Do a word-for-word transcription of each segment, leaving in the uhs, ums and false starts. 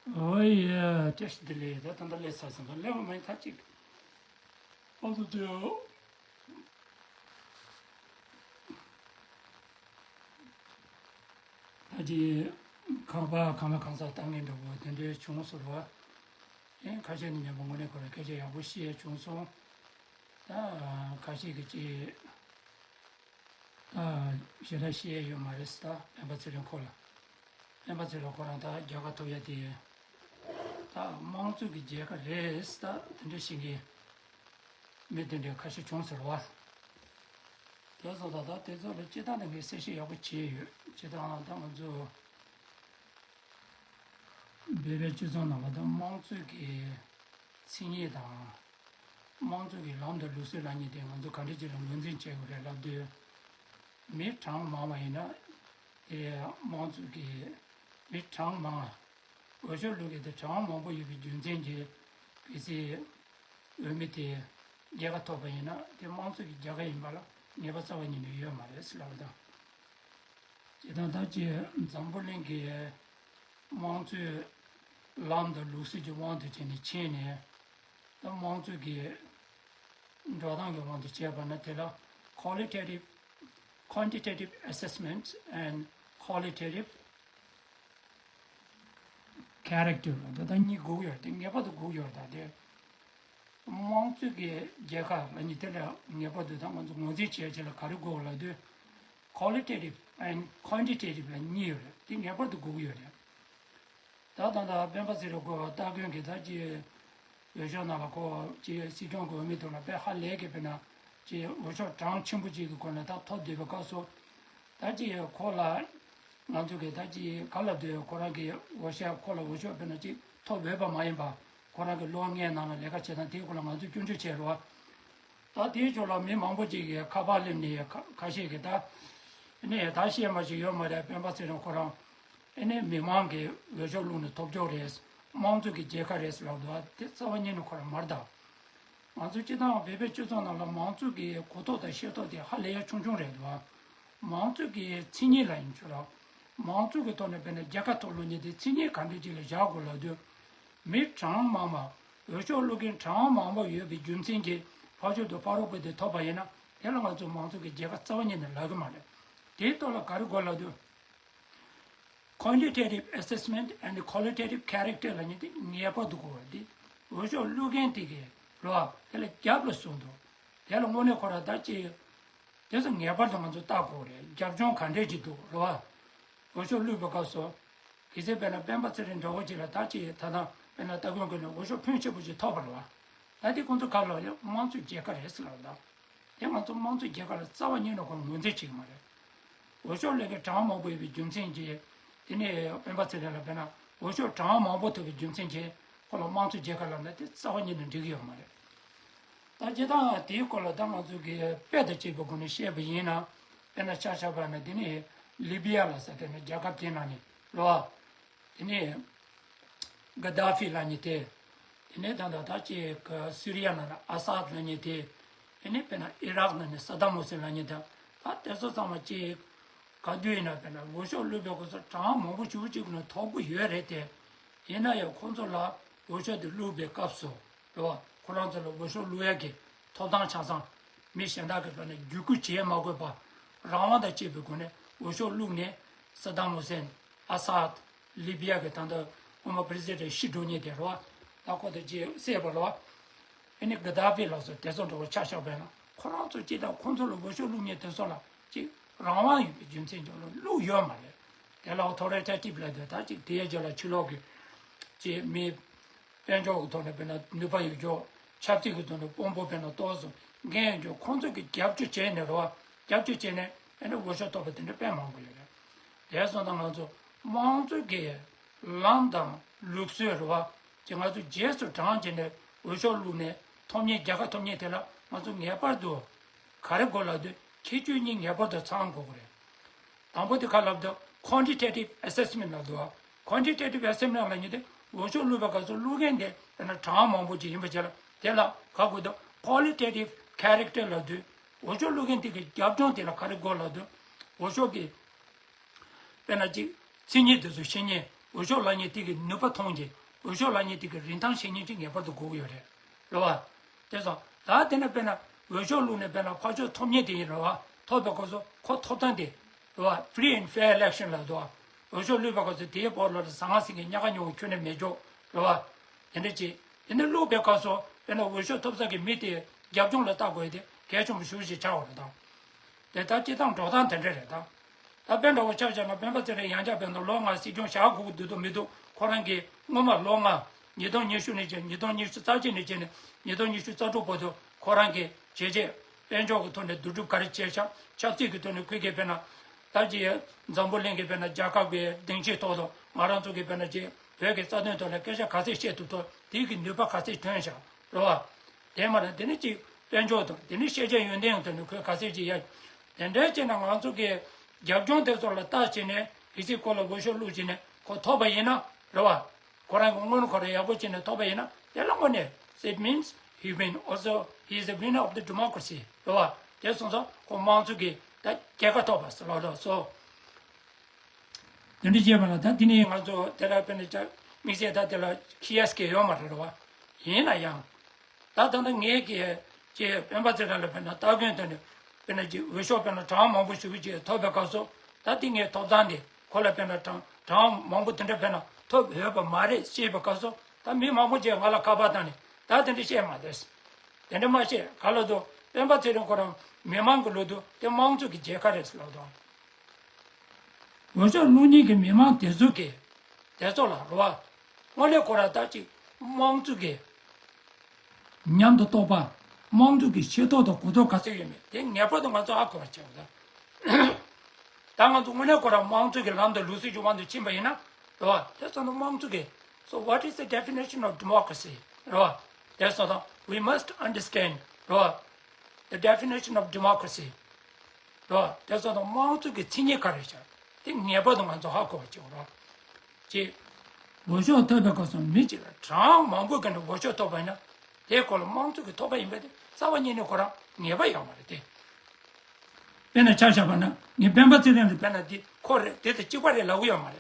ཨོ་ཡ། བཀྲ་ཤིས་བདེ་ལེགས། ད་ད་ལྟ་སླེབས་ཚར་སོང་། ད་སླེབས་པ་མ་ཡིན་ད་ཅིག་ཨོ་དུ་དུ། ད་ཅི་ཁང་པ་གང་ལ་གང་འཚམ་བཏང་མཁན་འདྲ་པོ་དེ་འདྲའི་བྱུང་སོང་བ། ཨེ་ཁ་ཤས་ནི་ཉན་པ་དངོས་གནས་ཁོ་རང་སྐད་ཆ་ཡག་པོ་བཤད་བྱུང་སོང་། ད་ཁ་ཤས་ཀྱིས་ཅི། ད་ཞེ་དྲག་བཤད་ཡོད་མ་རེད་ཟེར། ད་སྤེན་པ་ཚེ་རིང་ཁོ་ལ། སྤེན་པ་ཚེ་རིང་ཁོ་རང་ད་རྒྱལ་ཁ་ཐོབ་ཡ་དེ། ད་དམངས་གཙོ་གི་རྒྱལ་ཁ་རེད་ཟེར། ད་དེ་འདྲ་བཤད་མཁན་མི་དེ་འདྲ་ཁ་ཤས་བྱུང་ཟེར་བ། དེ་སོང་ད་ད་དེ་ཚོ་ལ་སྤྱིར་བཏང་ནས་ངས་གསལ་བཤད་ཡག་པོ་བྱས་ཡོད། སྤྱིར་བཏང་ད་ང་ཚོ་བོད་པའི་སྤྱི་ཚོགས་ནང་ལ་ད་དམངས་གཙོ་གི་མཚན་ཉིད་དང་། དམངས་གཙོ་གི་ལམ་དང་ལུགས་སྲོལ་ལབ་མཁན་དེ་ང་ཚོ་ག་འདྲ་ཅིག་ལ་ངོས་འཛིན་བྱེད་དགོས་རེད་ལབ་དུས། མི་གྲངས་མང་བ་ཡིན་ན་དེ་དམངས་གཙོ་གི་མི་གྲངས་མང་བ། འོས་ཤོག་བླུག་མཁན་དེ་གྲངས་མང་པོ་ཡོད་པའི་རྒྱུ་མཚན་གྱིས་གལ་སྲིད་འོས་མི་དེ་རྒྱལ་ཁ་ཐོབ་པ་ཡིན་ན་དེ་དམངས་གཙོ་གི་རྒྱལ་ཁ་ཡིན་པ་ལ་ངེས་པ་རྩ་བ་ཉིད་ནས་ཡོད་མ་རེད་ཟེར་ལབ་པ་དང་། སྤྱིར་བཏང་ད་ཅི་འཛམ་བུ་གླིང་གི་དམངས་གཙོའི་ལམ་དང་ལུགས་སྲོལ་གྱི་དབང་དུ་བྱས་ནས་ཕྱིན་ནས། ད་དམངས་གཙོ་གི་འགྲོ་སྟངས་ཀྱི་དབང་དུ་བྱས་པ་ན་དེ་ལ་qualitative, quantitative assessment and qualitative character ལ་ད་ལྟ་གཉིས་དགོས་ཡོད་རེད། དེ་ངེས་པར་དུ་དགོས་ཡོད་རེད། ད་དེ་དམངས་གཙོ་གི་རྒྱལ་ཁ་ལབ་མཁན་དེ་ལ་ངེས་པར་དུ་ད་ང་ཚོ་ངོས་འཛིན་བྱེད་ཆེད་ལ་ག་རེ་དགོས་ལབ་དུས། qualitative and quantitative ལ་གཉིས་ཡོད་རེད། དེ་ངེས་པར་དུ་དགོས་ཀྱི་ཡོད་རེད། ད་ད་ལྟ་སྤེན་པ་ཚེ་རིང་ཁོ་སྟ་གོན་གྱི་ད་ཅི་འོས་ཤོག་ནང་ལ་ཁོ་ཅི་སྲིད་སྐྱོང་གི་འོས་མི་ཐོག་ལ་དཔེ་ཧ་ལས་ཀྱི་དཔེར་ན་ཅི་འོས་ཤོག་གྲངས་ཆེན་པོ་ཅིག་གི་སྒོ་ནས་ད་ཐོབ་བསྡད་པའི་སྐབས་སུ། ད་ཅི་ཁོ་ལ་ང་ཚོ་གི་ད་ཅི་ག་ལབ་དུས་ཁོ་རང་གི་འོས་ཤོག་ཁོ་ལ་འོས་ཤོག་དཔེར་ན་ཅི་ཐོབ་འོས་པ་མ་ཡིན་པ། ཁོ་རང་གི་ལོ་ལྔའི་ནང་ལ་ལས་ཀ་བྱེད་སྟངས་དེའི་སྐོར་ལ་ང་ཚོས་སྐྱོན་བརྗོད་བྱས་རོགས། ད་དེའི་ཕྱོགས་ལ་མི་མང་པོ་ཅིག་གིས་ཁ་པར་སླེབས་ནས་ཁ་ཁ་ཤས་ཀྱིས་ད། ཨ་ནི་ད་བཤད་མ་ཞིག་ཡོད་མ་རེད། སྤེན་པ་ཚེ་རིང་ཁོ་རང་ཨ་ནི་མི་མང་གིས་འོས་ཤོག་བླུགས་ནས་ཐོབ་ཆོག་རེད། དམངས་གཙོ་གི་རྒྱལ་ཁ་རེད་ལབ་འདུག་དེ་རྩ་བ་ཉིད་ནས་ཁོ་རང་མ་རེད་ད། ང་ཚོ་སྤྱི་བཏང་བོད་པའི་སྤྱི་ཚོགས་ནང་ལ་མང་གཙོ་གི་གོ་རྟོགས་དང་ཤེས་རྟོགས་དེ་ཧ་ལས་ཡ་ཆུང་ཆུང་རེད་འདུག་མང་གཙོ་གི་མཚན་ཉིད་ལ་ཡིན་ཆོག་ལ། མང་གཙོ་གི་ཐོག་ནས་དཔེར་ན་རྒྱལ་ཁ་ཐོབ་ལོ་ཉིས་དེ་མཚན་ཉིད་ག་འདྲ་ཅིག་ལ་བཞག་དགོས་ལབ་དུས། མི་གྲངས་མང་བ། འོས་ཤོག་བླུག་མཁན་གྲངས་མང་བ་ཡོད་པའི་རྒྱུ་མཚན་གྱིས་ཕར་ཕྱོགས་དང་ཕ་རོལ་པོ་དེ་ཐོབ་པ་ཡིན་ན་དེ་ལ་ང་ཚོས་མང་གཙོ་གི་རྒྱལ་ཁ་རྩ་བ་ཉིད་ནས་ལབ་ཀྱི་མ་རེད། དེའི་ཐོག་ལ་ག་རེ་དགོས་ལབ་དུས། quantitative assessment and qualitative character ལབ་མཁན་དེ་ངེས་པར་དུ་དགོས་པ་དེ། འོས་ཤོག་བླུག་མཁན་དེ་གིས་རོ། དེ་ལ་རྒྱབ་ལ་བཟུང་འདུག་དེ་ལ་དངོས་གནས་ཁོ་རང་ད་ཅི། དེ་ཚོ་ངེས་པར་དུ་ང་ཚོ་བལྟ་དགོས་རེད། རྒྱབ་ལྗོངས་ག་འདྲས་ཅིག་འདུག་རོ། འོས་ཤོག་བླུགས་པའི་སྐབས་སུ། གལ་སྲིད་དཔེར་ན་སྤེན་པ་ཚེ་རིང་འདྲ་བོ་ཅིག་ལ་ད་ཅི་ད་ལྟ་དཔེར་ན་སྟ་གོན་གོན་ནས་འོས་ཤོག་ཕོན་ཆེ་པོ་ཅིག་ཐོབ་པ་རེད་བ། ད་དེ་ཁོང་ཚོ་ག་ལ་ཡང་དམངས་གཙོའི་རྒྱལ་ཁ་རེད་ཟེར་ལབ་ད། དེ་ང་ཚོ་དམངས་གཙོའི་རྒྱལ་ཁ་ལ་རྩ་བ་ཉིད་ནས་ཁོང་ངོས་འཛིན་བྱེད་ཀྱི་མ་རེད། འོས་ཤོག་བླུག་མཁན་གྲངས་མང་པོ་ཡོད་པའི་རྒྱུ་མཚན་གྱིས། དེ་ནས་སྤེན་པ་ཚེ་རིང་ལ་དཔེར་ན་འོས་ཤོག་གྲངས་མང་པོ་ཐོབ་པའི་རྒྱུ་མཚན་གྱིས་ཁོ་ལ་དམངས་གཙོའི་རྒྱལ་ཁ་ལབ་ན་དེ་རྩ་བ་ཉིད་ནས་འགྲིག་གི་ཡོད་མ་རེད། ད་སྤྱིར་བཏང་དེའི་སྐོར་ལ་ད་ང་ཚོ་གི་དཔེ་དང་བཅས་པའི་སྒོ་ནས་བཤད་པ་ཡིན་ན། དཔེར་ན་ཆ་བཞག་པ་ན་དེ་ནི་ལི་བི་ཡ་ལ་ཟེར་དེ་ནི་རྒྱལ་ཁབ་དེ་ནང་ནས་ལོ། དེ་ནི་ག་དཱ་ཧྥི་ལབ་མཁན་དེ། དེ་ནི་ད་ལྟ་ད་ཅིག་སི་རི་ཡ་ནང་ལ་ཨ་སཱད་ལབ་མཁན་དེ། དེ་ནི་དཔེར་ན་ཨི་རག་ནང་ནས་ས་དཱམ་ཧུ་སེན་ལབ་མཁན་དེ། ད་དེ་ཚོ་ཚང་མ་ཅིག་ག་དུས་ཡིན་ན་དཔེར་ན་འོས་ཤོག་བླུགས་པའི་སྐབས་སུ་གྲངས་མང་པོ་ཞེ་པོ་ཅིག་ནས་ཐོབ་ཀྱི་ཡོད་རེད་དེ། ཡིན་ན་ཡང་ཁོང་ཚོ་ལ་འོས་ཤོག་དེ་བླུགས་པའི་སྐབས་སུ། རེད་བ། ཁོ་རང་ཚོ་ལ་འོས་ཤོག་བླུག་ཡག་གི་ཐོབ་ཐང་ཆ་ཚང་མི་གཞན་དག་གི་ཐོག་ནས་བརྒྱུད་སྐུལ་བྱེད་མ་དགོས་པ། རང་དབང་དང་བཅས་པའི་སྒོ་ནས་འོས་ཤོག་བླུགས་ནས་ས་དཱམ་ཧུ་སེན། ཨ་སཱད། ལི་བི་ཡ་གི་ད་ལྟ་སྔོན་མ་པི་རེ་སི་ཌེན་ཊི་ཤི་འགྲོ་མཁན་དེ་རེད་བ། ད་ཁོ་དེ་རྗེས་བསད་པ་རེད་བ། ཨ་ནི་ག་དཱ་ཧྥི་ལགས་སོ་དེ་ཚོ་འདྲ་བོ་ཆ་བཞག་པ་ཡིན་ན་ཁོ་རང་ཚོ་སྤྱིར་བཏང་ཁོང་ཚོ་ལ་འོས་ཤོག་བླུགས་མཁན་དེ་ཚོ་ལ་ཅིག་རང་དབང་ཡོད་པའི་རྒྱུ་མཚན་ཅིག་ལ་བླུགས་ཡོད་མ་རེད། དེ་ལ་ཨོ་ཐོ་རི་ཊེ་ཊིབ་ལབ་དུས་ད་ཅིག་དེའི་རྗེས་ལ་ཕྱི་ལོགས་ཀྱི་ཅིག་མི། དཔལ་འབྱོར་གྱི་ཐོག་ནས་དཔེར་ན་ནུས་པ་ཡོད་ཀྱོག་ཆབ་སྲིད་ཀྱི་ཐོག་ནས་དཔོན་པོ་དཔེར་ན་ཏོག་ཙམ་འགན་ཡོད་ཀྱོག་ཁོང་ཚོ་གིས་རྒྱབ་སྐྱོར་བྱས་ནས་རེད་བ། རྒྱབ་སྐྱོར་བྱས་ནས་ཨེ་ནས་འོས་ཤོག་ཐོབ་པ་དེ་འདྲ་དཔེ་མང་པོ་ཡོད་རེད། དེ་སོང་ཙང་ང་ཚོ་དམངས་གཙོ་གི་ལམ་དང་ལུགས་སྲོལ་རེད་བ། ཅིག་ང་ཚོ་རྗེས་སུ་འབྲང་བྱས་ནས་འོས་ཤོག་བླུགས་ནས་ཐོབ་མཁན་རྒྱལ་ཁ་ཐོབ་མཁན་དེ་ལ་ང་ཚོ་ངེས་པར་དུ་ག་རེ་དགོས་ལབ་དུས་ཁྱད་ཆོས་གཉིས་ངེས་པར་དུ་ཚང་དགོས་ཀྱི་རེད། དང་པོ་དེ་ཁ་ལབ་དུས་quantitative assessment ལབ་འདུག་བ། Quantitative assessment ལབ་མཁན་དེ་འོས་ཤོག་བླུགས་པའི་སྐབས་སུ་བླུག་མཁན་དེ་དཔེར་ན་གྲངས་མང་པོ་ཅིག་ཡིན་པ་བྱས་ལ་དེ་ལ་ག་དགོས་འདུག qualitative character ལབ་དུས་འོས་ཤོག་བླུག་མཁན་དེ་གི་རྒྱབ་ལྗོངས་དེ་ལ་ག་རེ་དགོས་ལབ་དུས་འོས་ཤོག་གི་དཔེར་ན་ཅིག་མཚན་ཉིད་དེ་ཚོ་ཤེས་མཁན། འོས་ཤོག་ལེན་མཁན་དེ་གི་ནུས་པ་མཐོང་རྗེས་འོས་ཤོག་ལེན་མཁན་དེ་གི་རིན་ཐང་ཤེས་མཁན་ཅིག་ངེས་པར་དུ་དགོས་ཀྱི་ཡོད་རེད། རེད་བ། དེ་སོང་ད་དེ་ནས་དཔེར་ན་འོས་ཤོག་བླུགས་ནས་དཔེར་ན་ཕར་ཕྱོགས་ཐོབ་མཁན་དེ་ཡིན་རེད་བ། ཐོབ་པའི་སྐབས་སུ་ཁོ་ཐོབ་ཐང་དེ། རེད་བ། Free and fair election ལབ་འདུག་བ། འོས་ཤོག་བླུགས་པའི་སྐབས་སུ་དེའི་བར་ལ་ཟང་ངེ་ཟིང་ངེ་ཉེན་ཁ་ཉུང་བ་ཁྱོན་ནས་མེད་ཅོག་རེད་བ། དེ་འདྲ་ཅིག་དེ་ནས་བླུགས་པའི་སྐབས་སུ་དཔེར་ན་འོས་ཤོག་ཐོབ་ས་གི་མི་དེ་རྒྱབ་ལྗོངས་ལ་ལྟ་དགོས་དེ་གལ་ཆེན་པོ་ཞེ་པོ་ཅིག་ཆགས་ཡོད་རེད་ད། དེ་ལྟར་སྤྱིར་བཏང་འགྲོ་སྟངས་དེ་འདྲ་རེད་ད། ད་དཔེ་འདྲ་བོ་ཆ་བཞག་ན་སྤེན་པ་ཚེ་རིང་ཡང་བསྐྱར་དཔེར་ན་ལོ་ལྔ་སྲིད་སྐྱོང་བཞག་དགོས་ཀྱི་འདུག་འདུག་མི་འདུག་ཁོ་རང་གིས་སྔོན་མ་ལོ་ལྔ། ཉིས་སྟོང་ཉི་ཤུ་ནས་བྱས་ཉིས་སྟོང་ཉི་ཤུ་རྩ་གཅིག་ནས་བྱས་ནས་ཉིས་སྟོང་ཉི་ཤུ་རྩ་དྲུག་བར་དུ་ཁོ་རང་གིས་བྱས་རྗེས་དཔལ་འབྱོར་གྱི་ཐོག་ནས་བསྡུ་སྒྲུབ་ག་རེ་བྱས་ཤག་ཆབ་སྲིད་ཀྱི་ཐོག་ནས་ཁོས་ཀྱིས་དཔེར་ན། ད་ཅི་འཛམ་བུ་གླིང་གི་དཔེར་ན་རྒྱལ་ཁབ་ཀྱི་སྡིངས་ཆའི་ཐོག་ཏུ་ང་རང་ཚོ་གིས་དཔེར་ན་ཅི་བོད་ཀྱི་རྩ་དོན་ཐོག་ལ་སྐད་ཆ་ག་ཚད་བཤད་ཐུབ་ཐུབ་དེའི་གི་ནུས་པ་ག་ཚད་ཐོན་ཤག་རེད་བ། དེ་མ་རེད་དེ་ནི་ཅིག་དཔལ་འབྱོར་དང་དེ་ནི་ཤེས་བྱ་ཡོན་ཏན་དང་ནི་ཁོས་ག་ཚད་ཅིག་ཡ། དེ་འདྲའི་བྱས་ན་ང་ཚོ་གི་རྒྱབ་ལྗོངས་དེ་ཚོ་ལ་ལྟ་བྱས་ནས་གལ་སྲིད་ཁོ་ལ་འོས་ཤོག་བླུགས་བྱས་ནས་ཁོ་ཐོབ་པ་ཡིན་ན་རེད་བ། ཁོ་རང་གི་དངོས་གནས་ཁོ་རང་ཡག་པོ་བྱས་ནས་ཐོབ་པ་ཡིན་ན་དེ་ལ་དངོས་གནས་it means he win also he is a winner of the democracy རེད་བ། དེ་སོང་ཙང་ཁོ་དམངས་གཙོ་གི་ད་རྒྱལ་ཁ་ཐོབ་པ་ལོ་ལོ་སོ། དེ་འདྲ་བྱས་པ་ན་ད་དེ་ནས་ང་ཚོ་དེ་ལ་དཔེར་ན་ཅག་དམིགས་བསལ་ད་དེ་ལ་ཁྱི་ཡ་སྐད་ཡོད་མ་རེད་བ། ཡིན་ན་ཡང་། ད་ད་ལྟ་ངས་ཀྱི་ཅེས་སྤེན་པ་ཚེ་རིང་ལ་དཔེར་ན་ལྟ་མཁན་དེ་ནི་དཔེར་ན་ཅིག་འོས་ཤོག་དཔེར་ན་གྲངས་མང་པོ་ཞུ་གི་ཅིག་ཐོབ་པའི་སྐབས་སུ་ད་དེ་ངའི་ཐོབ་ཐང་དེ་ཁོ་ལ་དཔེར་ན་གྲངས་གྲངས་མང་པོ་དེ་འདྲ་དཔེར་ན་ཐོབ་ཡོད་པ་མ་རེད་ཅེས་པའི་སྐབས་སུ་ད་མི་མང་པོ་ཅིག་ང་ལ་ཁ་པར་བཏང་ནས་ད་དེ་འདྲ་བཤད་མ་བསྡད། དེ་འདྲ་མ་བཤད་ག་ལ་དུ་སྤེན་པ་ཚེ་རིང་ཁོ་རང་མི་མང་གི་ལོ་དུ་དེ་དམངས་གཙོ་གི་རྒྱལ་ཁ་རེད་ཟེར་ལབ་དང་། འོས་ཤོག་བླུགས་མཁན་གྱི་མི་མང་དེ་ཚོ་གིས་དེ་ཚོ་ལ་རེད་བ། དངོས་གནས་ཁོ་རང་ད་ཅིག་དམངས་གཙོ་གི་ཉམས་དང་རྟོགས་པ། དམངས་གཙོ་གི་ཤེས་རྟོགས་དང་གོ་རྟོགས་ག་ཚོད་ཡོད་མེད་དེ་ངེས་པར་དུ་ང་ཚོ་ཧ་གོ་བ་བྱེད་དགོས། ད་ང་ཚོ་དངོས་གནས་ཁོ་རང་དམངས་གཙོ་གི་ལམ་དང་ལུགས་སྲོལ་གྱི་དབང་དུ་ཕྱིན་པ་ཡིན་ན་རེད་བ། དེ་ཚོ་ནི་དམངས་གཙོ་གི So what is the definition of democracy? རེད་བ། དེ་སོང་ཙང་we must understand རེད་བ། The definition of democracy རེད་བ། དེ་སོང་ཙང་དམངས་གཙོ་གི་མཚན་ཉིད་ག་རེ་བྱ། དེ་ངེས་པར་དུ་ང་ཚོ་ཧ་གོ་བ་བྱེད་དགོས་རེད། ཅེས། འོས་ཤོག་ཐོབ་པའི་སྐབས་སུ་མི་གཅིག་ལ་གྲངས་མང་པོ་གི་ནས་འོས་ཤོག་ཐོབ་པ་ཡིན་ན། དེའི་སྐོར་ལ་དམངས་གཙོ་གི་ཐོབ་པ་ཡིན་པ་དེ་རྩ་བ་ཉིད་ནས་ཁོ་རང་ངེས་པ་ཡོད་མ་རེད་དེ། དཔེར་ན་ཆ་བཞག་པ་ན་ངས་སྤེན་པ་ཚེ་རིང་ལ་དཔེར་ན་འདི་ཁོ་རེད་དེ་དང་གཅིག་པ་རེད་ལབ་གི་ཡོད་མ་རེད།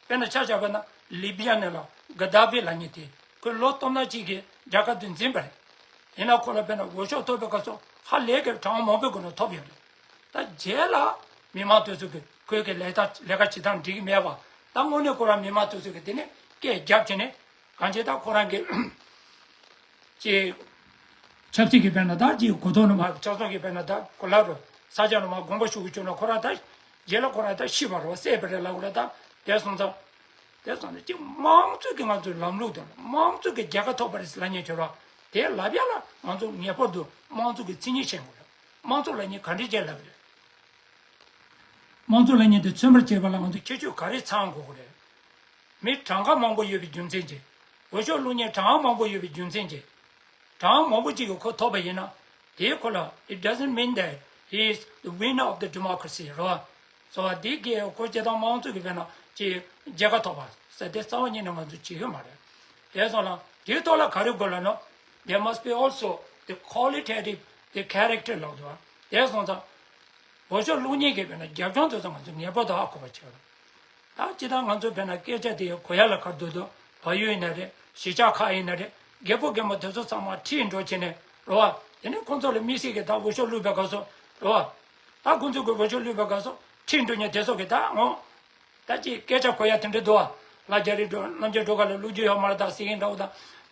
དཔེར་ན་ཆ་བཞག་པ་ན་ལི་བི་ཡ་ནས་ལ་ག་དཱ་ཕི་ལབ་མཁན་དེ་ཁོས་ལོ་སྟོང་ཕྲག་གཅིག་གི་རྒྱལ་ཁབ་དེ་འཛིན་པ་རེད། ཡིན་ན་ཁོ་ལ་དཔེར་ན་འོས་ཤོག་ཐོབ་པའི་སྐབས་སུ་ཧ་ལས་ཀྱི་གྲངས་མང་པོའི་སྒོ་ནས་ཐོབ་ཡོད་རེད། ད་རྗེས་ལ་མི་མང་དེ་ཚོ་གིས་ཁོའི་གི་ལས་ད་ལས་ཀ་བྱེད་སྟངས་འགྲིག་གི་མེད་པ། ད་དངོས་གནས་ཁོ་རང་མི་མང་དེ་ཚོ་གིས་དེ་ནས་སྐད་རྒྱབ་བྱས་ནས་གང་བྱེད་ད་ཁོ་རང་གི་ཅེས། ཆབ་སྲིད་ཀྱི་དཔེར་ན་ད་ཅེས་གོ་ཐོག་ནས་མ་ཆབ་སྲིད་ཀྱི་དཔེར་ན་ད་གོ་ལ་རུ་ས་ཆ་ནས་མ་དགོངས་པ་ཞུ་གི་བྱུང་ན་ཁོ་རང་ད་རྗེས་ལ་ཁོ་རང་ད་ཤི་བ་རུ་བསད་པ་རེད་ལབ་དགོས་རེད་ད་དེ་སོང་ཙང་། དེ་སོང་ཙང་ཅེས་དམངས་གཙོ་གི་ང་ཚོའི་ལམ་ལུགས་དང་དམངས་གཙོ་གི་རྒྱལ་ཁ་ཐོབ་པ་རེད་ལབ་མཁན་ཁྱོད་རང་དེ་ལབ་ཡ་ལ་ང་ཚོ་ངེས་པར་དུ་དམངས་གཙོ་གི་མཚན་ཉིད་ཤེས་དགོས་རེད། དམངས་གཙོ་ལབ་མཁན་ག་འདྲ་ཅིག་ལབ་རེད། དམངས་གཙོ་ལབ་མཁན་དེ་མཚོན་པར་བྱེད་པ་ལ་ང་ཚོ་ཁྱད་ཆོས་ག་རེ་ཚང་དགོས་ཀྱི་རེད། མི་གྲངས་ཀ་མང་པོ་ཡོད་པའི་རྒྱུ་མཚན་གྱིས། འོས་ཤོག་བླུགས་མཁན་གྲངས་མང་པོ་ཡོད་པའི་རྒྱུ་མཚན་གྱིས། གྲངས་མང་པོ་ཅིག་གིས་ཁོ་ཐོབ་པ་ཡིན་ན། དེའི་ཁོ་ལ་it doesn't mean that he is the winner of the democracy རོ། སོ་བ་འདི་གས་ཁོ་སྤྱི་བཏང་དམངས་གཙོ་གི་དཔེར་ན་ཅིག་རྒྱལ་ཁ་ཐོབ་པ་ཟེར་དེ་རྩ་བ་ཉིད་ནས་ང་ཚོ་བྱེད་ཀྱི་མ་རེད། དེ་སོང་ལ་དེའི་ཐོག་ལ་ག་རེ་དགོས་ལབ་ན། There must be also the qualitative the character ལབ་འདུག་དེ་སོང་ཙང་། འོས་ཤོག་བླུགས་མཁན་གྱི་དཔེར་ན་རྒྱབ་ལྗོངས་དེ་ཚོ་ང་ཚོ་ངེས་པར་དུ་ཧ་གོ་བ་བྱེད་དགོས། ད་སྤྱིར་བཏང་ང་ཚོ་དཔེར་ན་སྐད་ཆ་དེ་གོ་ཡ་ལ་ག་རེ་འདུག་དོ། བལ་ཡུལ་ཡིན་ན་རེད། གཞིས་ཆགས་ཁག་ཡིན་ན་རེད། རྒད་པོ་རྒན་མོ་དེ་ཚོ་ཚང་མ་ཁྲིད་འགྲོ་བྱས་ནས་རོ་བ། དེ་ནས་ཁོང་ཚོ་ལ་དམིགས་བསལ་གྱི་ད་འོས་ཤོག་བླུགས་པའི་སྐབས་སུ་རོ་བ། ད་ཁོང་ཚོ་གི་འོས་ཤོག་བླུགས་པའི་སྐབས་སུ་ཁྲིད་འགྲོ་མཁན་དེ་ཚོ་གི་ད་འོ། ད་ཅིག་སྐད་ཆ་གོ་ཡ་དེ་འདྲ་འདུག་བ། ལ་རྒྱ་རི་འགྲོ་རྣམ་རྒྱལ་སྒྲོལ་དཀར་ལ་བླུགས་རྒྱུ་ཡོད་མ་རེད་ད་ཟེར་མཁན་འདྲ་བོ་ད།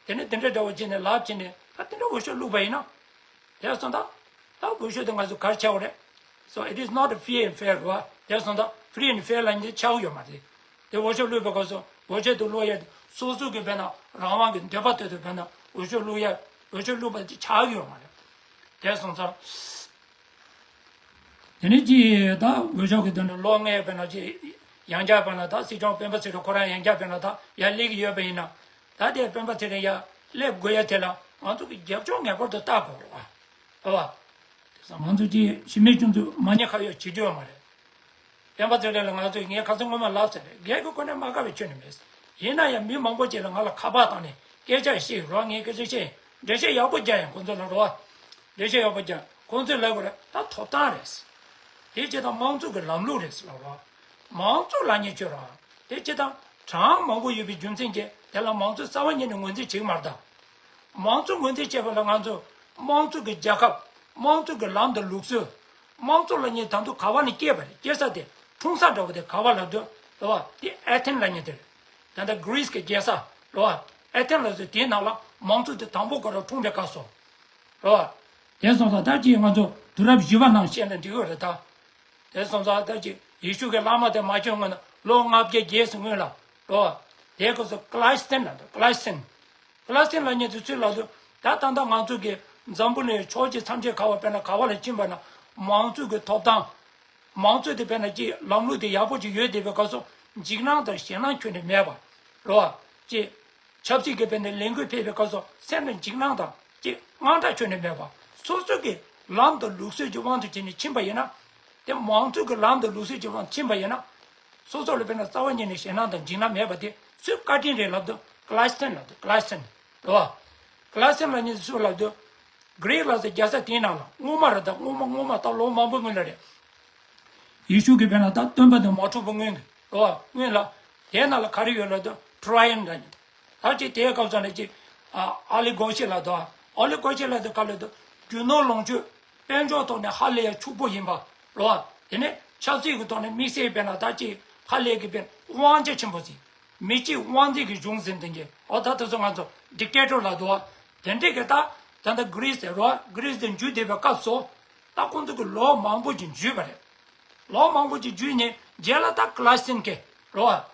དེ་ནས་དེ་འདྲ་འདྲ་བོ་བྱས་ནས་ལབ་བྱས་ནས་ད་དེ་འདྲ་འོས་ཤོག་བླུགས་པ་ཡིན་ན། དེ་སོང་ད། ད་འོས་ཤོག་དེ་ང་ཚོ་ག་རེ་ཆགས་པ་རེད། So it is not a free and fair རོ། དེ་སོང་ད་free and fair ལབ་མཁན་ཆགས་ཡོད་མ་རེད། དེ་འོས་ཤོག་བླུགས་པའི་སྐབས་སུ་འོས་ཤོག་དེ་བླུགས་ཡ་དེ་སོ་སོ་གི་དཔེར་ན་རང་དབང་གི་འདོད་པ་དེ་ཚོ་དཔེར་ན་འོས་ཤོག་བླུགས་ཡ་འོས་ཤོག་བླུགས་པ་དེ་ཆགས་ཡོད་མ་རེད། དེ་སོང་ཙང་། དེ་ནས་ཅི་ད་འོས་ཤོག་གི་དོན་དུ་ལོ་ལྔའི་དཔེར་ན་ཅི་ཡང་བསྐྱར་དཔེར་ན་ད་སྲིད་སྐྱོང་སྤེན་པ་ཚེ་རིང་ཁོ་རང་ཡང་བསྐྱར་དཔེར་ན་ད་ཡར་སླེབས་ཀྱི་ཡོད་པ་ཡིན་ན། ད་དེ་སྤེན་པ་ཚེ་རིང་ཡར་སླེབས་དགོས་ཡ་དེ་ལ་ང་ཚོ་གི་རྒྱབ་ལྗོངས་ངེས་པར་དུ་བལྟ་དགོས་རེད་བ། རེད་བ། དེ་ཙང་ང་ཚོ་ཅི་གཞི་མེད་སྐྱོན་འཛུགས་མ་ཉེས་ཁ་གཡོགས་བྱེད་རྒྱུ་ཡོད་མ་རེད། སྤེན་པ་ཚེ་རིང་ལ་ང་ཚོས་ངས་ཁ་སང་སྔོན་མ་ལབ་ཚར་རེད། སྒེར་གྱི་སྒོ་ནས་མ་དགའ་བའི་ཁྱོན་ནས་མེད། ཡིན་ན་ཡང་མི་མང་པོ་ཅིག་ལ་ང་ལ་ཁ་པར་བཏང་ནས་སྐད་ཆ་བཤད་རོགས། ངས་སྐད་ཆ་བཤད་ཡིན། འགྲེལ་བཤད་ཡག་པོ་རྒྱག་ཡང་ཁོང་ཚོ་ལ་རོགས། འགྲེལ་བཤད་ཡག་པོ་རྒྱག་ཁོང་ཚོས་ལབ་དགོས་རེད། ད་ཐོབ་ཐང་རེད། དེ་སྤྱིར་བཏང་དམངས་གཙོ་གི་ལམ་ལུགས་རེད་ཟེར་ལབ་རོགས། མང་གཙོ་ལབ་མཁན་ཁྱོད་རང་དེ་སྤྱིར་བཏང་ གྲངས་མང་པོ་ཡོད་པའི་རྒྱུ་མཚན་གྱིས་དེ་ལ་མང་གཙོ་རྩ་བ་ཉིད་ནས་ངོས་འཛིན་བྱེད་ཀྱི་མ་རེད་ད། མང་གཙོ་ངོས་འཛིན་བྱས་པ་ལ་ང་ཚོ་དམངས་གཙོ་གི་རྒྱལ་ཁབ། དམངས་གཙོ་གི་ལམ་དང་ལུགས་སྲོལ། དམངས་གཙོ་ལབ་མཁན་ད་དུང་ག་བ་ནས་སྐྱེས་པ་རེད། སྐྱེ་ས་དེ་འཁྲུངས་ས་འདྲ་བོ་དེ་ག་བ་ལབ་དུས་རེད་བ། དེ་ཨེ་ཐེན་ལབ་མཁན་དེ་རེད། ད་ལྟ་གྷི་རིས་ཀྱི་རྒྱལ་ས་རེད་བ། ཨེ་ཐེན་ལབ་དུས་དེའི་ནང་ལ་མང་གཙོ་དེ་དང་པོ་ག་རེ་འཁྲུངས་པའི་སྐབས་སུ་རེད་བ། དེ་སོང་ཙང་ད་ཅིག་ང་ཚོ་དུས་རབས་བཞི་པ་ནང་བཤད་ན་འགྲིག་གི་རེད་ད། དེ་སོང་ཙང་ད་ཅིག་ཡེ་ཤུ་གི་བླ་མ་དེ་མ་བྱོན་སྔོན་ལ་ལོ་ལྔ་བརྒྱ་བརྒྱད་ཙམ་སྔོན་ལ་རེད་བ། དེའི་སྐབས་སུ་ཀླ་སི་ཐན་ལབ་འདུག་ཀླ་སི་ཐན། ཀླ་སི་ཐན་ལབ་མཁན་དེ་ཚོས་ལབ་དུས་ད་ད་ལྟ་ང་ཚོ་གི་འཛམ་བུ་གླིང་ཕྱོགས་བཞི་མཚམས་བརྒྱད་ག་བ་དཔེར་ན་ག་བ་ལ་ཕྱིན་པ་ན་མང་གཙོ་གི་ཐོབ་ཐང་། མང་གཙོ་དེ་དཔེར་ན་ཅིག་ལམ་ལུགས་དེ་ཡག་པོ་ཅིག་ཡོད་བསྡད་པའི་སྐབས་སུ་འཇིགས་སྣང་དང་ཞེད་སྣང་ཁྱོན་ནས་མེད་པ་རེད་བ། ཅིག་ཆབ་སྲིད་ཀྱི་དཔེར་ན་ལས་འགུལ་ཕེབས་པའི་སྐབས་སུ་སེམས་ལ་འཇིགས་སྣང་དང་ཅིག་དངངས་སྐྲག་ཁྱོན་ནས་མེད་པ། སོ་སོ་གི་ལམ་དང་ལུགས་སྲོལ་གྱི་དབང་དུ་བྱས་ནས་ཕྱིན་པ་ཡིན་ན། དེ་མང་གཙོ་གི་ལམ་དང་ལུགས་སྲོལ་གྱི་དབང་དུ་ཕྱིན་པ་ཡིན་ན། སོ་སོ་ལ་དཔེར་ན་རྩ་བ་ཉིད་ནས་ཞེད་སྣང་དང་འཇིགས་སྣང་མེད་པ་དེ་སུའི་བཀའ་དྲིན་རེད་ལབ་དུས་ཀླ་སི་ཐན་ལབ་དུས་ཀླ་སི་ཐན་རེད་བ། ཀླ་སི་ཐན་ལབ་མཁན་སུ་ལབ་དུས། གྷི་རིག་ལ་སོགས་རྒྱལ་ས་དེའི་ནང་ལ་སྔོན་མ་རེད་ད། སྔོན་མ་སྔོན་མ་ད་ལོ་མང་པོ་སྔོན་ལ་རེད། ཡེ་ཤུ་གིས་དཔེར་ན་ད་སྟོན་པ་དེ་མ་འཁྲུངས་པ་སྔོན་གྱི་རེད་བ། སྔོན་ལ་དེའི་ནང་ལ་ག་རེ་ཡོད་ལབ་དུས་ཊ་རོ་ཡན་འདྲ་མཉམ་དུ། ད་ཅིག་དེའི་སྐབས་སུ་ནས་ཅིག་ཨ་ལི་གོ་ཤི་ལབ་དུས། ཨ་ལི་གོ་ཤི་ལབ་དུས་ག་ལབ་དུས་རྒྱུ་ནོར་ལོངས་སྤྱོད། དཔལ་འབྱོར་ཐོག་ནས་ཧ་ལས་ཡ་ཕྱུག་པོ་ཡིན་པ་རེད་བ། དེ་ནས་ཆབ་སྲིད་ཀྱི་ཐོག་ནས་དམིགས་བསལ་དཔེར་ན་ད་ཅིག་ཧ་ལས་ཀྱི་དཔེར་དབང་ཆ་ཆེན་པོ་ཟིན། མི་གཅིག་དབང་འཛིན་གྱི་གཞུང་ཟིན་དེ་གྱི་འོ་ད་དེ་ཚོ་ང་ཚོ་ཌིག་ཊེ་ཊར་ལབ་འདུག་བ། དེ་འདྲས་ཀྱི་ད་ད་ལྟ་གྷི་རིས་དེ་རེད་བ། གྷི་རིས་དེ་འཇུས་བསྡད་པའི་སྐབས་སུ་ད་ཁོང་ཚོ་གི་ལོ་མང་པོ་ཅིག་འཇུས་པ་རེད། ལོ་མང་པོ་ཅིག་འཇུས་ནས་རྗེས་ལ་ད་ཀླ་སི་ཐན་གྱི་རེད་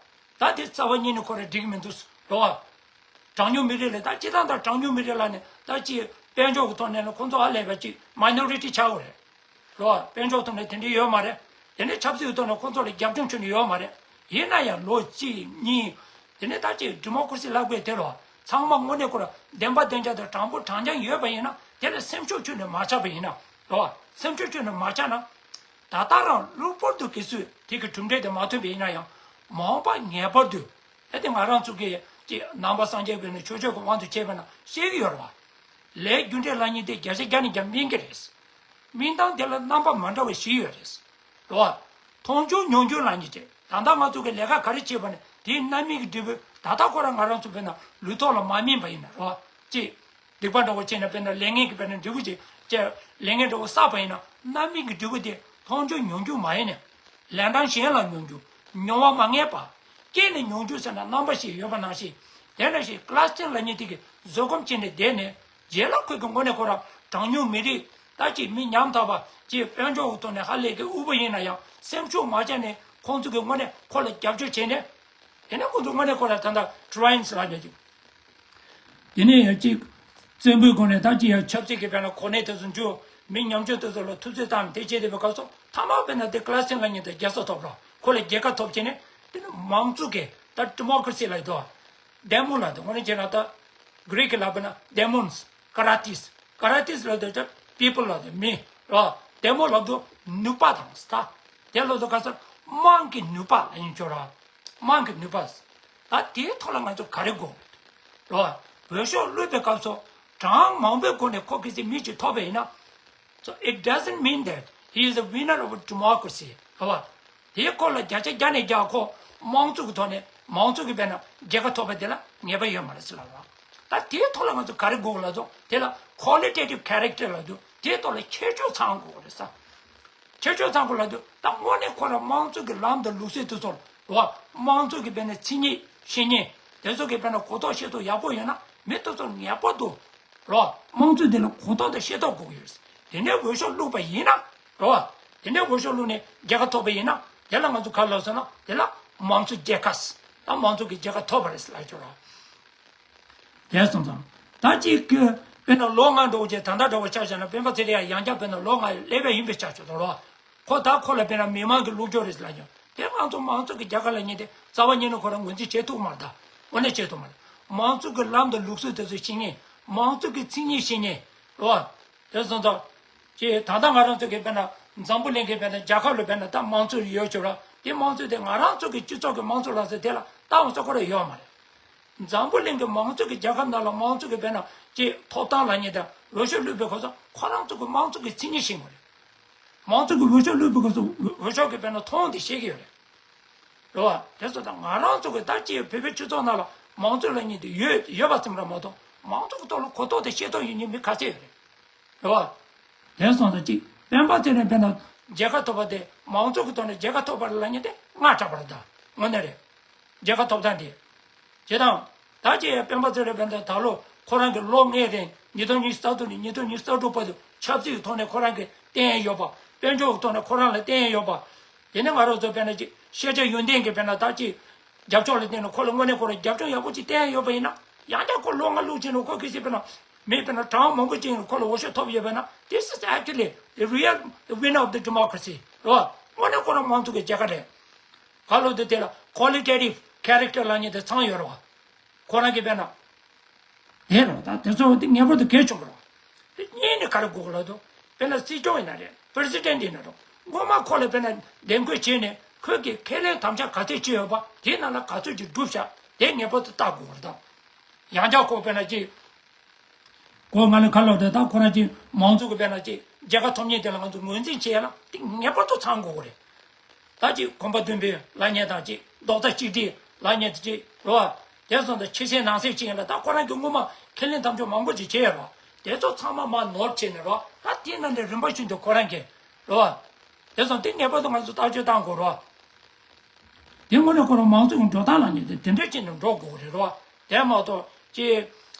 བ། ད་དེ་རྩ་བ་ཉིད་ནས་ཁོ་རང་འགྲིག་མི་འདུག་རེད་བ། གྲངས་ཉུང་མི་རིགས་ལ་ད་སྤྱིར་བཏང་ད་གྲངས་ཉུང་མི་རིགས་ལ་ནི་ད་ཅིག་དཔལ་འབྱོར་གྱི་ཐོག་ནས་ལ་ཁོང་ཚོ་ཧ་ལས་པ་ཅིག་མའི་ནོ་རི་ཊི་ཆགས་ཡོད་རེད། རེད་བ། དཔལ་འབྱོར་ཐོག་ནས་དེ་འདྲ་ཡོད་མ་རེད། དེ་ནས་ཆབ་སྲིད་ཀྱི་ཐོག་ནས་ཁོང་ཚོ་ལ་རྒྱབ་ལྗོངས་ཁྱོན་ནས་ཡོད་མ་རེད། ཡིན་ན་ཡང་ལོ་གཅིག་གཉིས། དེ་ནས་ད་ཅིག་ཌི་མོ་ཀྲ་སི་ལབ་དགོས་དེ་རེད་བ། ཚང་མ་དངོས་གནས་ཁོ་ར་བདེན་པ་བདེན་རྐྱང་དང་དྲང་པོ་དྲང་རྐྱང་ཡོད་པ་ཡིན་ན། དེ་ལ་སེམས་ཤུགས་ཁྱོན་ནས་མ་ཆག་པ་ཡིན་ན་རེད་བ། སེམས་ཤུགས་ཁྱོན་ནས་མ་ཆག་ན། ད་ལྟ་རང་གློ་བུར་དུ་གལ་སྲིད་དེ་གི་གྲུབ་འབྲས་དེ་མ་ཐོན་པ་ཡིན་ན་ཡང་། མ་འོངས་པ་ངེས་པར་དུ། ཨེ་དེ་ང་རང་ཚོ་གི་ཅིག་ནང་པ་སངས་རྒྱས་པའི་ནི་ཆོས་ཕྱོགས་ཀྱི་དབང་དུ་བྱས་པ་ན་ཤེས་ཀྱི་ཡོད་རེད་བ། ལས་རྒྱུ་འབྲས་ལབ་མཁན་དེ་བརྒྱ་ཆ་བརྒྱ་ནས་བརྒྱ་སྨིན་གྱི་རེད། སྨིན་སྟངས་དེ་ལ་རྣམ་པ་མ་འདྲ་བ་བཞི་ཡོད་རེད། རེད་བ། མཐོང་ཆུང་མྱོང་འགྱུར་ལབ་མཁན་ཅིག་ད་ལྟ་ང་ཚོ་གི་ལས་ཀ་ག་རེ་བྱེད་པ་ནི་དེའི་རྣམ་སྨིན་གྱི་འབྲས་བུ་ད་ལྟ་ཁོ་རང་ང་རང་ཚོ་དཔེར་ན་ལུས་ཐོག་ལ་མ་སྨིན་པ་ཡིན་ན་རེད་བ། ཅིག་སྡིག་པ་འདྲ་བོ་བྱས་ན་དཔེར་ན་ལས་ངན་གྱི་དཔེར་ན་འབྲས་བུ་ཅིག་ཅིག་ལས་ངན་འདྲ་བོ་བསགས་པ་ཡིན་ན་རྣམ་སྨིན་གྱི་འབྲས་བུ་དེ་མཐོང་ཆུང་མྱོང་འགྱུར་མ་ཡིན་ནས། ལན་གྲངས་གཞན་ལ་མྱོང་འགྱུར། མྱོང་བ་མ་ངེས་པ། སྐྱེས་ནས་མྱོང་འགྱུར་ཟེར་ན་རྣམ་པ་ཞིག་ཡོད་པ་ནང་བཞིན། དེ་ནང་བཞིན་ཀླ་སི་ཐན་ལབ་མཁན་དེ་གི་བཟོད་སྒོམ་བྱས་ནས་བསྡད་ནས་རྗེས་ལ་ཁོས་ཀྱི་དངོས་གནས་ཁོ་རང་གྲངས་ཉུང་མི་རིགས་ད་ཅིག་མི་ཉམ་ཐག་པ་ཅིག་དཔལ་འབྱོར་གྱི་ཐོག་ནས་ཧ་ལས་ཀྱི་དབུལ་པོ་ཡིན་ན་ཡང་སེམས་ཤུགས་མ་ཆག་ནས་ཁོང་ཚོ་གི་དངོས་གནས་ཁོ་ལ་རྒྱབ་སྐྱོར་བྱས་ནས། དེ་ནས་ཁོང་ཚོ་དངོས་གནས་ཁོ་ལ་ད་ལྟ་ཊ་རོ་ཡན་ལབ་ཡོད་ཅིག་དེ་ནས་ཡང་ཅིག་བཙན་པོའི་སྒོ་ནས་ད་ཅི་ཡང་ཆབ་སྲིད་ཀྱི་དཔེར་ན་གོ་གནས་དེ་ཚོ་འཇུ། མི་ཉམ་ཆུང་དེ་ཚོ་ལ་ཐུབ་ཚོད་བཏང་དེ་བྱས་བསྡད་པའི་སྐབས་སུ་ཐ་མ་དཔེར་ན་དེ་ཀླ་སི་ཐན་ལབ་མཁན་དེ་རྒྱལ་ས་ཐོབ་རོགས་ཁོ་ལ་རྒྱལ་ཁ་ཐོབ་བྱས་ནས་དེ་ནི་མང་གཙོ་གི་ད་ཌི་མོ་ཀྲ་སི་ལབ་འདུག་ཌེ་མོན་ལབ་འདུག་དངོས་གནས་བྱས་ན་ད་གྷི་རིག་གི་ལབ་པ་ན་ཌེ་མོན་སི་ཀ་ར་ཏིས་ཀ་ར་ཏིས་ལབ་འདུག་ད་པི་པལ་ལབ་འདུག་མི་རོ། ཌེ་མོན་ལབ་འདུག་ནུས་པ་དང་ད་དེ་ལབ་འདུག་ག་ས་དམངས་ཀྱི་ནུས་པ་ལ་ཡིན་ཆོག་ར། དམངས་ཀྱི་ནུས་པ། ད་དེའི་ཐོག་ལ་ང་ཚོ་ག་རེ་དགོས་རེད། འོས་ཤོག་བླུགས་པའི་སྐབས་སུ་གྲངས་མང་པོའི་སྒོ་ནས་ཁོ་གལ་སྲིད་མི་གཅིག་ཐོབ་པ་ཡིན་ན། So it doesn't mean that he is a winner of democracy. ག་བ། དེའི་སྐོར་ལ་བརྒྱ་ཆ་བརྒྱ་ནས་བརྒྱ་ཁོ་དམངས་གཙོ་གི་ཐོག་ནས་མང་གཙོ་གི་དཔེར་ན་རྒྱལ་ཁ་ཐོབ་པ་དེ་ལ་ངེས་པ་ཡོད་མ་རེད་ཟེར་ལབ་རོགས། ད་དེའི་ཐོག་ལ་ང་ཚོ་ག་རེ་དགོས་ལབ་དུས་དེ་ལ་qualitative character ལབ་དུས་དེའི་ཐོག་ལ་ཁྱད་ཆོས་ཚང་དགོས་རེད་ས། ཁྱད་ཆོས་ཚང་དགོས་ལབ་དུས་ད་དངོས་གནས་ཁོ་རང་དམངས་གཙོ་གི་ལམ་དང་ལུགས་སྲོལ་དེ་ཚོར་རོ། དམངས་གཙོ་གི་དཔེར་ན་མཚན་ཉིད་བཤེས་གཉེན་དེ་ཚོ་གི་དཔེར་ན་གོ་རྟོགས་ཤེས་རྟོགས་ཡག་པོ་ཡོད་ན་མི་དེ་ཚོར་ངེས་པར་དུ་རོ། དམངས་གཙོ་དེ་ལ་གོ་རྟོགས་དང་ཤེས་རྟོགས་དགོས་ཀྱི་ཡོད། དེ་ནས་འོས་ཤོག་བླུགས་པ་ཡིན་ན་རོ། དེ་ནས་འོས་ཤོག་བླུགས་ནས་རྒྱལ་ཁ་ཐོབ་པ་ཡིན་ན་དེ་ལ་ང་ཚོ་ག་རེ་ལབ་ཟེར་ན་དེ་ལ་དམངས་གཙོ་རྒྱལ་ཁ་ཟེར། ད་དམངས་གཙོ་གི་རྒྱལ་ཁ་ཐོབ་པ་རེད་ཟེར་ལབ་ཀྱི་ཡོད་རོ། དེ་སོང་ཙང་། ད་ཅིག་གི་དཔེར་ན་ལོ་ལྔ་འགྲོ་བྱས་ད་ལྟ་འདྲ་བོ་ཆ་བཞག་ན་སྤེན་པ་ཚེ་རིང་ཡང་ཡང་བསྐྱར་དཔེར་ན་ལོ་ལྔ་སླེབས་པ་ཡིན་པའི་ཆ་ཆོག་དང་ལོ། ཁོ་ད་ཁོ་ལ་དཔེར་ན་མི་མང་གི་ལུགས་སྦྱོར་རེད་ལབ་ཀྱང་དེ་ང་ཚོ་མང་གཙོ་གི་རྒྱལ་ཁབ་ལ་ཉིན་དེ་རྩ་བ་ཉིད་ནས་ཁོ་རང་ངོས་འཛིན་བྱེད་ཐུབ་མ་རེད་ད། དངོས་གནས་བྱེད་ཐུབ་མ་རེད། མང་གཙོ་གི་ལམ་དང་ལུགས་སྲོལ་དེ་ཚོ་ཤེས་མཁན། མང་གཙོ་གི་མཚན་ཉིད་ཤེས་མཁན། རེད་བ། དེ་སོང་ཙང་། ཅེས་ད་ལྟ་ང་རང་ཚོ་གི་དཔེར་ན་འཛམ་བུ་གླིང་གི་དཔེར་ན་རྒྱལ་ཁབ་ལ་དཔེར་ན་ད་དམངས་གཙོ་ཡོད་ཆོག་ར་དེ་དམངས་གཙོ་དེ་ང་རང་ཚོ་གི་སྤྱི་ཚོགས་ཀྱི་དམངས་གཙོ་ལ་ཟེར་དེ་ལ་ལྟ་བ་སོགས་ཁོ་ར་ཡོད་མ་རེད། འཛམ་བུ་གླིང་གི་མང་གཙོ་གི་རྒྱལ་ཁབ་ནང་ལ་དམངས་གཙོ་གི་དཔེར་ན་ཅེས་ཐོབ་ཐང་ལ་ཉེ་དང་འོས་ཤོག་བླུགས་པའི་སྐབས་སུ་ཁོ་རང་ཚོ་གི་དམངས་གཙོ་གི་མཚན་ཉིད་ཤེས་དགོས་རེད། མང་གཙོ་གི་འོས་ཤོག་བླུགས་པའི་སྐབས་སུ་འོས་ཤོག་གི་དཔེར་ན་མཐོང་དེ་ཤེས་ཀྱི་ཡོད་རེད། རེད་བ། དེ་ཚོ་ད་ང་རང་ཚོ་གི་ད་ཅིག་བོད་པའི་སྤྱི་ཚོགས་ནང་ལ་མང་གཙོ་ལབ་མཁན་དེ་ཡོད་ཡོད་པ་ཙམ་ར་མ་གཏོགས། མང་གཙོ་གི་ཐོག་ལ་གོ་རྟོགས་དང་ཤེས་རྟོགས་ཡོད་མཁན་མི་ག་ཚད་ཡོད་རེད། རེད་བ། དེ་སོང་ཙང་ཅིག་སྤེན་པ་ཚེ་རིང་དཔེར་ན་རྒྱལ་ཁ་ཐོབ་པ་དེ་མང་གཙོ་གི་ཐོག་ནས་རྒྱལ་ཁ་ཐོབ་པ་རེད་ལབ་མཁན་དེ་སྔ་དྲགས་པ་རེད། ད་དངོས་གནས་རེད། རྒྱལ་ཁ་ཐོབ་སྟངས་དེ། བྱས་ཙང་། ད་ཅིག་སྤེན་པ་ཚེ་རིང་དཔེར་ན་ད་ལོ་ཁོ་རང་གི་ལོ་ལྔའི་རིང་ཉིས་སྟོང་ཉི་ཤུ་རྩ་དྲུག་ནས་ཉིས་སྟོང་ཉི་ཤུ་རྩ་དྲུག་བར་དུ་ཆབ་སྲིད་ཀྱི་ཐོག་ནས་ཁོ་རང་གི་བསྟན་ཡོད་པ། དཔལ་འབྱོར་གྱི་ཐོག་ནས་ཁོ་རང་ལ་བསྟན་ཡོད་པ། དེ་ནས་ང་རང་ཚོ་དཔེར་ན་ཅིག་ཤེས་བྱ་ཡོན་ཏན་གྱི་དཔེར་ན་ད་ཅིག་རྒྱབ་ཕྱོགས་ལ་བརྟེན་ནས་ཁོ་ལ་དངོས་གནས་ཁོ་ལ་རྒྱབ་ལྗོངས་ཡག་པོ་ཅིག་བསྟན་ཡོད་པ་ཡིན་ན། ཡང་བསྐྱར་ཁོ་ལོ་ལྔ་བླུགས་ཕྱིན་ནས་ཁོ་གལ་སྲིད་དཔེར་ན་མི་དཔེར་ན་གྲངས་མང་པོ་ཅིག་ཁོ་ལ་འོས་ཤོག་ཐོབ་ཡོད་པ་ན། This is actually the real winner of the democracy. རེད་བ། དངོས་གནས་ཁོ་རང་མང་གཙོ་གི་རྒྱལ་ཁ་རེད། ག་ལོ་དུ་དེ་ལ་qualitative character ལབ་མཁན་དེ་ཚང་ཡོད་རེད་བ། ཁོ་རང་གིས་དཔེར་ན། དེ་རེད་བ། ད་དེ་ཚོ་དེ་ངེས་པར་དུ་གལ་ཆེན་པོ་རེད་བ། དེ་གཉིས་ནི་ག་རེ་དགོས་ལབ་དུས། དཔེར་ན་སྲིད་སྐྱོང་ཡིན་ན་རེད། President ཡིན་ན་རེད། སྔོན་མ་ཁོ་ལ་དཔེར་ན་འདེམས་བསྐོ་བྱས་ནས་ཁོས་ཀྱི་ཁས་ལེན་དམ་བཅའ་ག་ཚད་བྱས་ཡོད་པ་དེའི་ནང་ལ་ག་ཚོད་ཅིག་བསྒྲུབས་བཞག་དེ་ངེས་པར་དུ་བལྟ་དགོས་རེད་ད། ཡང་བསྐྱར་ཁོ་དཔེར་ན་ཅིག་ཁོ་ང་ལ་ཁ་ལོ་དེ་ད་ཁོ་རང་ཅིག་མང་གཙོ་གི་དཔེར་ན་ཅིག་རྒྱལ་ཁ་ཐོབ་མཁན་དེ་ལ་ང་ཚོ་ངོས་འཛིན་བྱེད་ཡ་ལ་དེ་ངེས་པར་དུ་ཚང་དགོས་རེད། ད་ཅིག་གོམ་པ་མདུན་སྤོས་ལབ་མཁན་དང་ཅིག་རྡོག་རྩ་གཅིག་སྒྲིལ་ལབ་མཁན་དེ་ཅིག་རེད་བ། དེ་སོང་ཙང་ཕྱི་གསལ་ནང་གསལ་ཅིག་ཡིན་ལ་ད་ཁོ་རང་གི་སྔོན་མ་ཁས་ལེན་དམ་བཅའ་མང་པོ་ཅིག་བྱས་ཡོད་རེད་བ། དེ་ཚོ་ཚང་མ་མར་ནོར་བྱས་ནས་རེད་བ། ད་དེ་ནང་ནས་རིམ་པ་བཞིན་དུ་ཁོ་རང་གིས་རེད་བ། དེ་སོང་དེ་ངེས་པར་དུ་ང་ཚོ་ཐག་གཅོད་བཏང་དགོས་རེད་བ། དེ་དངོས་གནས་ཁོ་རང་མང་གཙོ་གི་འགྲོ་སྟངས་ལ་ཉེ་དེ་དེ་འདྲ་བྱས་ནས་འགྲོ་དགོས་རེད་རོ། དེ་མ་གཏོགས་ཀྱི།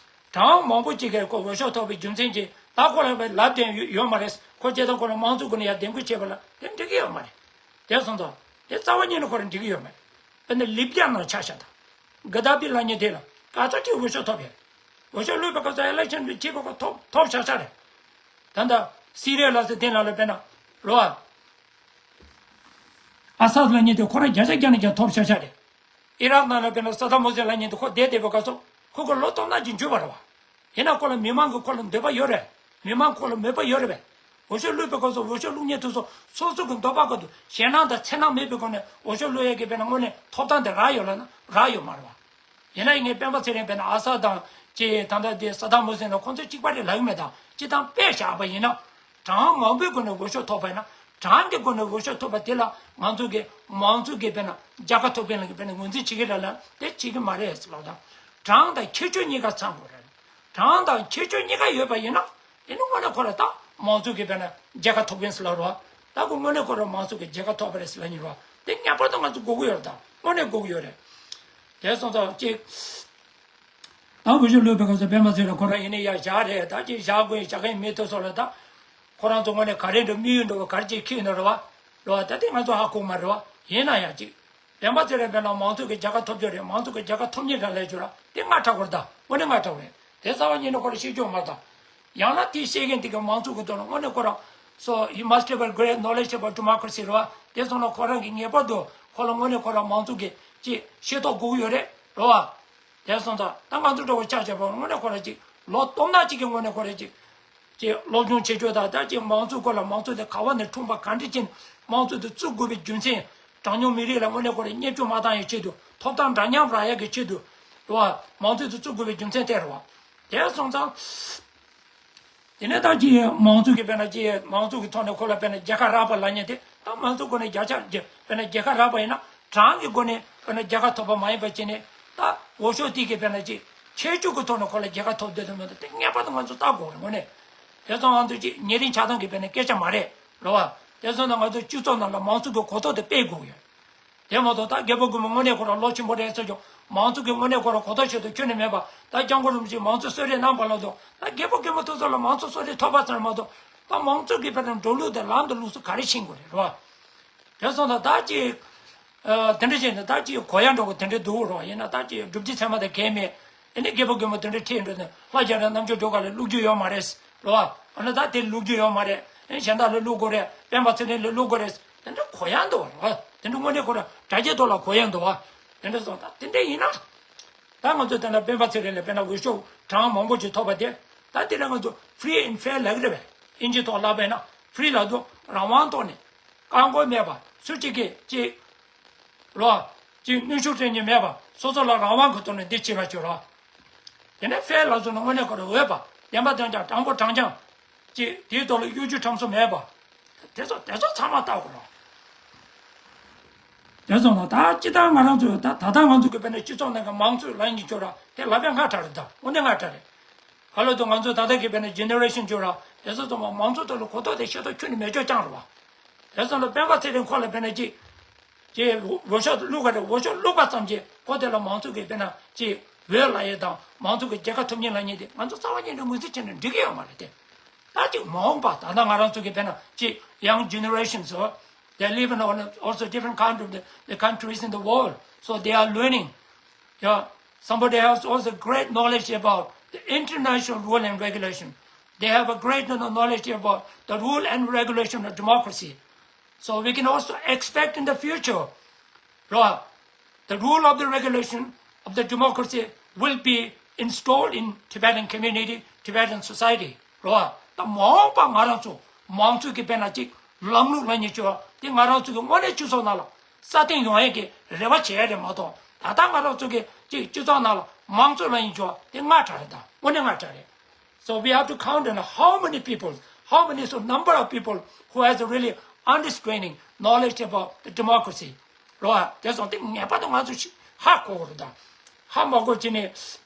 གྲངས་མང་པོ་ཅིག་གིས་ཁོ་འོས་ཤོག་ཐོབ་པའི་རྒྱུ་མཚན་གྱིས་ད་ཁོ་ལ་ལབ་དེ་ཡོད་མ་རེད། ཁོ་སྐྱེ་ཐོག་ཁོ་ལ་མང་གཙོ་ཁོ་ནས་ཡར་འདེམས་བསྐོ་བྱས་པ་ལ་དེ་འགྲིག་གི་ཡོད་མ་རེད། དེ་སོང་ཙང་དེ་རྩ་བ་ཉིད་ནས་ཁོ་རང་འགྲིག་གི་ཡོད་མ་རེད། དཔེར་ན་ལི་བི་ཡ་ནང་ཆ་བཞག་དང་། ག་དཱ་ཕི་ལབ་མཁན་དེ་ལ་ག་ཚོད་ཅིག་འོས་ཤོག་ཐོབ་ཡོད། འོས་ཤོག་བླུགས་པའི་སྐབས་སུ་ཨི་ལེག་ཤན་བྱེད་པའི་སྐབས་ཐོབ་ཐོབ་བཞག་བཞག་རེད། ད་ལྟ་སི་རི་ཡ་ལ་སི་དེ་ལ་ལ་དཔེར་ན་རོ། ཨ་སཱད་ལབ་མཁན་དེ་ཁོ་རང་བརྒྱ་ཆ་བརྒྱ་ནས་བརྒྱ་ཐོབ་ཤ་ཤ་རེད། ཨི་རག་ནང་ལ་དཔེར་ན་ས་དཱམ་ཧུ་སེན་ལབ་མཁན་དེ་ཁོ་བསྡད་བསྡད་པའི་སྐབས་སུ་ཁོ་ཁོ་ལོ་སྟོང་ཕྲག་ཅིག་འཇུས་པ་རེད་བ། ཡིན་ན་ཁོ་ལ་མི་མང་གིས་ཁོ་ལ་འདོད་པ་ཡོད་རེད། མི་མང་ཁོ་ལ་མོས་པ་ཡོད་རེད་པས། འོས་ཤོག་བླུགས་པའི་སྐབས་སུ་འོས་ཤོག་བླུགས་མཁན་དེ་ཚོ་སོ་སོ་གི་འདོད་པ་སྐབས་དུ་ཞེད་སྣང་དང་འཚེར་སྣང་མེད་པའི་སྒོ་ནས་འོས་ཤོག་བླུགས་ཡས་ཀྱི་དཔེར་ན་དངོས་གནས་ཐོབ་ཐང་དེ་རག་ཡོད་ལབ་ན་རག་ཡོད་མ་རེད་བ། ཡིན་ན་ཡིན་ངས་སྤེན་པ་ཚེ་རིང་དཔེར་ན་ཨ་སཱད་དང་ཅེས་ད་ལྟ་དེ་ས་དཱམ་ཧུ་སེན་ལ་ཁོང་ཚོ་གཅིག་པ་རེད་ལབ་ཀྱི་མེད་དང་སྤྱི་བཏང་དཔེ་བཞག་པ་ཡིན་ན། གྲངས་མང་པོའི་སྒོ་ནས་འོས་ཤོག་ཐོབ་པ་ཡིན་ན་གྲངས་ཀྱི་སྒོ་ནས་འོས་ཤོག་ཐོབ་པ་དེ་ལ་ང་ཚོ་གི་མང་གཙོ་གི་དཔེར་ན་རྒྱལ་ཁ་ཐོབ་མཁན་ལ་གི་དཔེར་ན་ངོས་འཛིན་བྱེད་ཀྱི་རེད་ལ་དེ་བྱེད་ཀྱི་མ་རེད་ཟེར་ལབ་དང་། གྲངས་དང་ཁྱད་ཆོས་གཉིས་ཀ་ཚང་དགོས་རེད། གྲངས་དང་ཁྱད་ཆོས་གཉིས་ཀ་ཡོད་པ་ཡིན་ན། དེ་ནི་དངོས་གནས་ཁོ་ར་ད་མང་གཙོ་གི་དཔེར་ན་རྒྱལ་ཁ་ཐོབ་མཁན་ཟེར་ལབ་རོགས། ད་ཁོ་དངོས་གནས་ཁོ་ར་མང་གཙོ་གི་རྒྱལ་ཁ་ཐོབ་པ་རེད་ཟེར་ལབ་ཉིན་རོགས། དེ་ངེས་པར་དུ་ང་ཚོ་དགོས་ཀྱི་ཡོད་རེད། ད་དངོས་གནས་དགོས་ཀྱི་ཡོད་རེད། དེ་སོང་ཙང་གཅིག་ད་འོས་ཤོག་བླུགས་པའི་སྐབས་སུ་སྤེན་པ་ཚེ་རིང་ཁོ་རང་ཡིན་ནའི་ཡར་བཞག་རེད། ད་ཅིག་བཞག་དགོས་བཞག་མཁན་མི་དེ་ཚོ་ལ་ད་ཁོ་རང་ཚོ་དངོས་གནས་ག་རེ་འདྲ་དམིགས་ཡུལ་འདྲ་བ་ག་རེ་ཅིག་འཁྱེར་ཡོད་ན་རེད་བ། རེད་བ། ད་དེ་ང་ཚོ་ཧ་གོ་མ་རེད་བ། ཡིན་ན་ཡང་ཅིག་སྤེན་པ་ཚེ་རིང་དཔེར་ན་མང་གཙོ་གི་རྒྱལ་ཁ་ཐོབ་རྒྱུ་རེད། མང་གཙོ་གི་རྒྱལ་ཁ་ཐོབ་མཁན་རང་ལས་རྒྱུ་ར་དེ་སྔ་དྲགས་པ་རེད། ད་དངོས་གནས་སྔ་དྲགས་པ་རེད། དེ་རྩ་བ་ཉིད་ནས་ཁོ་རང་ཤེས་རྒྱུ་མ་རེད། ད་ཡང་ན་དེ་བཤད་མཁན་དེ་གི་མང་གཙོ་གི་ཐོག་ལ་དངོས་གནས་ཁོ་རང་So he must have a great knowledge about democracy རེད་བ། དེ་སོང་ན་ཁོ་རང་གི་ངེས་པར་དུ་ཁོ་ལ་དངོས་གནས་ཁོ་རང་མང་གཙོ་གི་ཅིག་ཤེས་རྟོགས་དགོས་ཀྱི་ཡོད་རེད། རེད་བ། དེ་སོང་ཙང་ད་ང་ཚོ་འདྲ་བོ་ཆ་བཞག་པ་དངོས་གནས་ཁོ་རང་ཅིག་ལོ་སྟོང་ཕྲག་ཅིག་གི་སྔོན་ནས་ཁོ་རང་ཅིག་ཅིག་སློབ་སྦྱོང་བྱེད་རྒྱུ་དང་ད་ཅིག་མང་གཙོའི་སྐོར་ལ་མང་གཙོ་དེ་ག་བ་ནས་འཁྲུངས་པ་ག་འདྲ་ཅིག་མང་གཙོ་དེ་བཙུགས་དགོས་པའི་རྒྱུ་མཚན། གྲངས་ཉུང་མི་རིགས་ལ་དངོས་གནས་ཁོ་རང་བརྙས་བཅོས་མ་བཏང་ཡའི་ཆེད་དུ་ཐོབ་ཐང་འདྲ་མཉམ་རག་ཡ་གི་ཆེད་དུ། རེད་བ། མང་གཙོ་དེ་བཙུགས་དགོས་པའི་རྒྱུ་མཚན་དེ་རེད་བ། དེ་སོང་ཙང་། དེ་ནས་ད་ཅིག་མང་གཙོ་གི་དཔེར་ན་ཅིག་མང་གཙོ་གི་ཐོག་ནས་ཁོ་ལ་དཔེར་ན་རྒྱལ་ཁ་རག་པ་ལབ་མཁན་དེ་ད་མང་གཙོ་སྒོ་ནས་རྒྱལ་ཁ་རྒྱ་དཔེར་ན་རྒྱལ་ཁ་རག་པ་ཡིན་ན་གྲངས་ཀྱི་སྒོ་ནས་དཔེར་ན་རྒྱལ་ཁ་ཐོབ་པ་མ་ཡིན་པ་བྱས་ནས་ད་འོས་ཤོག་དེ་གི་དཔེར་ན་ཅིག་ཁྱད་ཆོས་ཀྱི་ཐོག་ནས་ཁོ་ལ་རྒྱལ་ཁ་ཐོབ་བསྡད་དོན་མེད་དོ་དེ་ངེས་པར་དུ་ང་ཚོ་བལྟ་དགོས་རེད་དངོས་གནས། དེ་ཚོ་ང་ཚོ་ཅིག་ཉེ་རིང་ཆགས་སྡང་གི་དཔེར་ན་སྐད་ཆ་མ་རེད་རེད་བ། དེ་ཚོ་ནི་ང་ཚོ་སྤྱི་ཚོགས་ནང་ལ་མང་གཙོ་གི་གོ་རྟོགས་དེ་སྤེལ་དགོས་ཡོད། དེ་མ་གཏོགས་ད་རྒྱལ་པོ་རྒོད་མོ་དངོས་གནས་ཁོ་རང་ལོ་ཆེན་པོ་རེད་ཟེར་ཀྱང་མང་གཙོ་གི་དངོས་གནས་ཁོ་རང་གོ་རྟོགས་ཆེད་དུ་ཁྱོན་ནས་མེད་པ། ད་སྐྱབས་མགོན་རིན་པོ་ཆེས་མང་གཙོ་གསོལ་རས་གནང་བ་ལ་དང་ད་རྒྱལ་པོ་རྒོད་མོ་དེ་ཚོ་ལ་མང་གཙོ་གསོལ་རས་ཐོབ་པ་ཙམ་མ་གཏོགས་ད་མང་གཙོ་གི་དཔེར་ན་འགྲོ་ལུགས་དང་ལམ་དང་ལུགས་སྲོལ་ག་རེ་ཤེས་དགོས་རེད་རོ། དེ་སོང་ཙང་ད་ཅིག་ཨ་དེ་འདྲ་བྱས་ནས་ད་ཅིག་གོ་ཡ་འགྲོ་གི་དེ་འདྲ་འདུག་རོ། ཡིན་ན་ད་ཅིག་སྒྲུབ་བྱེད་ཚད་མ་དང་གལ་མེད། ཨ་ནི་རྒྱལ་པོ་རྒོད་མོ་དེ་འདྲ་ཁྲིད་འགྲོ་ནས་ལྷ་རྒྱ་རས་རྣམ་དཔྱོད་སྒྲོལ་དཀར་ལ་བླུག་རྒྱུ་ཡོད་མ་རེད། རེད་བ། ཨ་ནི་ད་དེ་བླུག་རྒྱུ་ཡོད་མ་རེད། ཨ་ནི་གཞན་དག་ལ་བླུག་དགོས་རེད། སྤེན་པ་ཚེ་རིང་ལ་བླུག་དགོས་རེད། དེ་འདྲ་གོ་ཡ་འདུག་བ། རེད་བ། དེ་འདྲ་དངོས་གནས་ཁོ་རང་དྲ་རྒྱའི་ཐོག་ལ་གོ་ཡ་འདུག་བ། དེ་འདྲ་སོང་ད་དེ་འདྲ་ཡིན་ན། ད་ང་ཚོ་དེ་ན་སྤེན་པ་ཚེ་རིང་ལ་དཔེར་ན་འོས་ཤོག་གྲངས་མང་པོ་ཅིག་ཐོབ་པ་དེ། ད་དེ་ལ་ང་ཚོ་free and fair ལབ་ཀྱི་རེད་བས། ཨིན་ཇིའི་ཐོག་ལབ་པས་ན་free ལབ་དུས་རང་དབང་ཐོག་ནས། བཀག་འགོག་མེད་པ་སུ་གཅིག་གིས་གཅིག་རོ། གཅིག་གནོན་ཤུགས་སྤྲད་མཁན་མེད་པ་སོ་སོ་ལ་རང་དབང་གི་ཐོག་ནས་འདི་བྱེད་པ་བྱོས་རོ། དེ་ནས་ཧྥེ་ལ་སོགས་ནི་དངོས་གནས་ཁོ་རང་འོས་པ་བདེན་པ་བདེན་རྐྱང་དྲང་པོ་དྲང་རྐྱང་། གཅིག་དེའི་ཐོག་ལ་གཡོ་སྒྱུ་ཁྲམ་གསོག་མེད་པ། དེ་ཚོ་དེ་ཚོ་ཚང་མ་བལྟ་དགོས་རོ། དེ་སོང་ན་ད་སྤྱི་བཏང་ང་རང་ཚོ་ད་ད་ལྟ་ང་ཚོ་གི་དཔེར་ན་སྤྱི་ཚོགས་ནང་གི་མང་གཙོའི་ལམ་ཡིན་ཆོག་ར་དེ་ལབ་པའི་སྔ་དྲགས་རེད། ད་དངོས་གནས་སྔ་དྲགས་རེད། ག་ལ་དུ་ང་ཚོ་ད་ལྟ་གི་དཔེར་ན་ཇེ་ནེ་རེ་ཤན་ཆོག་ར་དེ་ཚོ་ཚང་མ་མང་གཙོ་དེ་ལ་གོ་རྟོགས་དེ་ཤེས་རྟོགས་ཁྱོན་ནས་མེད་ཆོག་རྐྱང་རེད་བ། དེ་སོང་ན་སྤེན་པ་ཚེ་རིང་ཁོ་ལ་དཔེར་ན་ཅིག་ཅིག་འོས་ཤོག་བླུག་ག་རེད། འོས་ཤོག་བླུག་པ་ཙམ་གྱིས་ཁོ་དེ་ལ་མང་གཙོ་གི་དཔེར་ན་ཅིག་འོས་ལ་ཡས་དང་མང་གཙོ་གི་རྒྱལ་ཁ་ཐོབ་མཁན་ལབ་མཁན་དེ་ང་ཚོ་རྩ་བ་ཉིད་ནས་ངོས་འཛིན་བྱས་ན་འགྲིག་གི་ཡོད་མ་རེད་དེ། ད་ཅིག་མ་འོངས་པ་ད་ལྟ་ང་རང་ཚོ་གི་དཔེར་ན་ཅིག་young generations, they live in all- also different countries, the, the countries in the world. So they are learning. Yeah, somebody has also great knowledge about the international rule and regulation. They have a great kno- knowledge about the rule and regulation of democracy. So we can also expect in the future, right, the rule of the regulation of the democracy will be installed in Tibetan community, Tibetan society. རོ། ད་མ་འོངས་པ་ང་རང་ཚོ་མང་གཙོ་གི་དཔེར་ན་ཅིག་ལམ་ལུགས་ལ་ཉེ་ཆོག་དེ་ང་རང་ཚོ་གི་དངོས་གནས་སྤྱི་ཚོགས་ནང་ལ་སྲ་བརྟན་ཡོང་ཡས་ཀྱི་རེ་བ་བྱེད་ཡས་རེད་མ་གཏོགས། ད་ལྟ་ང་རང་ཚོ་གི་ཅིག་སྤྱི་ཚོགས་ནང་ལ་མང་གཙོ་ལ་ཉེ་ཆོག་དེ་སྔ་དྲགས་རེད། ད་དངོས་གནས་སྔ་དྲགས་རེད། So we have to count on how many people, how many, so number of people who has a really understanding, knowledge about the democracy. རོ། དེ་སོང་དེ་ངེས་པར་དུ་ང་ཚོ་ཞིག་ཧ་གོ་དགོས་རེད། ད་ཧ་མ་གོ་བྱས་ནས་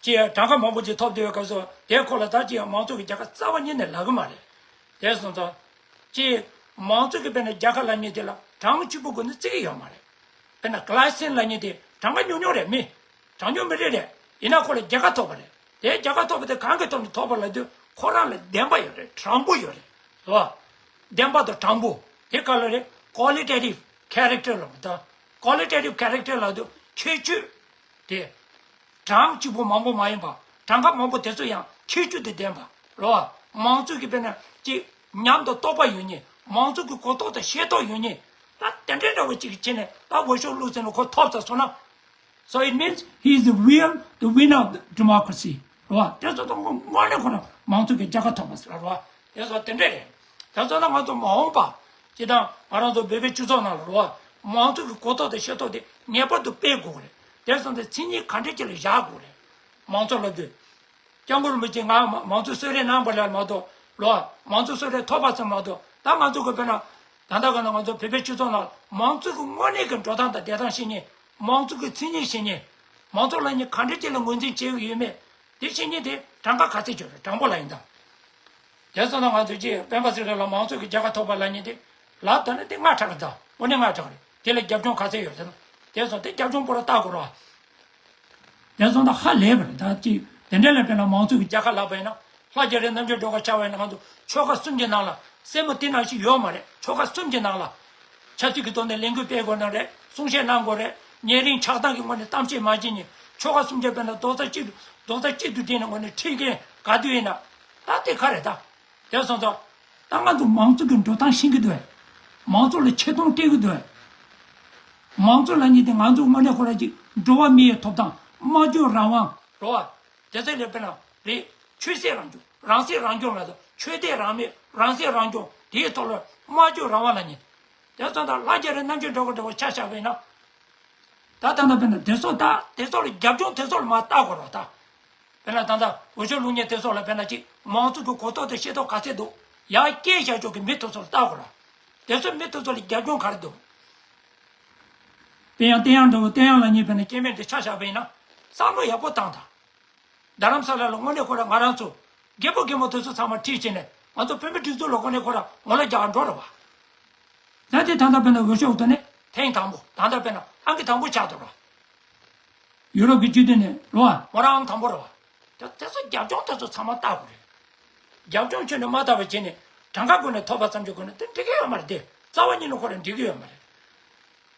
ཅིག་གྲངས་ཀ་མང་པོ་ཅིག་ཐོབ་བསྡད་ཡོད་སྐབས་སུ་དེ་ཁོ་ལ་ད་ཅིག་མང་གཙོ་གི་རྒྱལ་ཁ་རྩ་བ་ཉིད་ནས་ལབ་གི་མ་རེད། དེ་སོང་ཙང་ཅིག་མང་གཙོ་གི་དཔེར་ན་རྒྱལ་ཁ་ལབ་མཁན་དེ་ལ་གྲངས་གཅིག་པུ་སྒོ་ནས་བརྩི་གི་ཡོད་མ་རེད། དཔེར་ན་ཀླ་སེན་ལབ་མཁན་དེ་གྲངས་ཀ་ཉུང་ཉུང་རེད། མི་གྲངས་ཉུང་མི་རེད་རེད། ཡིན་ན་ཁོ་ལ་རྒྱལ་ཁ་ཐོབ་པ་རེད། དེ་རྒྱལ་ཁ་ཐོབ་པ་དེ་གང་གི་ཐོག་ནས་ཐོབ་པ་ལབ་དུས་ཁོ་རང་ལ་བདེན་པ་ཡོད་རེད། དྲང་པོ་ཡོད་རེད། རེད་བ། བདེན་པ་དང་དྲང་པོ། དེ་ག་ལ་རེད། qualitative character ལབ་པ་དང་། qualitative character ལབ་དུས་ཁྱད་ཆོས་དེ། གྲངས་གཅིག་པོ་མང་པོ་མ་ཡིན་པ། གྲངས་ཀ་མང་པོ་དེ་ཚོ་ཡང་ཁྱད་ཆོས་དེ་ལྡན་པ། རེད་བ། མང་གཙོ་གི་དཔེར་ན་ཅིག་ཉམས་དང་རྟོགས་པ་ཡོད་མཁན། མང་གཙོ་གི་གོ་རྟོགས་དང་ཤེས་རྟོགས་ཡོད་མཁན། ད་དེ་འདྲའི་འདྲ་བོ་ཅིག་བྱས་ནས་ད་འོས་ཤོག་བླུགས་ཟིན་ལ་ཁོ་ཐོབ་ཚར་སོང་ན། So it means he is the real, the winner of the democracy. རེད་བ། དེ་ཚོ་དང་དངོས་གནས་ཁོ་རང་མང་གཙོ་གི་རྒྱལ་ཁ་ཐོབ་པ་ཟེར་བ་རེད་བ། དེ་ཚོ་དེ་འདྲ་རེད། དེ་ཚོ་ལ་ང་ཚོ་མ་འོངས་པ། སྤྱིར་བཏང་ང་རང་ཚོ་བོད་པའི་སྤྱི་ཚོགས་ནང་ལ་རེད་བ། མང་གཙོ་གི་གོ་རྟོགས་དང་ཤེས་རྟོགས་དེ་ངེས་པར་དུ་སྤེལ་དགོས་རེད། དེ་སོང་ཙང་མཚན་ཉིད་ག་འདྲ་ཅིག་ལ་བཞག་དགོས་རེད། མང་གཙོ་ལབ་དུས། སྐྱབས་མགོན་རིན་པོ་ཆེ་ང་མ- མང་གཙོ་གསོལ་རས་གནང་བ་ལ་མ་གཏོགས་རོ། མང་གཙོ་གསོལ་རས་ཐོབ་པ་ཙམ་མ་གཏོགས། ད་ང་ཚོ་གི་དཔེར་ན། ད་ལྟ་ག་ན་ང་ཚོ་བོད་པའི་སྤྱི་ཚོགས་ནང་མང་གཙོ་གི་དངོས་གནས་ཀྱི་འགྲོ་སྟངས་དང་བསྡད་སྟངས་ཤེས་མཁན། མང་གཙོ་གི་མཚན་ཉིད་ཤེས་མཁན། མང་གཙོ་ལབ་མཁན་ག་འདྲ་ཅིག་ལ་ངོས་འཛིན་བྱེད་ཀྱི་ཡོད་མེད། དེ་ཤེས་མཁན་དེ་གྲངས་ཀ་ག་ཚད་ཅིག་རེད། དྲང་པོ་ལབ་ཡིན་ད། དེ་སོང་ན་ང་ཚོས་ཀྱིས་སྤེན་པ་ཚེ་རིང་ལ་མང་གཙོ་གི་རྒྱལ་ཁ་ཐོབ་པ་ལབ་མཁན་དེ་ལབ་ད་ནི་དེ་སྔ་དྲགས་རེད་ད། དངོས་གནས་སྔ་དྲགས་རེད། དེ་ལ་རྒྱབ་ལྗོངས་ག་ཚད་ཡོད་ཟེར་ན། དེ་སོང་དེ་རྒྱབ་ལྗོངས་པོ་ར་བལྟ་དགོས་རེད་བ། དེ་སོང་ད་ཧ་ལས་པ་རེད། ད་ཅིག་དེ་འདྲ་ལ་དཔེར་ན་མང་གཙོ་གི་རྒྱལ་ཁ་ལབ་པ་ཡིན་ན། ལྷ་རྒྱ་རི་རྣམ་རྒྱལ་སྒྲོལ་དཀར་ཆགས་པ་ཡིན་ན་ང་ཚོ་ཆོལ་ཁ་གསུམ་གྱི་ནང་ལ་སེར་མོ་དེ་ནང་བཞིན་ཡོད་མ་རེད། ཆོལ་ཁ་གསུམ་གྱི་ནང་ལ། ཆབ་སྲིད་ཀྱི་ཐོག་ནས་ལས་འགུལ་སྤེལ་དགོས་ན་རེད། གསུང་བཤད་གནང་དགོས་རེད། ཉེ་རིང་ཆགས་སྡང་གི་ངོས་ནས་གཏམ་བཤད་མ་བྱེད་ནས་ཆོལ་ཁ་གསུམ་གྱི་དཔེར་ན་རྡོག་རྩ་གཅིག་ཏུ་རྡོག་རྩ་གཅིག་ཏུ་བསྒྲིལ་ནས་ངོས་ནས་ཁྲིད་མཁན་ག་དུས་ཡིན་ན། ད་དེ་ག་རེད་ད། དེ་སོང་ཙང་། ད་ང་ཚོ་མང་གཙོ་གི་འགྲོ་སྟངས་ཤེས་ཀྱི་འདུག་གས། མང་གཙོ་ལ་ཆེ་མཐོང་སྤྲད་ཀྱི་འདུག་གས། མང་གཙོ་ལབ་མཁན་དེ་ང་ཚོ་དངོས་གནས་ཁོ་རང་གཅིག་འགྲོ་བ་མི་ཡི་ཐོབ་ཐང་། སྨྲ་བརྗོད་རང་དབང་རོ། དེ་ཚོ་ལས་དཔེར་ན་རེད། ཆོས་སྲིད་རང་སྐྱོང་། རང་སྲིད་རང་སྐྱོང་ལ་ཆོས་དད་རང་མོས། རང་སྲིད་རང་སྐྱོང་དེའི་ཐོག་ལ་སྨྲ་བརྗོད་རང་དབང་ལབ་མཁན། དེ་སོང་ཙང་ལྷ་རྒྱ་རི་རྣམ་རྒྱལ་སྒྲོལ་དཀར་འདྲ་བོ་ཆ་བཞག་པ་ཡིན་ན། ད་ད་ལྟ་དཔེར་ན་དེ་ཚོ་ད་དེ་ཚོ་ལ་རྒྱབ་ལྗོངས་དེ་ཚོ་ལ་མར་བལྟ་དགོས་རེད་ད། དཔེར་ན་ད་ལྟ་འོས་ཤོག་བླུག་མཁན་དེ་ཚོ་ལ་དཔེར་ན་ཅིག་མང་གཙོ་གི་གོ་རྟོགས་དང་ཤེས་རྟོགས་ག་ཚད་འདུག་ཡར་སྐྱེལ་བཞག་ཕྱོགས་ཀྱི་མི་དེ་ཚོ་ལ་བལྟ་དགོས་རེད། དེ་ཚོ་མི་དེ་ཚོ་ལ་རྒྱབ་ལྗོངས་ག་རེ་འདུག་བསྟན་དབྱངས། བསྟན་དབྱངས་འདྲ་བོ། བསྟན་དབྱངས་ལབ་མཁན་དཔེར་ན་སྐྱེ་དམན་དེ་ཆ་བཞག་པ་ཡིན་ན་བསམ་བློ་ཡག་པོ་བཏང་དང་། རྡ་རམ་ས་ལ་ལ་དངོས་གནས་ཁོ་རང་ང་རང་ཚོ་རྒད་པོ་རྒན་མོ་དེ་ཚོ་ཚང་མ་ཁྲིད་བྱས་ནས་ང་ཚོ་བོད་མི་སྒྲིག་འཛུགས་ལ་དངོས་གནས་ཁོ་རང་ངོ་ལ་རྒྱག་འགྲོ་རེད་བ། ད་དེ་ད་ལྟ་དཔེར་ན་འོས་ཤོག་ཐོག་ནས་ཐེངས་དང་པོ། ད་ལྟ་དཔེར་ན་ཨང་ཀི་དང་པོ་ཆགས་འདུག་ར། ཡུ་རོབ་ཀྱི་སྤྱི་འཐུས་ནས་རེད་བ། མོ་རང་ཨང་དང་པོ་རེད་བ། དེ་དེ་ཚོ་རྒྱབ་ལྗོངས་དེ་ཚོ་ཚང་མ་བལྟ་དགོས་རེད། རྒྱབ་ལྗོངས་ཁྱོན་ནས་མ་བལྟ་བ་བྱས་ནས་གྲངས་ཀ་སྒོ་ནས་ཐོབ་པ་ཙམ་གྱི་སྒོ་ནས་དེ་འགྲིག་གི་ཡོད་མ་རེད་དེ། རྩ་བ་ཉིད་ནས་ཁོ་རང་འགྲིག་གི་ཡོད་མ་རེད།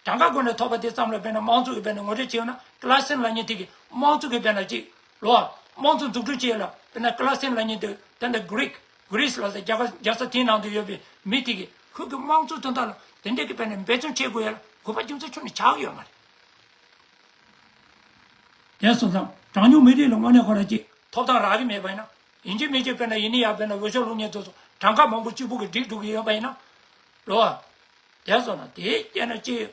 གྲངས་ཀ་སྒོ་ནས་ཐོབ་པ་དེ་ཙམ་ལ་དཔེར་ན་དམངས་གཙོ་གི་དཔེར་ན་ངོ་སྤྲོད་བྱས་ཡོད་ན། ཀླ་སེན་ལབ་མཁན་དེ་གིས་དམངས་གཙོ་གི་དཔེར་ན་ཅིག་རོ། དམངས་གཙོ་འཛུགས་སྐྲུན་བྱས་ཡོད་ལ། དཔེར་ན་ཀླ་སེན་ལབ་མཁན་དེ་དེ་འདྲ་གྷི་རིག་གྷི་རིས་ལ་ཟེར། རྒྱ་གར་རྒྱལ་ས་དེའི་ནང་དུ་ཡོད་པའི་མི་དེ་གིས་ཁོ་གི་དམངས་གཙོ་དོན་དག་ལ་དེ་འདྲ་གི་དཔེར་ན་འབད་བརྩོན་བྱེད་དགོས་ཡ་ལ་དགོས་པ་རྒྱུ་མཚན་ཁྱོན་ནས་ཆགས་ཀྱི་ཡོད་མ་རེད། དེ་སོང་ཙང་གྲངས་ཉུང་མི་རིགས་ལ་དངོས་གནས་ཁོ་རང་ཅིག་ཐོབ་ཐང་རག་གི་མེད་པ་ཡིན་ན། ཡིན་གཅིག་མིན་གཅིག་དཔེར་ན་ཡིན་ནི་ཡ་དཔེར་ན་འོས་ཤོག་བླུག་མཁན་དེ་ཚོ་གྲངས་ཀ་མང་པོ་གཅིག་པུ་གིས་འགྲིག་འགྲོ་གི་ཡོད་པ་ཡིན་ན། རོ། དེ་སོང་ན་དེའི་རྐྱེན་ནས་ཅིག་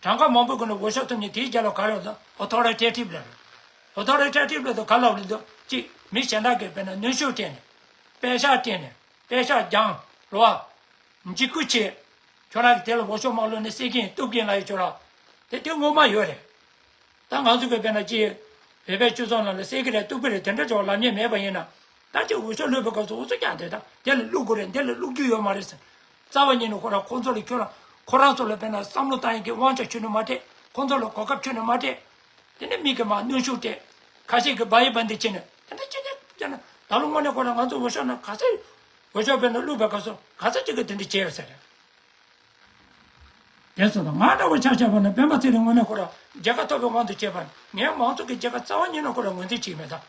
གྲངས་ཀ་མང་པོའི་སྒོ་ནས་འོས་ཤོག་ཐོབ་མཁན་དེའི་རྒྱབ་ལ་ག་རེ་ཡོད་ཟེར་ན། ཨོ་ཐོ་རི་ཊེ་ཊིབ་ལབ་རེད། ཨོ་ཐོ་རི་ཊེ་ཊིབ་ལབ་དུས་ག་ལབ་རེད་འདུག་ཅིག་མི་གཞན་དག་གིས་དཔེར་ན་གནོན་ཤུགས་སྤྲད་ནས། པད་ཤག་སྤྲད་ནས། པད་ཤག་རྒྱང་། རོ། འཇིགས་སྐུལ་བྱེད། ཁྱོད་རང་གིས་དེ་ལ་འོས་ཤོག་མ་བླུགས་ན་བསད་ཀྱི་ཡིན། གཏུབ་ཀྱི་ཡིན་ལབ་ཡོད་ཁྱོད་རང་། དེ་དེ་ངོ་མ་ཡོད་རེད། ད་ང་ཚོ་གི་དཔེར་ན་ཅིག་བོད་པའི་སྤྱི་ཚོགས་ནང་ལ་བསད་ཀྱི་རེད། གཏུབ་ཀྱི་རེད། དེ་འདྲ་འདྲ་བ་ལབ་མཁན་མེད་པ་ཡིན་ན། ད་ཅིག་འོས་ཤོག་བླུགས་པའི་སྐབས་སུ་འུ་ཚོ་ཀྱང་དེ་ད་དེ་ལ་བླུག་དགོས་རེད། འདི་ལ་བླུག་རྒྱུ་ཡོད་མ་རེད་ཟེར། རྩ་བ་ཉིད་ནས་ཁོ་རང་ཁོང་ཚོ་ལ་ཁྱོད་རང་ཁོ་རང་ཚོ་ལ་དཔེར་ན་བསམ་བློ་བཏང་ཡག་གི་དབང་ཆ་ཁྱོན་ནས་མ་སྤྲད། ཁོང་ཚོ་ལ་གོ་སྐབས་ཁྱོན་ནས་མ་སྤྲད། དེ་ནས་མི་གིས་མར་གནོན་ཤུགས་སྤྲད། ཁ་ཤས་ཀྱིས་བ་ཡི་བ་འདི་བྱས་ནས་དེ་འདྲ་བྱས་ནས་བྱས་ན། ད་ལོ་དངོས་གནས་ཁོ་རང་ང་ཚོ་འོས་ཤོག་ནང་ག་ཚོད། འོས་ཤོག་དཔེར་ན་བླུགས་པའི་སྐབས་སུ་ག་ཚོད་ཅིག་གིས་དེ་འདྲ་བྱས་ཡོད་ས་རེད། དེ་སོང་ཙང་ང་འདྲ་བོ་ཆ་བཞག་པ་ན་སྤེན་པ་ཚེ་རིང་དངོས་གནས་ཁོ་རང་རྒྱལ་ཁ་ཐོབ་པའི་དབང་དུ་བྱས་པ་ནི་ངས་མང་གཙོ་གི་རྒྱལ་ཁ་རྩ་བ་ཉིད་ནས་ཁོ་རང་ངོས་འཛིན་བྱེད་ཀྱི་མེད་ད།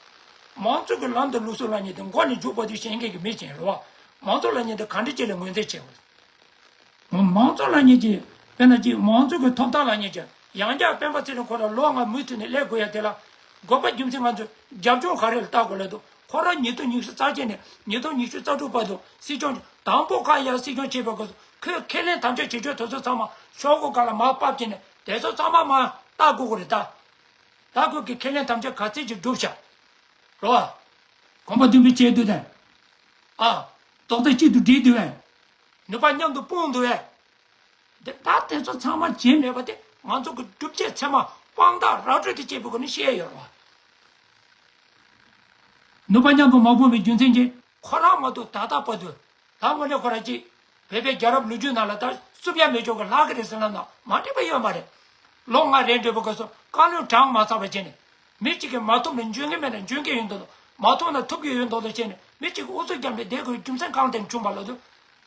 མང་གཙོ་གི་ལམ་དང་ལུགས་སྲོལ་ལབ་མཁན་དེ་མགོ་ནས་མཇུག་བར་དུ་ཤེས་མཁན་གྱི་མི་ཅིག་ཡིན་རེད་བ། མང་གཙོ་ལབ་མཁན་དེ་ག་འདྲ་ཅིག་ལ་ངོས་འཛིན་བྱེད་དགོས། མང་གཙོ་ལབ་མཁན་གྱི་དཔེར་ན་ཅིག་མང་གཙོ་གི་ཐོབ་ཐང་ལབ་མཁན་གྱི་ཡང་བསྐྱར་སྤེན་པ་ཚེ་རིང་ཁོ་རང་ལོ་ལྔ་མུ་མཐུད་ནས་སླེབས་དགོས་ཡ་དེ་ལ་དགོས་པ་རྒྱུ་མཚན་ང་ཚོས་རྒྱབ་ལྗོངས་ག་རེ་ལ་བལྟ་དགོས་ལབ་དུས། ཁོ་རང་ཉིས་སྟོང་ཉི་ཤུ་རྩ་བརྒྱད་ནས་ཉིས་སྟོང་ཉི་ཤུ་རྩ་དྲུག་བར་དུ་སྲིད་སྐྱོང་དང་པོ་ཁ་ཡར་སྲིད་སྐྱོང་བྱེད་པའི་སྐབས་སུ་ཁོས་ཁས་ལེན་དམ་བཅའ་བྱེད་ཆོག་དེ་ཚོ་ཚང་མ་ཤོག་གུ་སྒང་ལ་མར་ཕབ་བྱས་ནས་དེ་ཚོ་ཚང་མ་མར་བལྟ་དགོས་ཀྱི་རེད་ད། ད་ཁོས་ཀྱི་ཁས་ལེན་དམ་བཅའ་ག་ཚད་ཅིག་བསྒྲུབས་ཤག་རོ། གོམ་པ་མདུན་སྤོས་བྱས་འདུག་དེ། ཨ། རྡོག་རྩ་གཅིག་ཏུ་སྒྲིལ་འདུག་བས། ནུས་པ་མཉམ་དུ་སྤུངས་འདུག་བས། འདི་ད་དེ་ཚོ་ཚང་མ་བྱས་མེད་པ་དེ་ང་ཚོ་གི་སྒྲུབ་བྱེད་ཚད་མ་དཔང་རྟགས་ར་སྤྲོད་དེ་བྱས་པའི་སྒོ་ནས་བཤད་ཡོད་རེད་བ། ནུས་པ་མཉམ་དུ་མ་སྤུངས་པའི་རྒྱུ་མཚན་གྱིས་ཁོ་རང་མ་གཏོགས་ད་ལྟ་བར་དུ། ད་དངོས་གནས་ཁོ་རང་ཅིག་བོད་པའི་རྒྱལ་རབས་ལོ་རྒྱུས་ནང་ལ་ད་བསུབ་ཡ་མེད་ཆོག་གི་ལྷག་གི་རེད་ཟེར་ལབ་ན་མ་འགྲིག་པ་ཡོད་མ་རེད། ལོ་ལྔ་རེ་འགྲོ་བའི་སྐབས་སུ་བཀའ་བློན་གྲངས་མ་ཚང་བ་བྱས་ནས། མི་གཅིག་གིས་མ་ཐུབ་ན་འཇོན་གྱི་མེད་ན་འཇོན་གྱི་ཡོད་མདོག་མདོག་མ་ཐུབ་ན་ཐུབ་ཀྱི་ཡོད་མདོག་མདོག་བྱས་ནས་མི་གཅིག་གིས་ཨུ་ཚུགས་བརྒྱབ་ནས་བསྡད་དགོས་རྒྱུ་མཚན་གང་དེར་བྱུང་བ་ལབ་དུས།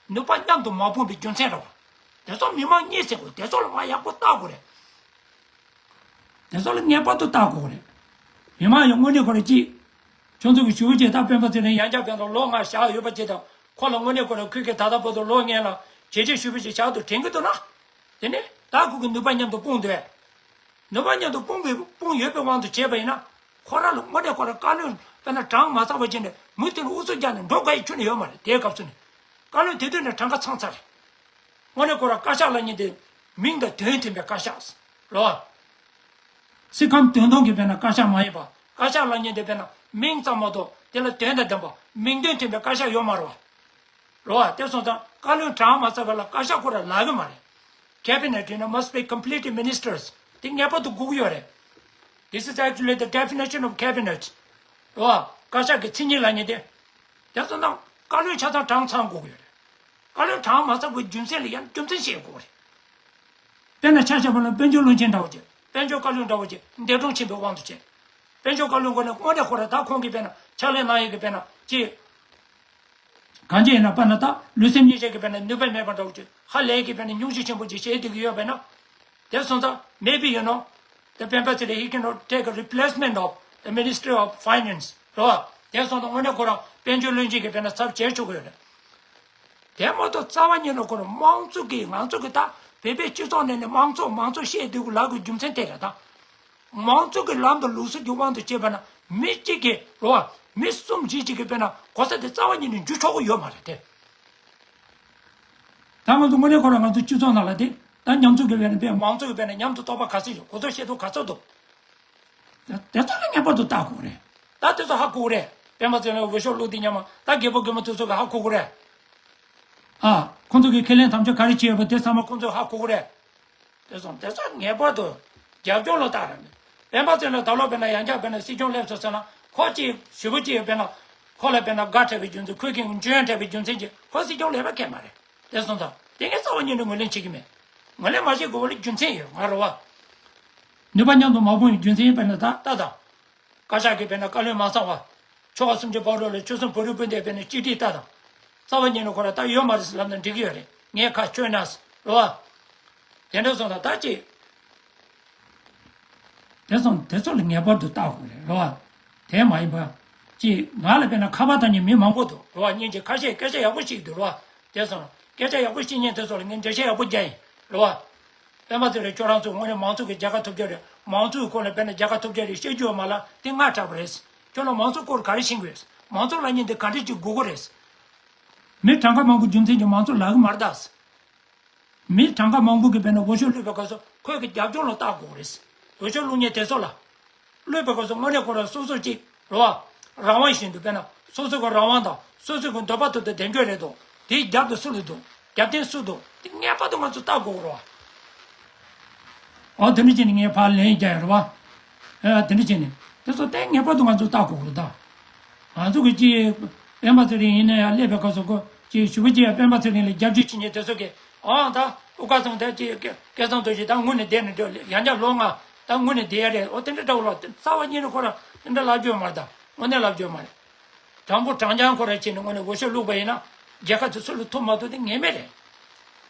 ནུས་པ་མཉམ་དུ་མ་སྤུངས་པའི་རྒྱུ་མཚན་རེད་བ། དེ་ཚོ་མི་མང་གཉིད་སད་དགོས། དེ་ཚོ་ལ་མར་ཡག་པོ་བལྟ་དགོས་རེད། དེ་ཚོ་ལ་ངེས་པར་དུ་བལྟ་དགོས་རེད། མི་མང་ཡང་དངོས་གནས་ཁོ་རང་ཅིག་ཁྱོད་ཚོ་གི་ཞུ་བ་ཅིག་ད་སྤེན་པ་ཚེ་རིང་ཡང་བསྐྱར་སྤེན་པ་ལོ་ལྔ་བཞག་ཡོད་པ་ཅིག་དང་ཁོ་ལ་དངོས་གནས་ཁོ་རང་ཁུལ་གྱི་ད་ལྟ་བར་དུ་ལོ་ལྔ་ལ་བྱས་རྗེས་ཞུ་བ་ཅིག་བཞག་འདུག་དྲན་གྱི་འདུག་ན། དེ་ནས་ད་ཁོ་གི་ནུས་པ་མཉམ་དུ་སྤུངས་འདུག་བས། ནུས་པ་མཉམ་དུ་སྤུངས་པའི་སྤུངས་ཡོད་པའི་དབང་དུ་བྱས་པ་ཡིན་ན། ཁོ་རང་ལ་དངོས་གནས་ཁོ་རང་བཀའ་བློན་དཔེར་ན་གྲངས་མ་ཚང་བ་བྱས་ནས་མུ་མཐུད་ནས་ཨུ་ཚུགས་རྒྱག་ནས་འགྲོ་དགོས་ཡ་ཁྱོན་ནས་ཡོད་མ་རེད། དེའི་སྐབས་སུ་ནས་བཀའ་བློན་དེ་དུས་ནས་གྲངས་ཀ་ཚང་ཚར་རེད། དངོས་གནས་ཁོ་རང་བཀའ་ཤག་ལབ་མཁན་དེ་མིང་དང་དོན་མཐུན་པའི་བཀའ་ཤག་རེད་བ། སྲིད་ཁམས་དོན་སྟོང་གི་དཔེར་ན་བཀའ་ཤག་མ་ཡིན་པ། བཀའ་ཤག་ལབ་མཁན་དེ་དཔེར་ན་མིང་ཙམ་མ་གཏོགས་དེ་ལ་དོན་དང་ལྡན་པ་མིང་དོན་མཐུན་པའི་བཀའ་ཤག་ཡོད་མ་རེད་བ། རེད་བ། དེ་སོང་ཙང་བཀའ་བློན་གྲངས་མ་ཚང་བ་ལ་བཀའ་ཤག་ཁོ་རང་ལབ་གི་མ་རེད། Cabinet, you know, must be completely ministers. དེ་ངེས་པར་དུ་དགོས་ཀྱི་ཡོད་རེད། This is actually the definition of cabinet. རེད་བ། བཀའ་ཤག་གི་མཚན་ཉིད་ལབ་མཁན་དེ། དེ་སོང་ཙང་བཀའ་བློན་ཆ་ཚང་གྲངས་ཚང་དགོས་ཀྱི་ཡོད་རེད། བཀའ་བློན་གྲངས་མ་ཚང་བའི་རྒྱུ་མཚན་ལ་ཡང་རྒྱུ་མཚན་བཤད་དགོས་རེད། དཔེར་ན་ཆ་བཞག་པ་ན་དཔལ་འབྱོར་བློན་ཆེན་འདྲ་བོ་ཅིག་དཔལ་འབྱོར་བཀའ་བློན་འདྲ་བོ་ཅིག་འདས་གྲོངས་ཕྱིན་པའི་དབང་དུ་བྱས། དཔལ་འབྱོར་བཀའ་བློན་ཁོ་ནས་དངོས་གནས་ཁོ་རང་ད་ཁོང་གིས་དཔེར་ན་ཕྱག་ལས་གནང་ཡས་ཀྱི་དཔེར་ན་ཅིག་གང་ཅི་ཡིན་ན་དཔེར་ན་ད་ལུས་སེམས་གཉིས་ཆ་གི་དཔེར་ན་ནུས་པ་མེད་པ་འདྲ་བོ་ཅིག་ཧ་ལས་ཀྱི་དཔེར་ན་སྙུང་གཞི་ཆེན་པོ་ཅིག་བྱེད་བསྡད་ཀྱི་ཡོད་པས་ན། དེ་སོང་ཙང་maybe, you know, the Pemba said he cannot take a replacement of the Ministry of Finance. རེད་བ། དེ་སོང་ཙང་དངོས་གནས་ཁོ་རང་དཔལ་འབྱོར་བློན་ཆེན་གྱི་དཔེར་ན་ཚབ་བྱེད་ཆོག་གི་ཡོད་རེད། དེ་མ་གཏོགས་རྩ་བ་ཉིད་ནས་ཁོ་རང་མང་གཙོ་གི་ང་ཚོ་གི་ད་བོད་པའི་སྤྱི་ཚོགས་ནང་ནས་མང་གཙོ་མང་གཙོ་བཤད་སྡོད་དགོས་ལབ་དགོས་རྒྱུ་མཚན་དེ་རེད་ད། མང་གཙོ་གི་ལམ་དང་ལུགས་སྲོལ་གྱི་དབང་དུ་བྱས་པ་ན་མི་གཅིག་གིས་རེད་བ། མི་གསུམ་བཞི་གཅིག་གིས་དཔེར་ན་གོ་ས་དེ་རྩ་བ་ཉིད་ནས་འཇུ་ཆོག་གི་ཡོད་མ་རེད་དེ། ད་ང་ཚོ་དངོས་གནས་ཁོ་རང་ང་ཚོ་སྤྱི་ཚོགས་ནང་ལ་དེ་ད་མཉམ་ཚོགས་ཀྱི་དཔེར་ན་དཔེ་མང་གཙོ་གི་དཔེར་ན་མཉམ་དུ་གཏོགས་པ་ག་ཚོད་ཡོད། གོ་རྟོགས་ཤེས་རྟོགས་ག་ཚོད་འདུག་དེ་ཚོ་ལ་ངེས་པར་དུ་བལྟ་དགོས་རེད། ད་དེ་ཚོ་ཧ་གོ་གི་རེད། སྤེན་པ་ཚེ་རིང་འོས་ཤོག་བླུགས་དུས་སྙམ་མ་ད་རྒད་པོ་རྒན་མོ་དེ་ཚོ་གི་ཧ་གོ་གི་རེད། ཨ། ཁོང་ཚོ་གི་ཁས་ལེན་དམ་བཅའ་ག་རེ་བྱས་ཡོད་པ་དེ་ཚང་མ་ཁོང་ཚོས་ཧ་གོ་གི་རེད། དེ་ཚོ་དེ་ཚོ་ངེས་པར་དུ་རྒྱབ་ལྗོངས་ལ་བལྟ་ར་མེད། སྤེན་པ་ཚེ་རིང་ད་ལོ་དཔེར་ན་ཡང་བསྐྱར་དཔེར་ན་སྲིད་སྐྱོང་སླེབས་སོང་ཟེར་ན་ཁོ་གཅིག་ཞུ་བོ་གཅིག་ཡོད་དཔེར་ན། ཁོ་ལ་དཔེར་ན་དགའ་དྲགས་པའི་རྒྱུ་མཚན་ཁོས་ཀྱང་འཇོན་དྲགས་པའི་རྒྱུ་མཚན་གྱིས་ཁོ་སྲིད་སྐྱོང་ལས་ཀ་གལ་མ་རེད། དེ་སོང་ཙང་དེ་ངས་རྩ་བ་ཉིད་ནས་ངོས་ལེན་བྱེད་ཀྱི་མེད། ངོས་ལེན་མ་བྱེད་དགོས་པ་ལ་རྒྱུ་མཚན་ཡོད་ང་རེད་བ། ནུས་པ་མཉམ་དུ་མ་སྤུངས་པའི་རྒྱུ་མཚན་ཡིན་པ་ནི་ད་ལྟ་དང་། བཀའ་ཤག་གིས་དཔེར་ན་བཀའ་བློན་མ་ཚང་བ། ཆོལ་ཁ་སུམ་ཅུ་པ་ལོ་ལ་ཆོལ་གསུམ་བོད་རིགས་སྤུན་ཟླའི་དཔེར་ན་གཅིག་སྒྲིལ་ལྟ་དང་། རྩ་བ་ཉིད་ནས་ཁོ་ར་ད་ཡོད་མ་རེད་ཟེར་ལབ་ན་འགྲིག་གི་ཡོད་རེད། ངས་ཁ་ཆོད་ན་ཟེར་རོ། དེ་འདྲ་སོང་ཙང་ད་ཅི། དེ་སོང་དེ་ཚོ་ལ་ངེས་པར་དུ་བལྟ་དགོས་རེད་རོ། དེ་མ་ཡིན་པ། ཅི་ང་ལ་དཔེར་ན་ཁ་པར་བཏང་མཁན་མི་མང་པོ་འདུག་རོ། སྙིང་རྗེ་ཁ་ཤས་སྐད་ཆ་ཡག་པོ་བཤད་ཀྱི་འདུག་རོ། དེ་སོང་སྐད་ཆ་ཡག་པོ་བཤད་མཁན་དེ་ཚོ་ལ་ངས་འགྲེལ་བཤད་ཡག་པོ་རྒྱག་ཡིན་རོ། སྤེན་པ་ཚེ་རིང་ཁྱོད་རང་ཚོ་དངོས་གནས་མང་གཙོ་གི་རྒྱལ་ཁ་ཐོབ་རྒྱུ་རེད། མང་གཙོའི་སྐོར་ལ་དཔེར་ན་རྒྱལ་ཁ་ཐོབ་རྒྱུ་རེད་བཤད་རྒྱུ་ཡོད་མ་ལ་དེ་སྔ་དྲགས་པ་རེད། ཁྱོད་ལ་མང་གཙོ་སྐོར་ག་རེ་ཤེས་དགོས། མང་གཙོ་ལབ་མཁན་དེ་ག་འདྲ་ཅིག་དགོས་ཀྱི་རེད། མི་གྲངས་ཀ་མང་པོ་རྒྱུ་མཚན་གྱིས་མང་གཙོ་ལབ་ཀྱི་མ་རེད་ད། མི་གྲངས་ཀ་མང་པོ་གིས་དཔེར་ན་འོས་ཤོག་བླུགས་པའི་སྐབས་སུ་ཁོས་ཀྱི་རྒྱབ་ལྗོངས་ལ་བལྟ་དགོས་ཀྱི་རེད། འོས་ཤོག་བླུགས་མཁན་དེ་ཚོ་ལ། བླུགས་པའི་སྐབས་སུ་དངོས་གནས་ཁོ་རང་སོ་སོ་གཅིག་རེད་བ། རང་དབང་བཞིན་དུ་དཔེར་ན་སོ་སོ་གི་རང་དབང་དང་སོ་སོ་གི་འདོད་པ་ཐོག་ཏུ་བདེ་འཇགས་རེད་དོ། དེའི་རྒྱབ་ཏུ་སུ་ལ་འདུག་རྒྱབ་རྟེན་སུ་འདུག་དེ་ངེས་པར་དུ་ང་ཚོ་བལྟ་དགོས་རེད་བ། འོ་དེ་འདྲ་བྱས་ནས་ངས་ཕར་ལན་རྒྱག་ཡོད་རེད་བ། ཨ་དེ་འདྲ་བྱས་ནས་དེ་ཚོ་དེ་ངེས་པར་དུ་ང་ཚོ་བལྟ་དགོས་རེད་ད། ང་ཚོ་གི་ཅི་སྤེན་པ་ཚེ་རིང་ཡིན་ན་ཡང་སླེབས་པའི་སྐབས་སུ་ཁོ་ཅི་ཞུ་བ་ཅི་ཡང་སྤེན་པ་ཚེ་རིང་ལ་རྒྱབ་སྐྱོར་བྱེད་མཁན་དེ་ཚོ་གི་ཨང་ད་ཨུ་ཁ་ཚང་དེ་ཅི་སྐལ་བཟང་རྡོ་རྗེ་ད་དངོས་གནས་བསྡད་ནས་འགྲོ་ཡང་བསྐྱར་ལོ་ལྔ་ད་དངོས་གནས་བསྡད་ཡ་རེད། འོ་དེ་འདྲ་འདྲ་བོ་ལ་རྩ་བ་ཉིད་ནས་ཁོ་རང་དེ་འདྲ་ལབ་རྒྱུ་ཡོད་མ་རེད་ད། དངོས་གནས་ལབ་རྒྱུ་ཡོད་མ་རེད། དྲང་པོ་དྲང་རྐྱང་ཁོ་རང་བྱས་ནས་དངོས་གནས་འོས་ཤོག་བླུགས་པ་ཡིན་ན་རྒྱལ་ཁབ་དེ་སུ་ལ་ཐུག་མ་ཐུག་དེ་ངེས་མེད་རེད།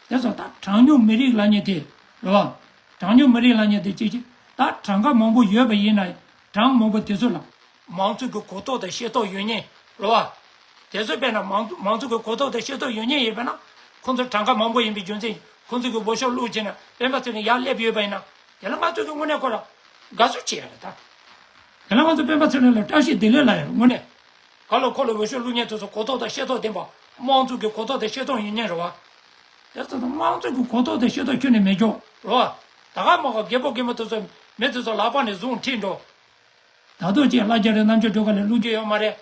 དེ་སོགས་ད་གྲངས་ཉུང་མི་རིགས་ལབ་མཁན་དེ་རེད་བ། གྲངས་ཉུང་མི་རིགས་ལབ་མཁན་དེ་ཅིག་ཅིག་ད་གྲངས་ཀ་མང་པོ་ཡོད་པ་ཡིན་ན་གྲངས་མང་པོ་དེ་ཚོ་ལ་མང་གཙོ་གི་གོ་རྟོགས་དང་ཤེས་རྟོགས་ཡོད་མཁན་རེད་བ། དེ་ཚོ་དཔེར་ན་མང་མང་གཙོ་གི་གོ་རྟོགས་དང་ཤེས་རྟོགས་ཡོད་མཁན་ཡིན་པ་ན་ཁོང་ཚོ་གྲངས་ཀ་མང་པོ་ཡིན་པའི་རྒྱུ་མཚན་ཁོང་ཚོ་གི་འོས་ཤོག་བླུགས་བྱས་ན་སྤེན་པ་ཚེ་རིང་ཡར་སླེབས་ཡོད་པ་ཡིན་ན་དེ་ལ་ང་ཚོ་གི་དངོས་གནས་ཁོ་རང་དགའ་བསུ་བྱེད་ཡ་རེད་ད། དེ་ལ་ང་ཚོ་སྤེན་པ་ཚེ་རིང་ལ་བཀྲ་ཤིས་བདེ་ལེགས་ལབ་ཡ་རེད་དངོས་གནས། ག་ལ་ཁོ་ལ་འོས་ཤོག་བླུགས་མཁན་དེ་ཚོ་གོ་རྟོགས་དང་ཤེས་རྟོགས་ལྡན་པ་དམངས་གཙོ་གི་གོ་རྟོགས་དང་ཤེས་རྟོགས་ཡོད་མཁན་རེད་བ། དེ་ཚོ་དང་དམངས་གཙོ་གི་གོ་རྟོགས་དང་ཤེས་རྟོགས་ཁྱོན་ནས་མེད་ཀྱོག་རེད་བ། ད་ག་མ་ག་རྒད་པོ་རྒད་མོ་དེ་ཚོ་མི་དེ་ཚོ་ལག་པ་ནས་བཟུང་ཁྲིད་འགྲོ། ད་དུང་ཅིག་ལྷ་རྒྱ་རི་རྣམ་དཔྱོད་སྒྲོལ་དཀར་ལ་བླུག་རྒྱུ་ཡོད་མ་རེད།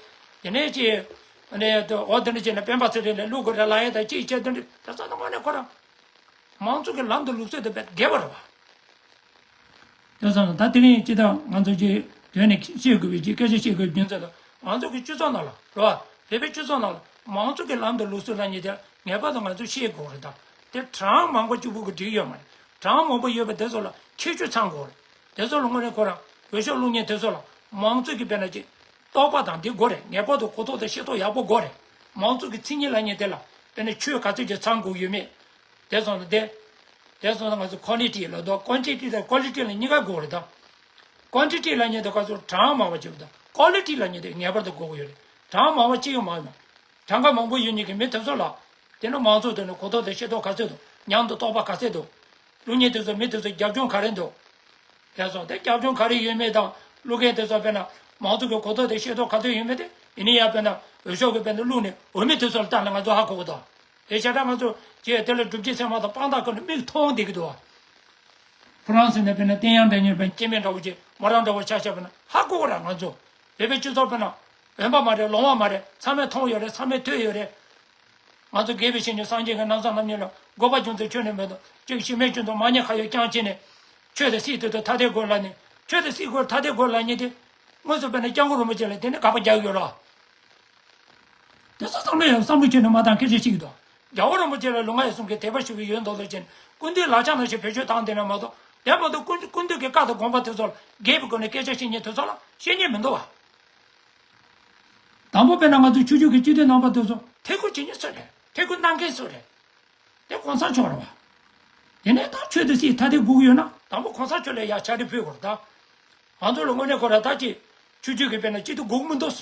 དེ་ནས་ཅིག་ཨ་ནི་འོ་དེ་འདྲ་བྱས་ན་སྤེན་པ་ཚེ་རིང་ལ་བླུག་དགོས་རེད་ལབ་ཡ་ད་ཅིག་བྱས་དེ་འདྲ་དེ་ཚོ་དང་དངོས་གནས་ཁོ་རང་། མང་གཙོ་གི་ལམ་དང་ལུགས་སྲོལ་དེ་བས་འགལ་བ་རེད་བ། དེ་སོང་ན་ད་དེ་རིང་སྤྱི་བཏང་ང་ཚོ་ཀྱི་དོན་ནས་བཤད་དགོས་པའི་ཀྱི་སྐད་ཆ་བཤད་དགོས་རྒྱུ་མཚན་དང་ང་ཚོ་གི་སྤྱི་ཚོགས་ནང་ལ་རེད་བ། བོད་པའི་སྤྱི་ཚོགས་ནང་ལ་མང་གཙོ་གི་ལམ་དང་ལུགས་སྲོལ་ལབ་མཁན་དེ་ངེས་པར་དུ་ང་ཚོས་ཤེས་དགོས་རེད་ད། དེ་གྲངས་མང་པོ་གཅིག་པུ་གི་འགྲིག་ཡོད་མ་རེད། གྲངས་མང་པོ་ཡོད་པ་དེ་ཚོ་ལ་ཁྱད་ཆོས་ཚང་དགོས་རེད། དེ་ཚོ་ལ་དངོས་གནས་ཁོ་རང་འོས་ཤོག་བླུག་མཁན་དེ་ཚོ་ལ་མང་གཙོ་གི་དཔེར་ན་ཅིག་རྟོགས་པ་དང་འདི་དགོས་རེད། ངེས་པར་དུ་གོ་རྟོགས་དང་ཤེས་རྟོགས་ཡག་པོ་དགོས་རེད། མང་གཙོ་གི་མཚན་ཉིད་ལབ་མཁན་དེ་ལ་དཔེར་ན་ཆོས་ག་ཚོད་ཅིག་ཚང་དགོས་ཡོད་མེད། དེ་སོང་ན་དེ། དེ་སོང་ན་ང་ཚོ་ཁོ་ལི་ཊི་ལབ་དོ། ཀོན་ཊི་ཊི་དང་ཀོ་ལི་ཊི་ལ་གཉིས་ཀ་དགོས་རེད་ད། ཀོན་ཊི་ཊི་ལབ་མཁན་དེ་ག་ཚོད་གྲངས་མང་བ་བྱེད་པ་དང་ཀོ་ལི་ཊི་ལབ་མཁན་དེ་ངེས་པར་དུ་དགོས་ཀྱི་ཡོད་རེད། གྲངས་མང་བ་གཅིག་ཡང་མ་ཡོང་། གྲངས་ཀ་མང་པོ་ཡོད་མཁན་གྱི་མི་དེ་ཚོ་ལ། དེ་ནི་མང་ཚོགས་དེ་ནི་གོ་རྟོགས་དང་ཤེས་རྟོགས་ག་ཚོད་འདུག་མཉམ་དུ་རྟོགས་པ་ག་ཚོད་འདུག་བླུག་མཁན་དེ་ཚོ་མི་དེ་ཚོ་རྒྱབ་ལྗོངས་ག་རེ་འདུག་དེ་སོང་དེ་རྒྱབ་ལྗོངས་ག་རེ་ཡོད་མེད་དང་བླུག་མཁན་དེ་ཚོ་དཔེར་ན་མང་ཚོགས་ཀྱི་གོ་རྟོགས་དང་ཤེས་རྟོགས་ག་ཚོད་ཡོད་མེད་དེ་ཡིན་ན་ཡང་དཔེར་ན་འོས་ཤོག་གི་དཔེར་ན་བླུག་ནས་འོས་མི་དེ་ཚོ་ལ་བལྟས་ན་ང་ཚོ་ཧ་གོ་གི་འདུག་དེ་བྱས་ཙང་ང་ཚོ་ཀྱིས་དེ་ལ་སྒྲུབ་བྱེད་ཚད་མ་དང་དཔང་རྟགས་ཀུན་ནས་མིག་མཐོང་བསྡད་ཀྱི་འདུག་ཧྥ་རན་སི་ནས་དཔེར་ན་བསྟན་ཡང་འདྲ་ཉེར་དཔེར་ན་སྐྱེ་དམན་འདྲ་བོ་ཅིག་མོ་རང་འདྲ་བོ་ཆ་བཞག་པ་ན་ཧ་གོ་གི་རེད། ང་ཚོ་བོད་པའི་སྤྱི་ཚོགས་དཔེར་ན་འོན་པ་མ་རེད་ལོང་བ་མ་རེད། ཚང་མས་མཐོང་ཡོད་རེད། ཚང་མས་ཐོས་ཡོད་རེད། ང་ཚོ་དགེ་བའི་བཤེས་གཉེན་སངས་རྒྱས་ཀྱི་རྣམ་གསུམ་རྣམ་གཉིས་ལ་འགོད་པ་ཅུང་ཟད་ཁྱོན་ནས་མེད་དོ། གཅིག་གཞི་མེད་ཅུང་ཟད་མ་ཉེས་ཁ་ཡོད་རྐྱང་བྱས་ནས་ཆོས་དང་སྲིད་དེ་ཚོ་ཐ་དད་དགོས་ལབ་ནས་ཆོས་དང་སྲིད་དགོས་ཐ་དད་དགོས་ལབ་མཁན་དེ་དངོས་སུ་དཔེར་ན་སྐྱབས་མགོན་རིན་པོ་ཆེ་ལ་དེ་ནས་དགག་པ་རྒྱག་གི་ཡོད་རེད། དེ་ཚོ་ཚང་མས་ཡང་བསམ་བློ་བཅོས་ནས་མ་བཏང་སྐད་ཆ་བཤད་ཀྱི་འདུག་རྒྱལ་བ་རིན་པོ་ཆེ་ལ་ལུས་ངག་ཡིད་གསུམ་གྱི་དད་པ་ཞུ་གི་ཡོད་མདོག་མདོག་བྱས་ནས་སྐུ་མདུན་ལག་ཆ་ནང་བཞིན་བེད་སྤྱོད་བཏང་བསྡད་ན་མ་གཏོགས་དེ་མ་གཏོགས་སྐུ་མདུན་སྐུ་མདུན་གྱི་བཀའ་དང་དགོངས་པ་དེ་ཚོ་ལ་འགལ་བའི་སྒོ་ནས་སྐད་ཆ་བཤད་མཁན་དེ་ཚོ་ལ་བཤད་མཁན་མི་འདུག་བ། དང་པོ་དཔེར་ན་ང་ཚོ་ཆོས་བརྒྱུད་ཀྱི་སྤྱི་འཐུས་རྣམ་པ་དེ་ཚོ་ཐད་ཁུར་བྱེད་མཁན་སུ་རེད། ཐད་ཁུར་གནང་མཁན་སུ་རེད། དེ་གོང་ས་མཆོག་རེད་བ། དེ་ནས་ད་ཆོས་དང་སྲིད་ཐ་དད་དགོས་ཀྱི་ཡོད་ན་དང་པོ་གོང་ས་མཆོག་ལ་ཡ་ཕྱག་བྲིས་ཕུལ་དགོས་རེད་ད། ང་ཚོ་ལ་དངོས་གནས་ཁོ་ར་ད་ཅི། ཆོས་བརྒྱུད་ཀྱི་དཔེར་ན་སྤྱི་འཐུས་དགོས་ཀྱི་མི་འདུག་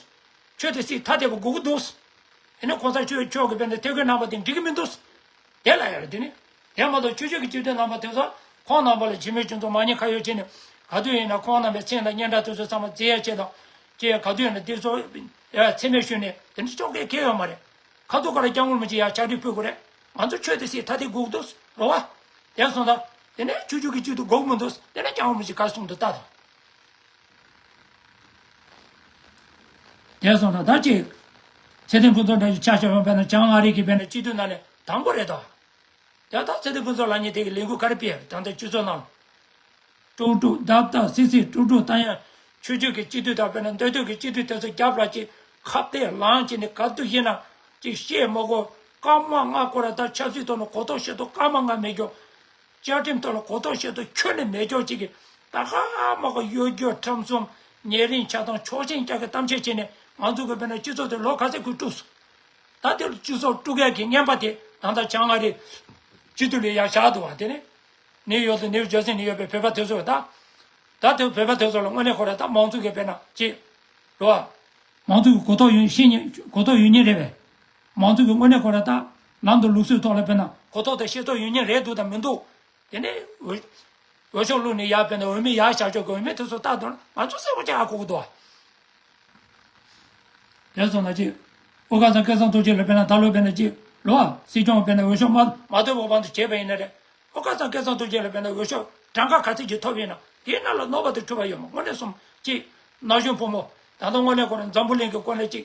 ཆོས་དང་སྲིད་ཐ་དད་པ་དགོས་ཀྱི་འདུག་དེ་ནས་གོང་ས་མཆོག་མཆོག་གི་དཔེར་ན་ཐད་ཁུར་གནང་པ་དེ་འགྲིག་གི་མི་འདུག་དེ་ལ་ཡ་རེད་དེ་ནི། དེ་མ་གཏོགས་ཆོས་བརྒྱུད་ཀྱི་སྤྱི་འཐུས་རྣམ་པ་དེ་ཚོ་ཁོང་རྣམ་པ་ལ་ཇི་མེད་ཅུང་ཚོ་མ་ཉེས་ཁ་གཡོག་བྱས་ནས་ག་དུས་ཡིན་ན་ཁོང་རྣམ་པའི་མཚན་དང་སྙན་གྲགས་དེ་ཚོ་ཚང་མ་རྫས་ཡ་ཆེད་དང་། ཅེས་ག་དུས་ཡིན་ན་དེ་ཚོ་ཡ་མཚན་སྨད་ཞུས་ནས་དེ་འདྲ་ཆོག་གི་གལ་ཡོད་མ་རེད། ཁ་ཐུག་ཁ་ལ་སྐྱབས་མགོན་རིན་པོ་ཆེ་ཡར་ཕྱག་བྲིས་ཕུལ་དགོས་རེད། ང་ཚོ་ཆོས་དང་སྲིད་ཐ་དད་དགོས་ཀྱི་འདུག་རེད་བ། དེ་སོང་ཙང་དེ་ནས་ཆོས་བརྒྱུད་ཀྱི་སྤྱི་འཐུས་དགོས་ཀྱི་མི་འདུག་དེ་ནས་སྐྱབས་མགོན་རིན་པོ་ཆེ་ག་རེ་གསུངས་འདུག་ལྟ་དང་། དེ་སོང་ཙང་ད་ཅིག་ཚེ་བརྟན་ཕུན་ཚོགས་འདྲ་ཞིག་ཆ་བཞག་པ་ན་བྱང་ཨ་རི་གི་དཔེར་ན་སྤྱི་འཐུས་ནང་ནས་དང་པོ་རེད་དོ། ཡང་ད་ཚེ་བརྟན་ཕུན་ཚོགས་ལབ་མཁན་དེ་གི་ལས་འགུལ་ག་རེ་སྤེལ་ད་ལྟ་སྤྱི་ཚོགས་ནང་ལ། དཀྲུག་དཀྲུག་རྡབ་རྡབ་སིག་སིག་དཀྲུག་དཀྲུག་ད་ཡང་ཆོས་བརྒྱུད་ཀྱི་སྤྱི་འཐུས་དང་དཔེར་ན་མདོ་སྟོད་ཀྱི་སྤྱི་འཐུས་དེ་ཚོ་རྒྱབ་ལ་ཅིག་ཁ་གཏད་ལངས་བྱས་ནས་ག་དུས་ཡིན་ན་ཅིག་བཤད་མ་དགོས་སྐར་མ་ལྔ་སྐོར་ར་ད་ཆབ་སྲིད་ཐོག་ལ་གོ་རྟོགས་ཤེས་རྟོགས་སྐར་མ་ལྔ་མེད་ཀྱོག་བཅའ་ཁྲིམས་ཐོག་ལ་གོ་རྟོགས་ཤེས་རྟོགས་ཁྱོན་ནས་མེད་ཀྱོག་ཅིག་གིས་ད་ཧ་མ་གོ་གཡོ་སྒྱུ་ཁྲམ་གསུམ་ཉེ་རིང་ཆགས་སྡང་ཕྱོགས་ཞེན་རྒྱག་གི་གཏམ་བཤད་བྱས་ནས་ང་ཚོ་གི་དཔེར་ན་སྤྱི་ཚོགས་དེ་ལོ་ག་ཚོད་ཁུལ་དཀྲུགས་སོང་། ད་དེ་ལ་སྤྱི་ཚོགས་དཀྲུག་ཡག་གི་རྔན་པ་དེ་ད་ལྟ་བྱང་ཨ་རི་སྤྱི་འཐུས་ལ་ཡར་བཞག་འདུག་བ་དེ་ནི། ནིའུ་ཡོག་དང་ནིའུ་ཇར་སི་ནས་ཡོད་པའི་བོད་པ་དེ་ཚོ་ད། ད་དེ་བོད་པ་དེ་ཚོ་ལ་དངོས་གནས་ཁོ་ར་ད་མང་གཙོ་གི་དཔེར་ན་ཅིག་རེད་བ། མང་གཙོ་གི་གོ་རྟོགས་ཡོད་ཤེས་ཉེན་གོ་རྟོགས་ཡོད་ཉེན་རེད་པས། མང་གཙོ་གི་དངོས་གནས་ཁོ་ར་ད་ལམ་དང་ལུགས་སྲོལ་ཐོག་ལ་དཔེར་ན་གོ་རྟོགས་དང་ཤེས་རྟོགས་ཡོད་ཉེན་རེད་འདུག་དང་མི་འདུག་དེ་ནས་འོས་འོས་ཤོག་བླུགས་ནས་ཡར་དཔེར་ན་འོས་མི་ཡར་བཞག་ཆོག་གི་འོས་མི་དེ་ཚོ་ལྟ་དང་ང་ཚོ་གསལ་པོ་ཅིག་ཧ་གོ་གི་འདུག་བ། དེ་སོང་ན་ཅིག་ཨོ་ཁ་སང་སྐལ་བཟང་རྡོ་རྗེ་ལ་དཔེར་ན་ད་ལོ་དཔེར་ན་ཅིག་ལོ་ཨ་སྲིད་སྐྱོང་དཔེར་ན་འོས་ཤོག་མ་མ་ཐོབ་པ་བར་དུ་བྱས་པ་ཡིན་ན་རེད། ཨོ་ཁ་སང་སྐལ་བཟང་རྡོ་རྗེ་ལ་དཔེར་ན་འོས་ཤོག་གྲངས་ཀ་ག་ཚད་ཅིག་ཐོབ་ཡིན་ན་དེའི་ནང་ལ་གནོད་པ་དང་འཁྲུལ་པ་ཡོད་མ་དངོས་གནས་སོང་ཅིག་ན་གཞོན་ཕོ་མོ་ད་ལྟ་དངོས་གནས་ཁོ་རང་འཛམ་བུ་གླིང་གི་སྐོར་ནས་ཅིག་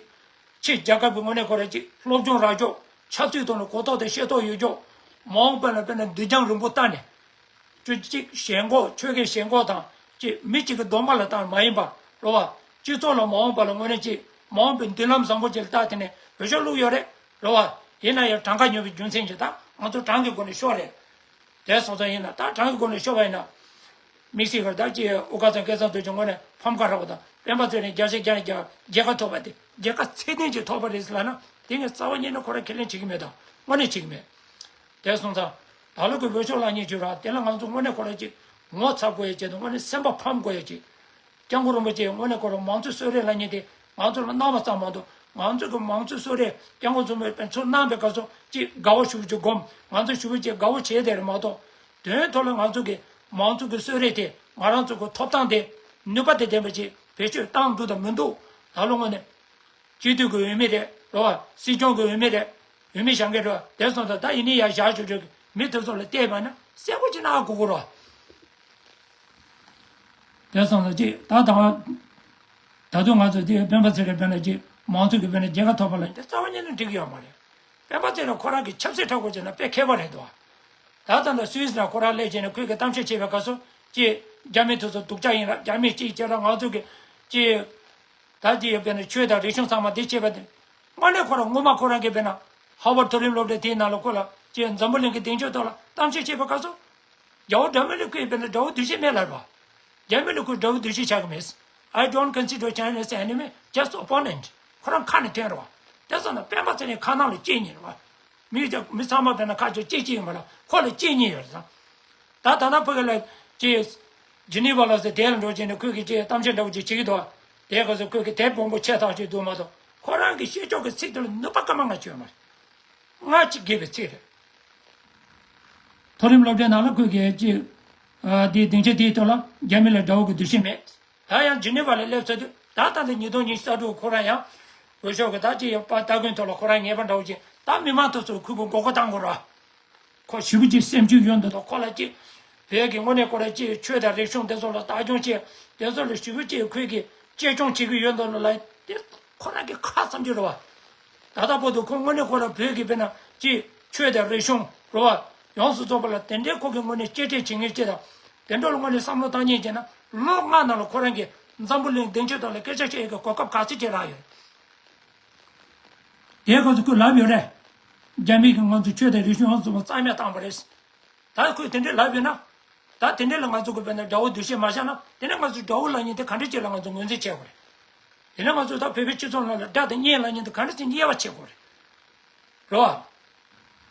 ཕྱི་རྒྱལ་ཁབ་ཀྱི་དངོས་གནས་ཁོ་རང་ཅིག་སློབ་སྦྱོང་རག་ཆོག་ཆབ་སྲིད་ཐོག་ནས་གོ་རྟོགས་དང་ཤེས་རྟོགས་ཡོད་ཆོག་ མ་འོངས་པ་ལ་དཔེར་ན་མདུན་རྒྱང་རིང་པོ་བལྟས་ནས། ཅིག་ཅིག་ཞེན་ཁོག་ཆོལ་ཁའི་ཞེན་ཁོག་དང་ཅིག་མི་གཅིག་གི་སྡོམ་པ་ལ་བལྟས་མ་ཡིན་པ་རེད་བ། སྤྱི་ཚོགས་ལ་མ་འོངས་པ་ལ་དངོས་གནས་ཅིག་མ་འོངས་པའི་མདུན་ལམ་བཟང་པོ་ཅིག་ལ་བལྟས་དེ་ནས་འོས་ཤོག་བླུགས་ཡོད་རེད། རེད་བ། ཡིན་ན་ཡང་གྲངས་ཀ་ཉུང་བའི་རྒྱུ་མཚན་གྱིས་ད་ང་ཚོ་གྲངས་ཀྱི་སྒོ་ནས་ཤོར་རེད། དེ་སོང་ཙང་ཡིན་ན་ད་གྲངས་ཀྱི་སྒོ་ནས་ཤོར་བ་ཡིན་ན། དམིགས་བསལ་གྱིས་ད་ཅི་དབུ་དཀར་ཚང་སྐལ་བཟང་རྡོ་རྗེ་དངོས་གནས་ཕམ་ཁ་རག་པ་དང་སྤེན་པ་ཚེ་རིང་བརྒྱ་ཆ་བརྒྱ་ནས་བརྒྱ་རྒྱལ་ཁ་ཐོབ་པ་དེ་རྒྱལ་ཁ་ཚད་ལྡན་ཅིག་ཐོབ་པ་རེད་ཟེར་ལབ་ན་དེ་ངས་རྩ་བ་ཉིད་ནས་ཁོ་རང་ཁས་ལེན་བྱེད་ཀྱི་མེད་དང་དངོས་གནས་བྱེད་ཀྱི་མེད། དེ་སོང་ཙང་ད་ལོ་གི་འོས་ཤོག་བླུག་མཁན་བྱོས་ར། དེ་ལ་ང་ཚོ་དངོས་གནས་ཁོ་རང་ཅིག་ངོ་ཚ་དགོས་ཡ་ཅིག་དང་དངོས་གནས་སེམས་པ་ཕམ་དགོས་ཡ་ཅིག་སྐྱབས་མགོན་རིན་པོ་ཆེ་དངོས་གནས་ཁོ་རང་མང་གཙོའི་གསོལ་རས་བླུག་མཁན་དེ་ང་ཚོ་ལ་གནང་བ་ཙམ་མ་གཏོགས་ང་ཚོ་གི་མང་གཙོའི་གསོལ་རས་སྐྱབས་མགོན་རིན་པོ་ཆེས་ཚུར་གནང་པའི་སྐབས་སུ་ཅིག་དགའ་བོ་ཞེ་པོ་ཅིག་སྒོམ། ང་ཚོ་ཞེ་པོ་ཅིག་དགའ་བོ་བྱས་བསྡད་རེད་མ་གཏོགས། དོན་ཐོག་ལ་ང་ཚོ་གི་མང་གཙོ་གི་གསོལ་རས་དེ་ང་རང་ཚོ་གི་ཐོབ་ཐང་དེ་ནུས་པ་དང་ལྡན་པ་ཅིག་བེད་སྤྱོད་བཏང་འདུག་དང་མི་འདུག་ད་ལོ་དངོས་གནས་སྤྱི་འཐུས་ཀྱི་འོས་མི་རེད་རེད་བ། སྲིད་སྐྱོང་གི་འོས་མི་རེད། འོས་མི་བཞེངས་མཁན་རེད་བ། དེ་སོང་ཙང་ད་ཡིན་ནའི་ཡར་བཞག་ཆོག་ཆོག་གི་མི་དེ་ཚོ་ལ་བལྟས་པ་ན་གསལ་པོ་ཅིག་གནང་དགོས་ཀྱི་རེད་བ། དེ་སོང་ཙང་ཅིག་ད་ད་ད་དུང་ང་ཚོ་དེ་སྤེན་པ་ཚེ་རིང་སྤེན་ན་ཅིག་མང་གཙོ་གི་སྤེན་ན་རྒྱལ་ཁ་ཐོབ་པ་ལ་དེ་རྩ་བ་ཉིད་ནས་འགྲིག་གི་ཡོད་མ་རེད། སྤེན་པ་ཚེ་རིང་ཁོ་རང་གི་ཆབ་སྲིད་མཁྲེགས་པོ་བྱས་ན་དཔེ་མཁས་པ་རེད་འདུག་ད་ད་ལྟ་སུད་སི་ལ་ཁོ་རང་སླེབས་བྱས་ནས་ཁོས་ཀྱི་གཏམ་བཤད་བྱས་པའི་སྐབས་སུ་ཅིག་རྒྱ་མི་དེ་ཚོ་སྡུག་ཅག་ཡིན་ལ་རྒྱ་མི་གཅིག་བྱས་ལ་ང་ཚོ་གི་ཅིག་ད་ཅི་ཡོད་པས་ན་ཆོས་དང་རིག་གཞུང་ཚང་མ་འདི་བྱས་པ་དེ། དངོས་གནས་ཁོ་རང་ངོ་མ་ཁོ་རང་གིས་དཔེར་ན་ཧར་ཝརཌ་མཐོ་རིམ་སློབ་གྲྭ་དེའི་ནང་ལ་ཁོ་ལ་ཅི་འཛམ་བུ་གླིང་གི་སྡིངས་ཆ་ཐོག་ལ་གཏམ་བཤད་བྱེད་པའི་སྐབས་སུ། རྒྱལ་བོ་སྒྲ་མི་ལ་ཁོས་དཔེར་ན་དགྲ་བོ་འདུ་ཤེས་མེད་ལབ་རོ། རྒྱ་མི་ལ་ཁོས་དགྲ་བོ་འདུ་ཤེས་བྱ་གི་མེད། I don't consider China as enemy, just opponent. ཁོ་རང་ཁ་ནས་ཐོན་རོ། དེ་ཙམ་ན་སྤེན་པ་ཚེ་རིང་ཁ་ནང་ལ་གཅེས་ཉེ་རོ། མི་ཅག་མི་ཚང་མ་དཔེར་ན་ཁ་ཅིག་གཅེས་གཅེས་ཡིན་པ་ལ་ཁོ་ལ་གཅེས་ཉེ་ཡོད་རེད་ཙང་། ད་ད་ལྟ་ཕ་གི་ལ་ཅི། ཇི་ནི་ཝ་ལ་སི་དེ་ལ་འགྲོ་བྱས་ནས་ཁོས་ཀྱི་ཅི་གཏམ་བཤད་འདྲ་བོ་ཅིག་བྱེད་ཀྱི་འདུག་དེའི་སྐབས་སུ་ཁོས་ཀྱི་དེབ་སྦོམ་པོ་ཆེ་ཐག་ཆོད་འདུག་མ་གཏོགས་ཁོ་རང་གི་བཤད་ཕྱོགས་ཀྱི་ཚིག་དེ་ལ་ནུས་པ་སྐར་མ་ལྔ་ཅིག་ཡོད་མ་རེད། ལྔ་གཅིག་བརྒལ་བའི་ཚིག་རེད། མཐོ་རིམ་སློབ་གྲྭའི་ནང་ལ་ཁོས་ཀྱི་ཅི། ཨ། དེའི་སྡིངས་ཆ་དེའི་ཐོག་ལ་རྒྱ་མི་ལ་དགྲ་བོ་གི་འདུ་ཤེས་མེད། ད་ཡང་ཇི་ནི་ཝ་ལ་སླེབས་ཚར་དུས་ད་ལྟ་འདི་ཉིས་སྟོང་ཉི་ཤུ་རྩ་དྲུག་ཁོ་རང་ཡང་། འོས་ཤོག་གི་ད་ཅི་ཡང་པ་ལྟ་གོན་ཐོག་ལ་ཁོ་རང་ངེས་པ་འདྲ་བོ་ཅིག་ད་མི་མང་ཐོག་སུ་ཁུར་པོ་མགོ་སྐོར་བཏང་དགོས་ར། ཁོ་ཞེ་པོ་ཅིག་སེམས་ཤུགས་ཡོད་འདུག་ད་ཁོ་ལ་ཅི། བོད་ཀྱི་དངོས་གནས་ཁོ་ར་ཅི་ཆོས་དང་རིག་གཞུང་དེ་ཚོ་ལ་བདག་སྐྱོང་བྱེད། དེ་ཚོ་ལ་ཞེ་པོ་ཅིག་ཁོས་ཀྱི་གཅེས་སྐྱོང་བྱེད་ཀྱི་ཡོད་འདུག་ལ་ལ་དེ་ཁོ་རང་གི་ཁ་བསམ་རྒྱུ་རེད་བ། ད་ལྟ་བར་དུ་ཁོ་དངོས་གནས་ཁོ་ར་བོད་ཀྱི་དཔེར་ན་ཅི་ཆོས་དང་རིག་གཞུང་རེད་བ། ཡོངས་སུ་རྫོགས་པ་ལ་དེ་འདྲའི་ཁོ་གི་དངོས་གནས་གཅེས་སྤྲས་བྱེད་མཁན་ཅིག་དང་། དེ་འདྲ་ལ་དངོས་གནས་བསམ་བློ་བཏང་མཁན་བྱས་ན་ལོ་ལྔ་ནང་ལ་ཁོ་རང་གི་འཛམ་བུ་གླིང་སྡིངས་ཆ་ཐོག་ལ་སྐད་ཆ་བཤད་ཡས་ཀྱི་གོ་སྐབས་ག་ཚོད་ཅིག་རག་ཡོད། དེའི་སྐབས་སུ་ཁོས་ལབ་ཡོད་རེད། རྒྱ་མི་གིས་ང་ཚོ་ཆོས་དང་རིག་གཞུང་ཡོངས་སུ་རྫོགས་པ་རྩ་མེད་བཏང་བ་རེད། ད་ཁོས་དེ་འདྲའི་ལབ་ཡོད་ན། ད་དེ་འདྲའི་ལ་ང་ཚོ་གི་དཔེར་ན་དགྲ་བོ་འདུ་ཤེས་མ་བཞག་ན་དེ་ནས་ང་ཚོ་དགྲ་བོ་ལབ་མཁན་དེ་ག་འདྲ་ཅིག་ལ་ང་ཚོ་ངོས་འཛིན་བྱེད་དགོས་རེད། དེ་ནས་ང་ཚོ་ད་བོད་པའི་སྤྱི་ཚོགས་ནང་ལ་དགྲ་དང་གཉེན་ལབ་མཁན་དེ་ག་འདྲ་ཅིག་དབྱེ་བ་ཕྱེ་དགོས་རེད། རེད་བ།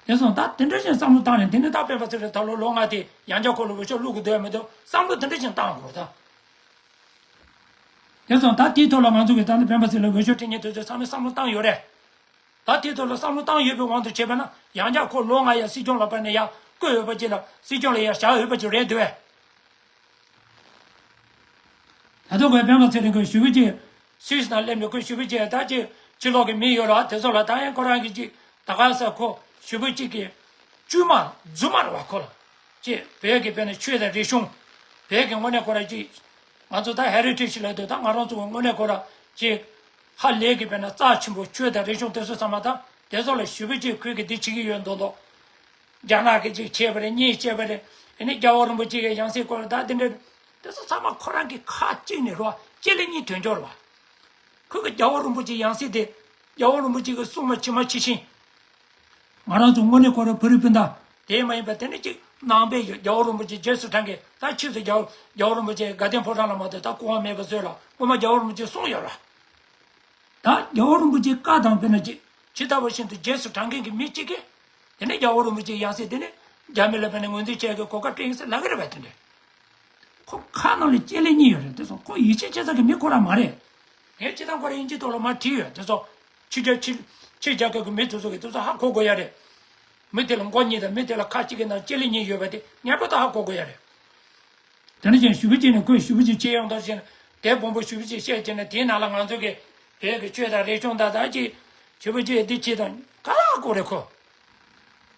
དེ་སོང་ད་དེ་འདྲ་ཅིག་བསམ་བློ་བཏང་ནས་དེ་ནས་ད་སྤེན་པ་ཚེ་རིང་ད་ལོ་ལོ་ལྔ་དེ་ཡང་བསྐྱར་ཁོ་ལ་འོས་ཤོག་བླུག་དགོས་འདོད་མི་འདུག་བསམ་བློ་དེ་འདྲ་ཅིག་བཏང་དགོས་ད། དེ་སོང་ད་དེའི་ཐོག་ལ་ང་ཚོ་གི་ད་ནི་སྤེན་པ་ཚེ་རིང་ལ་འོས་ཤོག་སྤྲད་མཁན་དེ་ཚོས་ཚང་མས་བསམ་བློ་བཏང་ཡོད་རེད། ད་དེའི་ཐོག་ལ་བསམ་བློ་བཏང་ཡོད་པའི་དབང་དུ་བྱས་པ་ན་ཡང་བསྐྱར་ཁོ་ལོ་ལྔ་ཡང་སྲིད་སྐྱོང་ལ་ཕར་ནས་ཡར་བསྐོས་འོས་པ་ཅིག་ལ་སྲིད་སྐྱོང་ལ་ཡར་བཞག་འོས་པ་ཅིག་རེད་འདུག་བས། ད་དུང་ཁོས་སྤེན་པ་ཚེ་རིང་ཁོས་ཞུ་བུ་ཅིག་སུད་སི་ནང་སླེབས་ནས་ཁོས་ཞུ་བུ་ཅིག་ད་ཅིག་ཕྱི་ལོགས་ཀྱི་མི་ཡོད་ར་དེ་ཚོ་ལ་ད་ཡང་ཁོ་རང་གིས་ཅིག་ད་ག་ས་ཁོ་ཞུ་བུ་ཅིག་གི་བཅུད་མ་རྫུན་མ་རེད་བ། ཁོ་ལ་ཅིག་བོད་ཀྱི་དཔེར་ན་ཆོས་དང་རིག་གཞུང་། བོད་ཀྱི་དངོས་གནས་ཁོ་ར་ཅིག་ང་ཚོ་ད་ཧེ་རི་ཊེཇ་ལབ་དུས་ད་ང་རང་ཚོ་དངོས་གནས་ཁོ་ར་ཅིག་ཧ་ལས་ཀྱི་དཔེར་ན་རྩ་ཆེན་པོ་ཆོས་དང་རིག་གཞུང་དེ་ཚོ་ཚང་མ་ད་དེ་ཚོ་ལ་ཞུ་བུ་ཅིག་ཁོས་ཀྱི་འདི་བྱེད་ཀྱི་ཡོད་མདོག་མདོག་རྒྱ་ནག་གིས་ཅིག་བྱས་པ་རེད། གཉིས་བྱས་པ་རེད། ཨ་ནི་རྒྱལ་བ་རིན་པོ་ཆེ་གི་ཡང་སྲིད་སྐོར་ད་དེ་འདྲ་དེ་ཚོ་ཚང་མ་ཁོ་རང་གི་ཁ་གཅིག་ནས་རོ་ལྕེ་ལེ་གཉིས་ཐོན་འབྱོར་བ། ཁོ་གི་རྒྱལ་བ་རིན་པོ་ཆེ་ཡང་སྲིད་དེ་རྒྱལ་བ་རིན་པོ་ཆེ་གི་སྲུང་མ་ཇི་མ་ཇི་བཞིན། ང་རང་ཚོ་དངོས་གནས་ཁོ་རང་བོད་རིགས་སྤུན་ཟླ་དེ་མ་ཡིན་པ་དེ་ནི་ཅིག་ནང་པའི་རྒྱལ་བ་རིན་པོ་ཆེ་རྗེས་སུ་འབྲང་གི་ད་ཕྱིས་སུ་རྒྱལ་རྒྱལ་བ་རིན་པོ་ཆེ་དགའ་ལྡན་ཕོ་བྲང་ལ་མ་གཏོགས་ད་སྐུ་དབང་མེད་པ་བཟོས་ལ་སྔོན་མ་རྒྱལ་བ་རིན་པོ་ཆེ་གསུངས་ཡོད་ར། ད་རྒྱལ་བ་རིན་པོ་ཆེའི་བཀའ་དང་དཔེར་ན་ཅི་ཇི་ལྟ་བ་བཞིན་དུ་རྗེས་སུ་འབྲང་མཁན་གྱི་མི་གཅིག་གིས་དེ་ནས་རྒྱལ་བ་རིན་པོ་ཆེའི་ཡང་སྲིད་དེ་ནས་རྒྱ་མི་ལ་དཔེར་ན་ངོས་འཛིན་བྱེད་དགོས་གོ་སྐབས་སྤྲད་ཡིན་ཟེར་ལབ་ཀྱི་རེད་པས། དེ་འདྲས་ཁོ་ཁ་ནང་ལ་ལྕེ་ལེ་གཉིས་ཡོད་རེད། དེ་ཚོ་ཁོ་ཡིད་ཆེས་བྱེད་ས་གི་མི་ཁོ་རང་མ་རེད། ངས་སྤྱི་བཏང་ཁོ་རང་དབྱིན་ཇི་ཐོག་ལ་མར་བྲིས་ཡོད། དེ་ཚོ་ཕྱི་རྒྱལ་ཕྱི་ཕྱི་རྒྱལ་ཁབ་ཀྱི་མི་དེ་ཚོ་གིས་དེ་ཚོ་ཧ་གོ་དགོས་ཡ་རེད། མི་དེ་ལ་མགོ་གཉིས་དང་མི་དེ་ལ་ཁ་གཅིག་གི་ནང་ལྕེ་ལེ་གཉིས་ཡོད་པ་དེ་ངེས་པར་དུ་ཧ་གོ་དགོས་ཡ་རེད། དེ་ནས་ཀྱང་ཞུ་བུ་ཅིག་ནས་ཁོས་ཞུ་བུ་ཅིག་བྱེད་ཡོང་དུས་ཀྱང་དེབ་སྦོམ་པོ་ཞུ་བུ་ཅིག་བཤད་བྱས་ནས་དེའི་ནང་ལ་ང་ཚོ་གི་བོད་ཀྱི་ཆོས་དང་རིག་གཞུང་དང་ད་ཅིག་ཞུ་བུ་ཅིག་འདི་བྱེད་དང་ག་ལ་ཧ་གོ་རེད་ཁོ།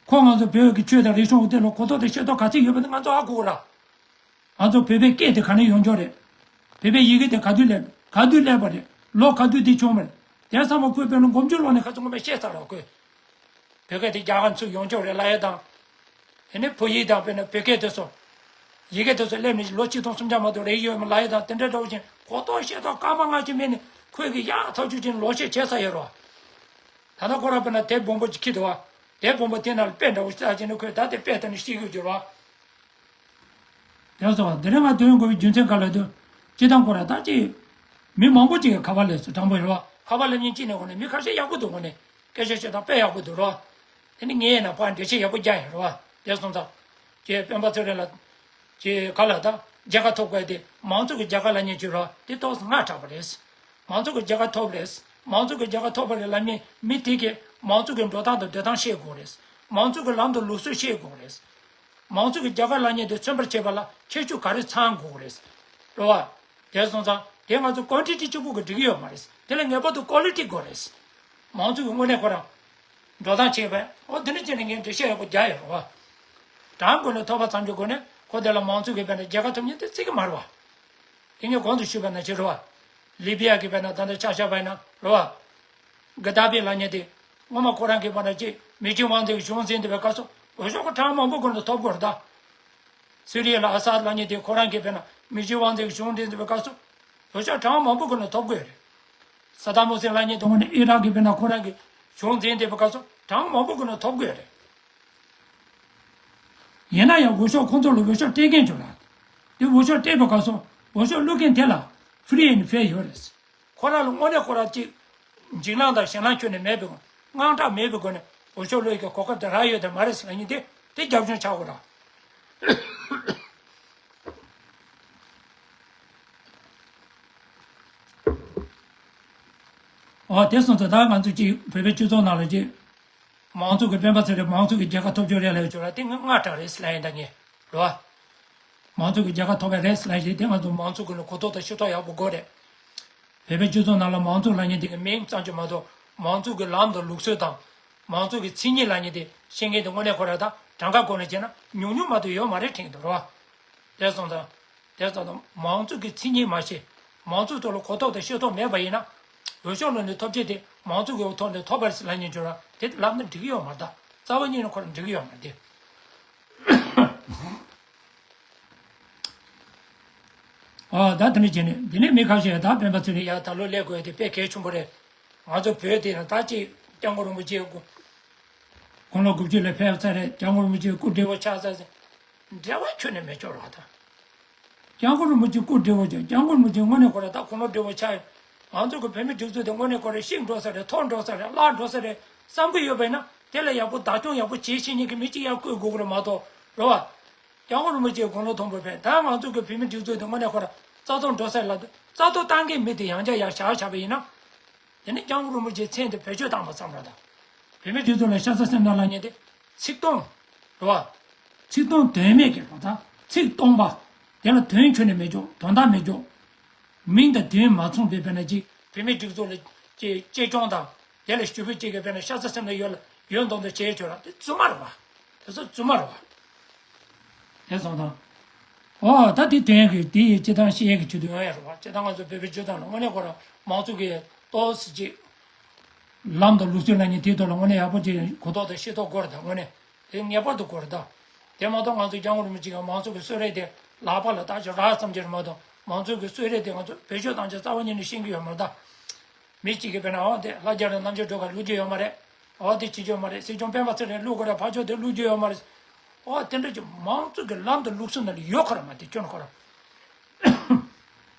ཁོ་ང་ཚོ་བོད་ཀྱི་ཆོས་དང་རིག་གཞུང་དེ་ལ་གོ་རྟོགས་དང་ཤེས་རྟོགས་ག་ཚོད་ཡོད་པ་ནི་ང་ཚོ་ཧ་གོ་ར། ང་ཚོ་བོད་པའི་སྐད་དེ་ག་ནས་ཡོང་ཆོག་རེད། བོད་པའི་ཡི་གེ་དེ་ག་དུས་སླེབས་ག་དུས་སླེབས་པ་རེད། ལོ་ག་དུས་འདི་བྱུང་བ་རེད། དེ་ཚང་མ་ཁོས་དཔེར་ན་དགུ་བཅུ་ལོ་ནས་ཁ་ཚོ་ངོ་མས་བཤད་ཚར་རོགས་ཁོས། བོད་སྐད་དེ་རྒྱ་གར་ཚུར་ཡོང་ཆོག་རེད་ལབ་ཡ་དང་། དེ་ནས་བོད་ཡིག་དང་དཔེར་ན་བོད་སྐད་དེ་ཚོ། ཡི་གེ་དེ་ཚོ་སླེབས་ནས་ལོ་ཆིག་སྟོང་སུམ་བརྒྱ་མ་གཏོགས་རེད་ཡོད་མ་ལ་ཡི་དང་དེ་འདྲ་འདྲ་བོ་ཅན་གོ་རྟོགས་ཤེས་རྟོགས་སྐར་མ་ལྔ་བཅུ་མེད་ནས་ཁོས་གི་ཡག་ཐག་ཆོད་ཅན་ལོ་ཤས་བྱས་ས་ཡོད་རོ། ད་ལྟ་ཁོ་རང་དཔེར་ན་དེབ་སྦོམ་པོ་ཅིག་ཁྱེར་འདུག་བ། དེབ་སྦོམ་པོ་དེ་ནང་ལ་དཔེ་འདྲ་བོ་ཞིག་བལྟས་བྱས་ནས་ཁོས་ད་དེ་དཔེ་ལྟ་ནས་ཤེས་ཀྱི་ཡོད་རོ། དེ་སོང་དེ་རིང་ང་ཐོན་དགོས་པའི་རྒྱུ་མཚན་ག་ལ་འདུག་སྤྱི་བཏང་ཁོ་ར་ད་ཅི། མི་མང་པོ་ཅིག་གིས་ཁ་པར་ལས་སུ་དྲང་པོ་ཡོད་རོ། ཁ་པར་ལ་ཉན་ཅི་ནས་འོ་ནས་མི་ཁ་ཤས་ཡག་པོ་འདུག་འོ་ནས་སྐད་ཆ་བཤད་སྟངས་དཔེ་ཡག་པོ་འདུག་རོ། དེ་ནི་ངས་ཡིན་ན་ཕར་འགྲེལ་བཤད་ཡག་པོ་རྒྱག་ཡིན་རོ། དེ་སོང་ཙང་། ཀྱེ་སྤེན་པ་ཚེ་རིང་ལགས། ཀྱེ་ག་ལ་ད་རྒྱལ་ཁ་ཐོབ་དགོས་དེ་མང་གཙོ་གི་རྒྱལ་ཁ་ལབ་མཁན་ཅིག་རོ་དེ་ཏོག་ཙམ་སྔ་དྲགས་པ་རེད། མང་གཙོ་གི་རྒྱལ་ཁ་ཐོབ་རེད། མང་གཙོ་གི་རྒྱལ་ཁ་ཐོབ་པ་རེད་ལབ་མཁན་མི་དེ་གིས་མང་གཙོ་གི་འགྲོ་སྟངས་དང་སྡོད་སྟངས་ཤེས་དགོས་རེད། མང་གཙོ་གི་ལམ་དང་ལུགས་སྲོལ་ཤེས་དགོས་རེད། མང་གཙོ་གི་རྒྱལ་ཁ་ལབ་མཁན་དེ་མཚོན་པར་བྱེད་པ་ལ་ཁྱད་ཆོས་ག་རེ་ཚང་དགོས་རེད། རེད་བ། དེ་སོང་ཙང་དེ་ང་ཚོ་ཀོན་ཊི་ཊི་གཅིག་པུ་གིས་འགྲིག་གི་ཡོད་མ་རེད། དེ་ལ་ངེས་པར་དུ་ཀོ་ལི་ཊི་དགོས་རེད། མང་གཙོ་གི་དངོས་གནས་ཁོ་རང་འགྲོ་སྟངས་བྱས་པས་འོ་དེ་འདྲ་བྱས་ནས་ངས་འགྲེལ་བཤད་ཡག་པོ་རྒྱག་ཡོད་རེད་བ། དྲང་དགོས་ནས་ཐོབ་པ་ཙམ་གྱི་སྒོ་ནས་ཁོ་དེ་ལ་མང་གཙོ་གི་དཔེར་ན་རྒྱལ་ཁ་ཐོབ་མཁན་དེ་བརྩི་གི་མ་རེད་བ། དེ་ངས་གོང་དུ་ཞུས་པ་ནང་བཞིན་རེད་བ། ལི་བི་ཡ་གི་དཔེར་ན་ད་ལྟ་ཆ་བཞག་པ་ཡིན་ན་རེད་བ། ག་དཱ་ཕི་ལབ་མཁན་དེ་སྔོན་མ་ཁོ་རང་གི་དཔེར་ན་ཅིག་མི་ཆོས་དབང་འཛིན་གྱི་གཞུང་འཛིན་བསྡད་པའི་སྐབས་སུ་འོས་ཤོག་གྲངས་མང་པོ་སྒང་ལ་ཐོབ་དགོས་རེད་ད། སི་རི་ཡ་ལ་ཨ་སཱད་ལབ་མཁན་དེ་ཁོ་རང་གི་དཔེར་ན་མི་ཆོས་དབང་འཛིན་གྱི་གཞུང་འཛིན་བསྡད་པའི་སྐབས་སུ་འོས་ཤོག་གྲངས་མང་པོ་སྒང་ལ་ཐོབ་དགོས་རེད། ས་དཱམ་ཧུ་སེན་ལབ་མཁན་དེ་དངོས་གནས་ཨི་རག་གི་དཔེར་ན་ཁོ་རང་གི་གཞུང་འཛིན་བསྡད་པའི་སྐབས་སུ་གྲངས་མང་པོ་སྒང་ལ་ཐོབ་དགོས་རེད། ཡིན་ན་ཡང་འོས་ཤོག་ཁོང་ཚོ་ལ་འོས་ཤོག་སྤྲད་མཁན་ཅིག་ཡོད་རེད། དེ་འོས་ཤོག་སྤྲད་པའི་སྐབས་སུ་འོས་ཤོག་བླུག་མཁན་དེ་ལ་ཧྥི་རི་ཨེན་ཕེར་ཡོད་རེད། ཁོ་རང་ལ་དངོས་གནས་ཁོ་རང་གཅིག་འཇིགས་སྣང་དང་ཞེད་སྣང་ཁྱོན་ནས་མེད་པའི་དངངས་སྐྲག་མེད་པའི་སྒོ་ནས་འོས་ཤོག་བླུག་ཡག་གི་གོ་སྐབས་དེ་རག་ཡོད་དམ་མ་རེད་ཟེར་ལབ་མཁན་དེ་དེ་རྒྱབ་ལྗོངས་ཆགས་དགོས་རེད། འོ་དེ་སོང་ཙང་ད་ང་ཚོ་གཅིག་བོད་པའི་སྤྱི་ཚོགས་ནང་ལ་གཅིག་མང་གཙོ་གི་སྤེན་པ་ཚེ་རིང་མང་གཙོ་གི་རྒྱལ་ཁ་ཐོབ་རྒྱུ་རེད་ལབ་ཡོད་ཅོག་ར་དེ་ང་སྔ་དྲགས་རེད་ཟེར་ལབ་ཡིན་ད་ངས་རོ། མང་གཙོ་གི་རྒྱལ་ཁ་ཐོབ་པ་རེད་ཟེར་ལབ་ཡིན་དེ་ང་ཚོ་མང་གཙོ་གི་ལ་གོ་རྟོགས་དང་ཤེས་རྟོགས་ཡག་པོ་དགོས་རེད། བོད་པའི་སྤྱི་ཚོགས་ནང་ལ་མང་གཙོ་ལབ་མཁན་དེ་གི་མིང་ཙམ་གྱིས་མ་གཏོགས་མང་གཙོ་གི་ལམ་དང་ལུགས་སྲོལ་དང་། མང་གཙོ་གི་མཚན་ཉིད་ལབ་མཁན་དེ་ཤེས་མཁན་དེ་དངོས་གནས་ཁོ་རང་ད་གྲངས་ཀ་སྒང་ནས་བྱས་ན་ཉུང་ཉུང་མ་གཏོགས་ཡོད་མ་རེད་དྲན་གྱི་འདུག་རོ། དེ་སོང་ཙང་། དེ་ཙམ་དུ་མང་གཙོ་གི་མཚན་ཉིད་མ་ཤེས། མང་གཙོའི་ཐོག་ལ་གོ་རྟོགས་དང་ཤེས་རྟོགས་མེད་པ་ཡིན་ན། འོས་ཤོག་བླུགས་ནས་ཐོབ་ཆེད་དེ་མང་གཙོ་གི་འོས་ཐོག་ནས་ཐོབ་པ་རེད་ཟེར་ལབ་མཁན་བྱུང་ན་དེ་ལབ་ན་འགྲིག་གི་ཡོད་མ་རེད་ད། རྩ་བ་ཉིད་ནས་ཁོ་རང་འགྲིག་གི་ཡོད་མ་རེད་དེ། ཨ་ད་དེ་འདྲ་བྱས་ནས་འདི་ནས་མི་ཁ་ཤས་ད་སྤེན་པ་ཚེ་རིང་ཡ་ད་ལོ་སླེབས་དགོས་དེ་དཔེ་གལ་ཆེན་པོ་རེད། ང་ཚོ་བོད་དེ་ན་ད་ཅིག་སྐྱབས་མགོན་རིན་པོ་ཆེ་དགུང་ལོ་དགུ་བཅུ་ལ་ཕེབས་ཚར་རེད། སྐྱབས་མགོན་རིན་པོ་ཆེ་སྐུ་བགྲེས་པོ་ཆགས་ཚར་ཟེར། འབྲེལ་བ་ཁྱོན་ནས་མེད་ཅོག་རེད་ད། སྐྱབས་མགོན་རིན་པོ་ཆེ་སྐུ་བགྲེས་པོ་ཅིག་སྐྱབས་མགོན་རིན་པོ་ཆེ་དངོས་གནས་ཁོ་རང་ད་དགུང་ལོ་བགྲེས་པོ་ཆགས་ཡོད། ང་ཚོ་གི་བོད་མི་སྒྲིག་འཛུགས་དེ་དངོས་གནས་ཁོ་རང་ཤིག་འགྲོ་ས་རེད། མཐོ་འགྲོ་ས་རེད། བརླག་འགྲོ་ས་རེད་བསམ་གི་ཡོད་པ་ཡིན་ན་དེ་ལ་ཡག་པོ་བདག་སྐྱོང་ཡག་པོ་བྱེད་ཤེས་མཁན་གྱི་མི་གཅིག་ཡར་བསྐོས་དགོས་ཀྱི་རེད་མ་གཏོགས་རེད་བ། སྐྱབས་མགོན་རིན་པོ་ཆེ་དགུང་ལོ་མཐོན་པོ་ཕེབས་ད་ང་ཚོ་གི་བོད་མི་སྒྲིག་འཛུགས་དེ་དངོས་གནས་ཁོ་རང་རྩ་གཏོར་འགྲོ་ས་ལ་རྩ་གཏོར་བཏང་མཁན་མི་དེ་ཡང་བསྐྱར་ཡར་བཞག་བཞག་པ་ཡིན་ན། དེ་ནི་སྐྱབས་མགོན་རིན་པོ་ཆེའི་མཚན་དེ་བེད་སྤྱོད་བཏང་པ་ཙམ་རེད་ད། བོད་མི་སྒྲིག་འཛུགས་ལ་ཤ་ཚ་སེམས་ནང་ལ་ཉེ་དེ་ཚིག་སྟོང་། རེད་བ། ཚིག་སྟོང་དོན་མེད་ཀྱི་རེད་ད། ཚིག་སྟོང་པ། དེ་ལ་དོན་ཁྱོན་ནས་མེད་ཅོག་དོན་དག་མེད་ཅོག་མིང་དང་དོན་མ་མཚུངས་པའི་དཔེར་ན་ཅིག་བོད་མི་སྒྲིག་འཛུགས་ལ་ཅིག་གཅེས་སྐྱོང་དང་། དེ་ལ་ཞུ་འབོད་ཅིག་གི་དཔེར་ན་ཤ་ཚ་སེམས་ལ་ཡོད་ལ་ཡོད་མདོག་མདོག་བྱས་ཆོག་ལ་དེ་རྫུན་མ་རེད་བ། དེ་ཚོ་རྫུན་མ་རེད་བ། དེ་སོང་དང་། ཨོ་ད་དེ་དོན་གྱི་དེ་ཡི་སྤྱི་བཏང་ཤེས་ཡས་ཀྱི་ཆེད་དུ་ཡོང་ཡ་རེད་བ། སྤྱི་བཏང་ང་ཚོ་བོད་པའི་སྤྱི་བཏང་ལ་དངོས་གནས་ཁོ་རང་མང་གཙོ་གི་ཏོག་ཙམ་ཅིག་ལམ་དང་ལུགས་སྲོལ་ལ་ཉིན་དེའི་ཐོག་ལ་དངོས་གནས་ཡག་པོ་ཅིག་གོ་རྟོགས་དང་ཤེས་རྟོགས་དགོས་རེད་ད་དངོས་གནས། དེ་ངེས་པར་དུ་དགོས་རེད་ད། དེ་མ་གཏོགས་ང་ཚོ་སྐྱབས་མགོན་རིན་པོ་ཆེ་གིས་མང་གཙོ་གི་གསོལ་རས་དེ་ལག་པ་ལ་བཏགས་ཀྱི་རག་ཙམ་གྱི་རེད་མ་གཏོགས་མང་གཙོ་གི་གསོལ་རས་དེ་ང་ཚོ་བེད་སྤྱོད་བཏང་ཆ་རྩ་བ་ཉིད་ནས་ཤེས་ཀྱི་ཡོད་མ་རེད་ད། མི་གཅིག་གིས་དཔེར་ན་འོ་དེ་ལྷ་རྒྱ་རི་རྣམ་རྒྱལ་སྒྲོལ་དཀར་བླུག་རྒྱུ་ཡོད་མ་རེད། འོ་དེ་བྱེད་རྒྱུ་ཡོད་མ་རེད། སྲིད་སྐྱོང་སྤེན་པ་ཚེ་རིང་བླུག་དགོས་རེད། ཕར་ཕྱོགས་དེ་བླུག་རྒྱུ་ཡོད་མ་རེད། འོ་དེ་འདྲ་ཅིག་མང་གཙོ་གི་ལམ་དང་ལུགས་སྲོལ་ནང་ལ་ཡོད་ཁོ་ར་མ་དེ་སྐྱོན་ཁོ་ར།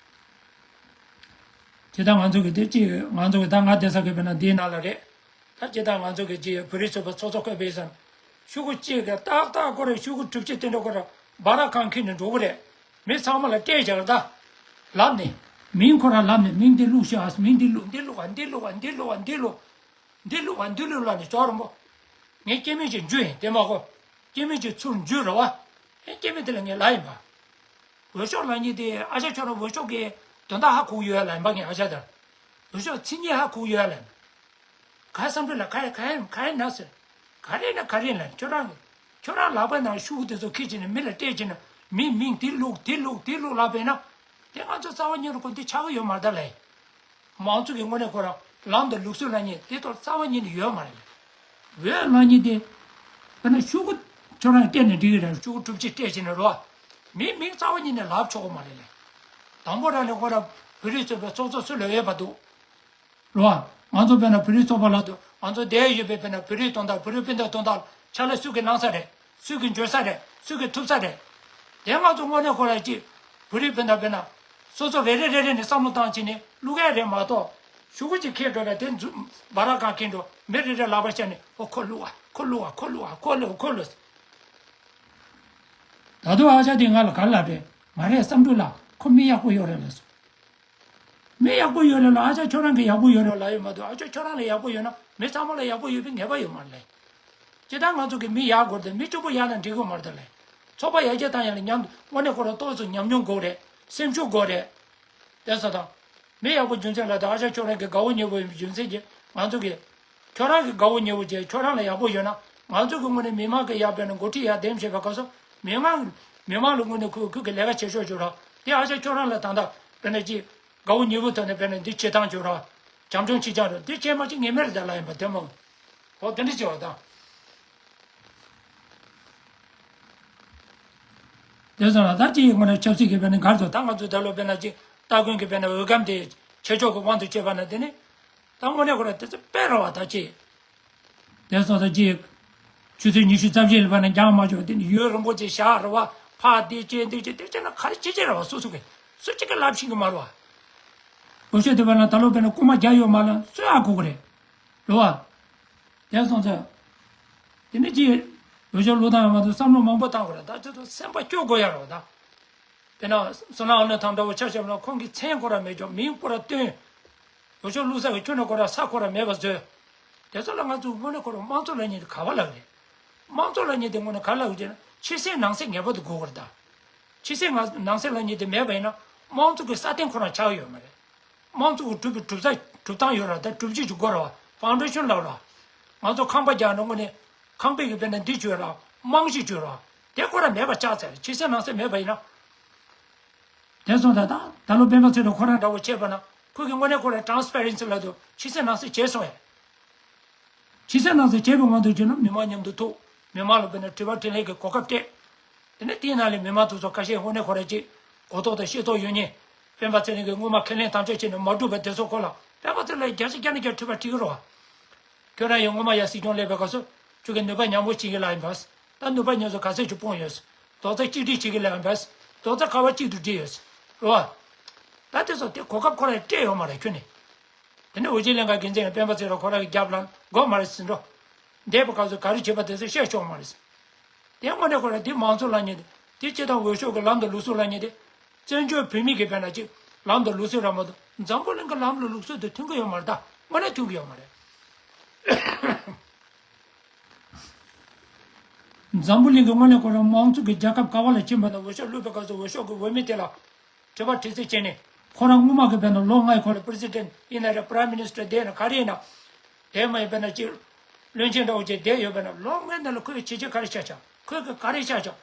དེ་ལྟར་ང་ཚོ་གི་དེ་གཅིག་ང་ཚོ་གི་ད་ང་བསྡད་ས་གི་དཔེར་ན་འདིའི་ནང་ལ་རེད། ད་ཇི་ལྟར་ང་ཚོ་གི་ཅིག་བོད་རིགས་ཚོགས་པ་ཚོགས་གཙོ་བསྐོས་པའི་སང་། ཤོག་གུ་གཅིག་གི་ཏག་ཏག་ཁོ་ར་ཤོག་གུ་དྲུག་ཅུ་དེ་འདྲ་ཁོ་ར་སྦ་ར་ཁང་ཁྱེར་ནས་འགྲོ་གི་རེད། མི་ཚང་མ་ལ་སྤྲད་བཞག་ད། ལབ་ནས། མིང་ཁོ་ར་ལབ་ནས་མིང་འདི་བླུགས་ཤག་མིང་འདི་བླུགས་འདི་བླུགས་ཨ་འདི་བླུགས་ཨ་འདི་བླུགས་ཨ་འདི་བླུགས་འདི་བླུགས་ཨ་འདི་བླུགས་ལབ་ནས་ཅོག་རིང་པོ། ངས་སྐྱེ་དམན་ཅིག་འཇུ་ཡིན་དེ་མ་གོ། སྐྱེ་དམན་ཅིག་ཚུར་འཇུ་རེད་བ། ཨེ་སྐྱེ་དམན་དེ་ལ་ངས་ལབ་ཡིན་པ། འོས་ཤོག་ལབ་མཁན་དེ་ཨ་ཅག་ཁྱོད་རང་འོས་ཤོག་གི་དོན་དག་ཧ་གོ་གི་ཡོད་ལབ་ཡིན་པ་ངས་ཨ་ཅག་དེར། འོས་ཤོག་མཚན་ཉིད་ཧ་གོ་གི་ཡོད་ལབ་ཡིན། ག་བསམ་གྲུབ་ལ་ག་རེ་ག་རེ་ག་རེ་ན་ཟེར། ག་རེ་ན་ག་རེ་ལབ་ཁྱོད་རང་གི་ཁྱོད་རང་ལག་པའི་ནང་ཤོག་གུ་དེ་ཚོ་ཁྱེར་བྱས་ནས་མི་ལ་སྤྲད་བྱས་ན་མི་མིང་དེ་བླུགས་དེ་བླུགས་དེ་བླུགས་ལབ་པས་ན། དེ་ང་ཚོ་རྩ་བ་ཉིད་ནས་ཁོ་འདི་ཆགས་ཀྱི་ཡོད་མ་རེད་ད་ལབ་ཡིན། མང་གཙོ་གི་དངོས་གནས་ཁོ་རང་ལམ་དང་ལུགས་སྲོལ་ལབ་མཁན་དེ་ཐོག་རྩ་བ་ཉིད་ནས་ཡོད་མ་རེད། འོས་ལབ་མཁན་དེ། དཔེར་ན་ཤོག་གུ་ ཁྱོད་རང་སྤྲད་ནས་འགྲིག་གི་རེད། ཕྲུ་གུ་དྲུག་ཅུ་སྤྲད་བྱས་ནས་རོ། མི་མིང་རྩ་བ་ཉིད་ནས་ལབ་ཆོག་གི་མ་རེད་ལེ། དང་པོ་རང་ནས་ཁོ་རང་བོད་རིགས་ཚོགས་པའི་ཚོགས་གཙོ་སུ་ལ་ཡོད་པ་འདུག་རོ། ང་ཚོ་དཔེར་ན་བོད་རིགས་ཚོགས་པ་ལབ་དུས་ང་ཚོ་འདིར་ཡོད་པའི་དཔེར་ན་བོད་རིགས་དོན་དག་བོད་རིགས་སྤུན་ཟླ་དོན་དག་ཕྱག་ལས་སུ་གིས་གནང་ས་རེད། སུ་གིས་འཇོན་ས་རེད། སུ་གིས་ཐུབ་ས་རེད། དེ་ང་ཚོ་དངོས་གནས་ཁོ་རང་གཅིག་བོད་རིགས་སྤུན་ཟླ་དཔེར་ན་སོ་སོ་རེ་རེ་རེ་རེ་ནས་བསམ་བློ་བཏང་བྱས་ནས་བླུག་ཡ་རེད་མ་གཏོགས། ཤོག་གུ་གཅིག་ཁྱེར་འགྲོ་ལ་དེ་འཛུ་སྦ་ར་གང་ཁྱེར་འགྲོ་མི་རེ་རེ་ལག་པ་བཤམས་ནས་ཨོ་ཁོ་བླུག་ཨ་ཁོ་བླུག་ཨ་ཁོ་བླུག་ཨ་ཁོ་བླུག་ཨ་ཁོ་བླུག་ད་དུང་ཨ་ཅག་དེ་ང་ལ་ག་རེ་ལབ་རེད། མ་རེད། བསམ་གྲུབ་ལགས་ཁོ་མི་ཡག་པོ་ཡོད་རེད་ལབ་སོང་། མི་ཡག་པོ་ཡོད་རེད་ལ། ཨ་ཅག་ཁྱོད་རང་གི་ཡག་པོ་ཡོད་རེད་ལབ་ཡོད་མ་གཏོགས། ཨ་ཅག་ཁྱོད་རང་ལ་ཡག་པོ་ཡོད་ན་མི་ཚང་མ་ལ་ཡག་པོ་ཡོད་པའི་ངེས་པ་ཡོད་མ་རེད། སྤྱིར་བཏང་ང་ཚོ་གི་མི་ཡག་དགོས་རེད་དེ། མི་སྐྱོ་པོ་ཡག་ན་འགྲིག་གི་མ་རེད་དེ་ལས། ཚོགས་པ་ཡར་རྒྱས་བཏང་ཡག་ལ་མཉམ་དུ་དངོས་གནས་ཁོ་རང་ཏོག་ཙམ་ཉམས་མྱོང་དགོས་རེད། སེམས་ཤུགས་དགོས་རེད། དེ་ཚོ་དང་། མི་ཡག་པོ་རྒྱུ་མཚན་ལ་དང་ཨ་ཅག་ཁྱོད་རང་གི་དགའ་བོ་ཉེ་བོ་ཡིན་པའི་རྒྱུ་མཚན་གྱིས་ང་ཚོ་གི་ཁྱོད་རང་གི་དགའ་བོ་ཉེ་བོ་བྱས་ཁྱོད་རང་ལ་ཡག་པོ་ཡོད་ན་ང་ཚོ་གི་ངོས་ནས་མི་མང་གི་ཡར་དཔེར་ན་འགོ་ཁྲིད་ཡར་འདེམས་བྱེད་པའི་སྐབས་སུ་མི་མང་མི་མང་ལ་དངོས་གནས་ཁོས་ཁོས་ཀྱི་ལས་ཀ་བྱེད་ཕྱོགས་བྱོས་རོགས། དེ་ཨ་ཅག་ཁྱོད་རང་ལ་ད་ལྟ་དཔེར་ན་ཅིག་དགའ་བོ་ཉེ་བོ་ཐོག་ནས་དཔེར་ན་འདི་བྱེད་སྟངས་བྱོས་རོགས། བྱམས་སྐྱོང་ཅིག་སྦྱང་རོགས། འདི་བྱས་མ་བྱས་ངེས་མེད་རེད་ད་ལབ་ཡིན་པ་དེ་མོ། འོ་དེ་འདྲ་བྱས་པ་དང་། དེ་ཚོ་ལ་ད་ཅིག་ངོ་ནས་ཆབ་སྲིད་ཀྱི་དཔེར་ན་གར་དུ་ད་ང་ཚོ་ད་ལོ་དཔེར་ན་ཅིག་སྟ་གོན་གྱི་དཔེར་ན་འོས་སྒམ་དེ་ཆེ་ཕྱོགས་ཀྱི་དབང་དུ་བྱས་པ་ན་དེ་ནི། ད་དངོས་གནས་ཁོ་རང་དེ་ཚོ་དཔེ་ར་བ་ད་ཅིག་དེ་སོང་ཙང་ཅིག་ཆུ་ཚོད་ཉི་ཤུ་རྩ་བཞི་ལ་ཕར་ནས་འགྱངས་མ་བྱུང་། དེ་ནི་ཡུན་རིང་པོ་ཅིག་བཞག་རེད་བ། ཕར་འདི་བྱས་འདི་བྱས་དེ་བྱས་ན་ག་རེ་བྱེད་ཀྱི་རེད་བ། སོ་སོ་གི་སུ་གཅིག་གིས་ལབ་ཤེས་ཀྱི་མ་རེད་བ། འོས་ཤོག་དེ་བར་ན་ད་ལོ་དཔེར་ན་རྐུ་མ་རྒྱག་ཡོད་མ་ལ་སུས་ཨ་གོ་གི་རེད། རེད་བ། དེ་སོང་ཙང་། དེ་ནི་ཅིག་འོས་ཤོག་བླུག་སྟངས་ཡོད་མ་གཏོགས་བསམ་བློ་མང་པོ་བཏང་དགོས་རེད། ད་དེ་ཚོ་སེམས་པ་སྐྱོ་དགོས་ཡ་རེད་བ་ད། དཔེར་ན་བསོད་ནམས་ཨ་ནུ་ཐང་འདྲ་བོ་ཆ་བཞག་ན་ཁོང་གི་མཚན་ཁོ་རང་མེད་ཀྱང་མིང་ཁོ་རང་བཏོན། འོས་ཤོག་བླུག་ས་གི་ཁྱོན་ནས་ཁོ་རང་ས་ཁོ་རང་མེད་པ་བཟོས། དེ་ཚོ་ལ་ང་ཚོ་དངོས་གནས་ཁོ་རང་དམངས་གཙོ་ལབ་མཁན་དེ་ག་པར་ལབ་རེད། དམངས་གཙོ་ལབ་མཁན་དེ་དངོས་གནས་ག་ལབ་ཀྱི་ན་ཕྱི་གསལ་ནང་གསལ་ངེས་པར་དུ་དགོས་ཀྱི་རེད་ད། ཕྱི་གསལ་ནང་གསལ་ལབ་མཁན་དེ་མེད་པ་ཡིན་ན་དམངས་གཙོ་གི་སྲ་བརྟན་ཁོ་རང་ཆགས་ཡོད་མ་རེད། དམངས་གཙོ་གི་གྲུབ་པའི་གྲུབ་ས་གྲུབ་སྟངས་ཡོད་ར། ད་གྲུབ་ཆས་ཀྱི་སྐོར་ར་ཕའུན་ཌེ་ཤན་ལབ་ར། ང་ཚོ་ཁང་པ་རྒྱག་ན་དངོས་གནས་ཁང་པའི་གི་དཔེར་ན་འདི་བྱོས་ར་རྨང་གཞི་བྱོས་ར། དེ་ཁོ་རང་མེད་པ་ཆགས་ཚར་རེད། ཕྱི་གསལ་ནང་གསལ་མེད་པ་ཡིན་ན། དེ་སོང་ད་ད་ད་ལོ་སྤེན་པ་ཚེ་རིང་ཁོ་རང་འདྲ་བོ་བྱས་པ་ན་ཁོ་གི་དངོས་གནས་ཁོ་རང་ཊ་རན་སི་པེ་རེན་སི་ལབ་དུས་ཕྱི་གསལ་ནང་གསལ་བྱས་སོང་ཡ། ཕྱི་གསལ་ནང་གསལ་བྱས་པའི་ངང་དུ་བྱས་ན་མི་མང་མཉམ་དུ་ཐུག་མི་མང་ལ་དཔེར་ན་དྲི་བ་དྲིས་ལན་གྱི་གོ་སྐབས་སྤྲད། དེ་ནས་དེའི་ནང་ལས་མི་མང་དེ་ཚོ་ཁ་ཤས་དངོས་གནས་ཁོ་རང་ཅིག་གོ་རྟོགས་དང་ཤེས་རྟོགས་ཡོད་མཁན། སྤེན་པ་ཚེ་རིང་གིས་སྔོན་མ་ཁས་ལེན་དམ་བཅའ་བྱས་ནས་མ་གྲུབ་པ་དེ་ཚོ་སྐོར་ལ་སྤེན་པ་ཚེ་རིང་ལ་བརྒྱ་ཆ་བརྒྱ་ནས་བརྒྱ་དྲི་བ་དྲི་གི་རོགས། ཁྱོད་རང་ཡང་སྔོན་མ་ཡར་སྲིད་སྐྱོང་སླེབས་པའི་སྐབས་སུ་ཁྱོད་ཀྱིས་ནུས་པ་མཉམ་སྤུངས་བྱེད་ཀྱི་ལབ་ཡིན་པས། ད་ནུས་པ་མཉམ་སྤུངས་ག་ཚད་ཅིག་སྤུངས་ཡོད། རྡོག་རྩ་གཅིག་སྒྲིལ་བྱེད་ཀྱི་ལབ་ཡིན་པས། རྡོག་རྩ་ཁ་པར་གཅིག་ཏུ་སྒྲིལ་ཡོད། རེད་བ། ད་དེ་ཚོ་དེ་གོ་སྐབས་ཁོ་རང་སྤྲད་ཡོད་མ་རེད་ཁྱོད་ནས། དེ་ནས་འོས་སྦྱོར་ལྷན་ཁང་འགན་འཛིན་ལ་སྤེན་པ་ཚེ་རིང་ཁོ་རང་གི་རྒྱབ་ལ་དགོས་མ་རེད་ཟེར་འགྲོ། འདས་པའི་སྐབས་སུ་ག་རེ་བྱས་པ་དེ་ཚོ་བཤད་ཆོག་མ་རེད་ཟེར། དེ་དངོས་གནས་ཁོ་རང་དེ་མང་གཙོ་ལབ་མཁན་དེ། དེ་སྤྱིར་བཏང་འོས་ཤོག་གི་ལམ་དང་ལུགས་སྲོལ་ལབ་མཁན་དེ། བཙན་བྱོལ་བོད་མི་གི་དཔེར་ན་ཅིག་ལམ་དང་ལུགས་སྲོལ་ར་མ་གཏོགས་འཛམ་བུ་གླིང་གི་ལམ་ལ་ལུགས་སྲོལ་དེ་མཐུན་གི་ཡོད་མ་རེད་ད། དངོས་གནས་མཐུན་གི་ཡོད་མ་རེད། འཛམ་བུ་གླིང་གི་དངོས་གནས་ཁོ་རང་དམངས་གཙོ་གི་རྒྱལ་ཁབ་ག་བ་ལ་ཕྱིན་པ་ན་འོས་ཤོག་བླུགས་པའི་སྐབས་སུ་འོས་ཤོག་གི་འོས་མི་དེ་ལ་དྲི་བ་དྲི་རྩད་བྱས་ནས་ཁོ་རང་སྔོན་མ་གི་དཔེར་ན་ལོ་ལྔའི་འཁོར་ལ་པི་རེ་སི་ཌེན་ཡིན་ན་རེད། པི་རའིམ་མི་ནི་སི་ཊར་དེ་ཡིན་ན་ག་རེ་ཡིན་ན། དེ་མ་ཡིན་དཔེར་ན་ཅིག་བློན་ཆེན་འདྲ་བོ་ཅིག་བསྡད་ཡོད་པས་ན་ལོ་ལྔའི་ནང་ལ་ཁོས་བྱས་རྗེས་ག་རེ་ཆགས་ཆགས། ཁོས་གི་ག་རེ་ཆགས་ཆགས།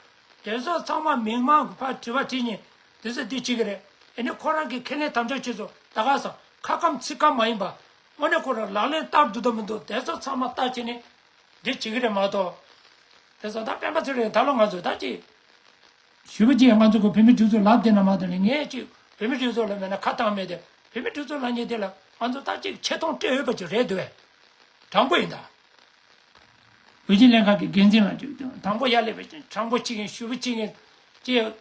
དེ་ཚོ་ཚང་མ་མི་མང་གི་ཕར་དྲི་བ་དྲིས་ནས་དེ་ཚོ་འདི་བྱེད་ཀྱི་རེད། ཨེ་ནི་ཁོ་རང་གི་ཁས་ལེན་དམ་བཅའ་བྱས་ཚོ་ད་ག་ས་ཁ་སྐམ་ཚིག་སྐམ་མ་ཡིན་པ། དངོས་གནས་ཁོ་རང་ལག་ལེན་བསྟར་འདུག་དང་མི་འདུག་དེ་ཚོ་ཚང་མ་བལྟ་བྱས་ནས་འདི་བྱེད་ཀྱི་རེད་མ་གཏོགས། དེ་ཚོ་ད་སྤེན་པ་ཚེ་རིང་ད་ལོ་ང་ཚོ་ད་ཅི། ཞུ་བ་ཅིག་ང་ཚོ་གི་བོད་མི་སྒྲིག་འཛུགས་ལབ་བསྡད་ན་མ་གཏོགས་ནས་ངས་ཅིག་བོད་མི་སྒྲིག་འཛུགས་ལ་མེད་ན་ཁ་བཏང་མེད་དེ། བོད་མི་སྒྲིག་འཛུགས་ལབ་མཁན་དེ་ལ་ང་ཚོ་ད་ཅིག་ཆེ་མཐོང་སྤྲད་འོས་པ་ཅིག་རེད་འདུག་བས། དྲང་པོ་ཡིན་ད། འོས་སྦྱོར་ལྷན་ཁང་གི་འགན་འཛིན་ལ་ཅིག་དང་པོ་ཡར་སླེབས་པའི་དྲང་པོ་བྱེད་མཁན་ཞུ་བ་བྱེད་མཁན་ཅིག་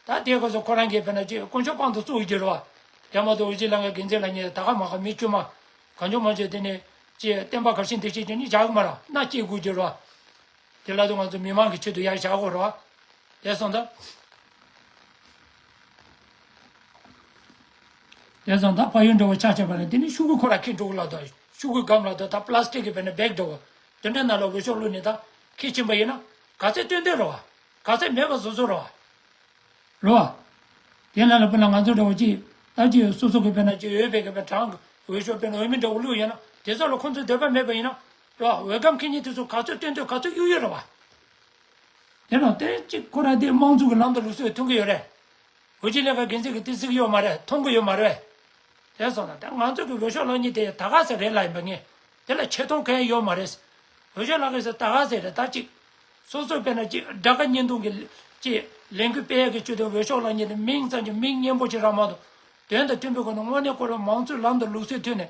ད་དེ་སྐབས་སུ་ཁོ་རང་གིས་དཔེར་ན་ཅིག་དཀོན་མཆོག་དཔང་དུ་བཙུགས་ཡོད་ཀྱི་རེད་བ། དེ་མ་གཏོགས་འོས་སྦྱོར་ལྷན་ཁང་འགན་འཛིན་ལབ་མཁན་ད་ག་མ་ག་མི་དཀྱུས་མ་གང་བྱུང་མང་བྱུང་དེ་ནས་ཅིག་བསྟན་པ་ག་ཤེད་འདི་ཤེད་ཅིག་ནི་བཞག་གི་མ་རེད། མནའ་སྐྱེལ་དགོས་ཀྱི་རེད་བ། དེ་ལ་དུ་ང་ཚོ་མི་མང་གི་ཆེད་དུ་ཡར་བཞག་དགོས་རེད་བ། དེ་སོང་ད། དེ་སོང་ད་ཕ་ཡུལ་འདྲ་བོ་ཆ་བཞག་པ་ན་དེ་ནི་ཤོག་གུ་ཁོ་ར་ཁྱེར་འགྲོ་གི་ལ་དོ། ཤོག་གུ་སྒམ་ལ་དོ། ད་པ་ལ་སི་ཊིག་གི་དཔེར་ན་བེག་འདྲ་བོ། དེ་འདྲ་ནང་ལ་འོས་ཤོག་བླུགས་ནས་ད་ཁྱེར་ཕྱིན་པ་ཡིན་ན་ག་ཚད་སྟོན་སྟོན་རེད་བ། ག་ཚད་མེད་པ་བཟོ་བཟོ་རེད་བ། རེད་བ། དེ་ལ་ལ་དཔེར་ན་ང་ཚོ་འདྲ་བོ་ཅིག་ད་ཅིག་སོ་སོ་གི་དཔེར་ན་ཅིག་འོས་པའི་གི་དཔེར་གྲངས་ཀྱི་འོས་ཤོག་དཔེར་ན་འོས་མི་འདྲ་བོ་བླུགས་ཡོད་ན་དེ་ཚོ་ལ་ཁོང་ཚོའི་འདོད་པ་མེད་པ་ཡིན་ན། རེད་བ། འོས་སྒམ་འཁྱེར་མཁན་དེ་ཚོ་ག་ཚོད་སྟོན་སྟོན་ག་ཚོད་གཡུག་གཡུག་རེད་བ། དེ་ན་དེ་གཅིག་ཁོ་ར་དེ་དམངས་གཙོ་གི་ལམ་དང་ལུགས་སྲོལ་མཐུན་གི་ཡོད་རེད། འོས་སྦྱོར་ལྷན་ཁང་འགན་འཛིན་གྱི་ཏི་སིག་ཡོད་མ་རེད། མཐོང་གི་ཡོད་མ་རེད། དེ་སོང་ན་ད་ང་ཚོ་གི་འོས་ཤོག་བླུག་མཁན་དེ་ད་ག་ཟེ་རེད་ལབ་ཡིན་པ་ངས་དེ་ལ་ཆེ་མཐོང་གང་ཡང་ཡོད་མ་རེད། འོས་ཤོག་བླུག་མཁན་ཟེར་ད་ག་ཟེ་རེད། ད་གཅིག་ སོ་སོ་དཔེར་ན་ཅིག་དགྲ་དགའ་གཉེན་སྡུག་གི་ཅིག་ལས་འགུལ་སྤེལ་ཡག་གི་ཆེད་དུ་འོས་ཤོག་ལེན་མཁན་དེ་མིང་ཙམ་གྱི་མིང་སྙན་པོ་ཅིག་རག་མ་གཏོགས། དོན་དང་མཐུན་པའི་སྒོ་ནས་དངོས་གནས་ཁོ་རང་མང་གཙོའི་ལམ་དང་ལུགས་སྲོལ་མཐུན་ནས།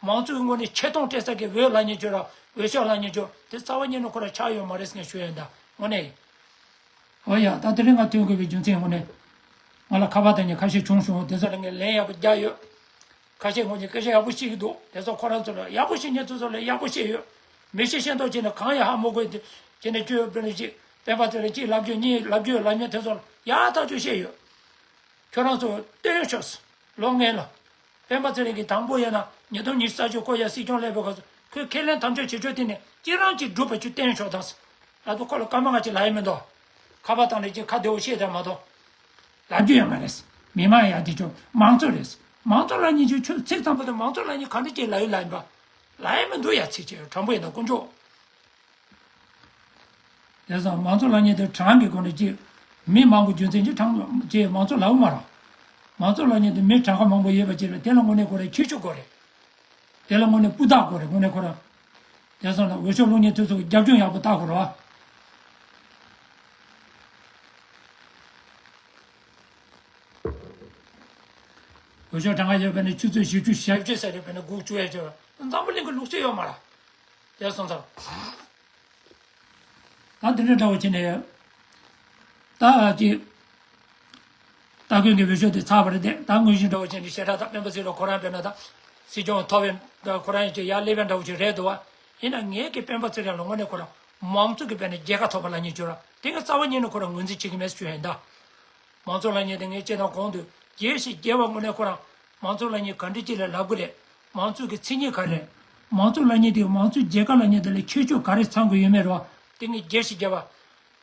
མང་གཙོའི་ངོས་ནས་ཆེ་མཐོང་སྤྲད་ས་གི་འོས་ལེན་མཁན་ཅིག་ར། འོས་ཤོག་ལེན་མཁན་ཅིག་དེ་རྩ་བ་ཉིད་ནས་ཁོ་རང་ཆགས་ཡོད་མ་རེད་ཟེར་ནས་ཞུ་ཡ་ཡིན་ད། དངོས་གནས་ཡིན། འོ་ཡ། ད་དེ་རིང་ང་ཐོན་དགོས་པའི་རྒྱུ་མཚན་དངོས་གནས། ང་ལ་ཁ་པར་བཏང་མཁན་ཁ་ཤས་བྱུང་བྱུང་། དེ་ཚོ་ལ་ངས་ལན་ཡག་པོ་རྒྱག་ཡོད། ཁ་ཤས་ངོ་ཉིད་སྐད་ཆ་ཡག་པོ་བཤད་ཀྱི་འདུག་དེ་ཚོ་ཁོ་རང་ཚོ་ལ་ཡག་པོ་བཤད་མཁན་ཚོ་ཚོ་ལ་ཡག་པོ་བཤད་ཡོད། མི་བཤད་ཤེས་མདོག་བྱས་ནས་གང་ཡང་ཧ་མ་གོ་དེ་བྱས་ནས་ཁྱོད་དཔེར་ན་ཅིག་སྤེན་པ་ཚེ་རིང་གཅིག་ལབ་རྒྱུ་གཉིས་ལབ་རྒྱུ་ལབ་མཁན་དེ་ཚོ་ལ་ཡག་ཐག་ཆོད་བཤད་ཡོད། ཁྱོད་རང་ཚོ་བསྟན་ཤོག་ལོ་ལྔའི་ལ། སྤེན་པ་ཚེ་རིང་གིས་དང་པོ་ཡིན་ན་ཉིས་སྟོང་ཉི་ཤུ་རྩ་བཞི་ཁོ་ཡ་སྲིད་སྐྱོང་སླེབས་པའི་སྐབས་སུ་ཁོས་ཁས་ལེན་དམ་བཅའ་བྱེད་ཕྱོགས་དེ་ནས་གཅིག་རང་གཅིག་སྒྲུབ་པ་ཅིག་བསྟན་ཤོག་དང་། ལབ་དུས་ཁོ་ལ་སྐར་མ་ལྔ་ཅིག་ལབ་ཡ་མི་འདུག་ཁ་པར་བཏང་ནས་ཅིག་ཁ་བདེ་བོ་བཤད་དེ་མ་གཏོགས། ལབ་རྒྱུ་ཡོད་མ་རེད། མི་མང་ཡ་དེ་ཚོ་མང་གཙོ་རེད། མང་གཙོ་ལབ་མཁན་ཅིག་ཁྱོད་ཚིག་ཙམ་པོ་དེ་མང་གཙོ་ལབ་མཁན་ག་འདྲ་ཅིག་ལབ་ཡོད་ལབ་ཡིན་པ། ལབ་ཡ་མི་འདུག་ཡ། ཚིག་ཅིག་དྲང་པོ་ཡིན་ན་དཀོན་མཆོག་དེ་སོང་མང་གཙོ་ལབ་མཁན་དེ་གྲངས་ཀྱི་སྒོ་ནས་ཅིག་མི་མང་པོ་རྒྱུ་མཚན་གྱིས་གྲངས་ཀྱིས་མང་གཙོ་ལབ་མ་རེད། མང་གཙོ་ལབ་མཁན་དེ་མི་གྲངས་ཀ་མང་པོ་ཡོད་པ་ཅིག་ལ་དེ་ལ་དངོས་གནས་ཁོ་རང་ཁྱད་ཆོས་དགོས་རེད། དེ་ལ་དངོས་གནས་སྤུས་དག་དགོས་རེད། དངོས་གནས་ཁོ་རང་། དེ་སོང་ན་འོས་ཤོག་བླུག་མཁན་དེ་ཚོ་གི་རྒྱབ་ལྗོངས་ཡག་པོ་བལྟ་དགོས་རེད་བ། འོས་ཤོག་གྲངས་ཀ་ཡོད་པ་ནི་ཆུ་ཚོད་བཞི་བཅུ་ཞེ་བཅུ་ཟེར་རེད། དཔེར་ན་སྒུག་བཅུག་ཡ་ཅིག་འཛམ་བུ་གླིང་གི་ལུགས་སྲོལ་ཡོད་མ་རེད། དེ་སོང་ཙང་། ད་འདི་འདྲ་འདྲ་བོ་བྱས་ནས། ད་ཅིག་སྟ་གོན་གྱི་འོས་ཤོག་དེ་ཚར་བ་རེད་དེ། ད་དངོས་གཞི་འདྲ་བོ་བྱས་ནས་བཤད་གྲྭ་དང་སྤེན་པ་ཚེ་རིང་ཁོ་རང་དཔེར་ན་ད་སྲིད་སྐྱོང་ཐོབ་པའི་ཁོ་རང་ཡང་ཅིག་ཡར་སླེབས་པའི་འདྲ་བོ་ཅིག་རེད་འདུག་བ། ཡིན་ན་ངས་ཀྱི་སྤེན་པ་ཚེ་རིང་ལ་དངོས་གནས་ཁོ་རང་མང་གཙོ་གི་དཔེར་ན་རྒྱལ་ཁ་ཐོབ་པ་ལབ་མཁན་ཅིག་ར། དེ་ངས་རྩ་བ་ཉིད་ནས་ཁོ་རང་ངོས་འཛིན་བྱེད་ཀྱི་མེད་ཞུ་ཡ་ཡིན་ད། མང་གཙོ་ལབ་མཁན་དེ་ངས་སྤྱིར་བཏང་གོང་དུ་རྒྱས་ཤིག་རྒྱས་པ་དངོས་གནས་ཁོ་རང་མང་གཙོ་ལབ་མཁན་ག་འདྲ་ཅིག་ལ་ལབ་དགོས་རེད། མང་གཙོ་གི་མཚན་ཉིད་ག་རེ་རེད། མང་གཙོ་ལབ་མཁན་དེ་མང་གཙོའི་རྒྱལ་ཁབ་ལབ་མཁན་དེ་ལ་ཁྱད་ཆོས་ག་རེ་ཚང་དགོས་ཡོད་མེད་རེད་བ། དེ་ངས་རྒྱས་ཤིག་རྒྱས་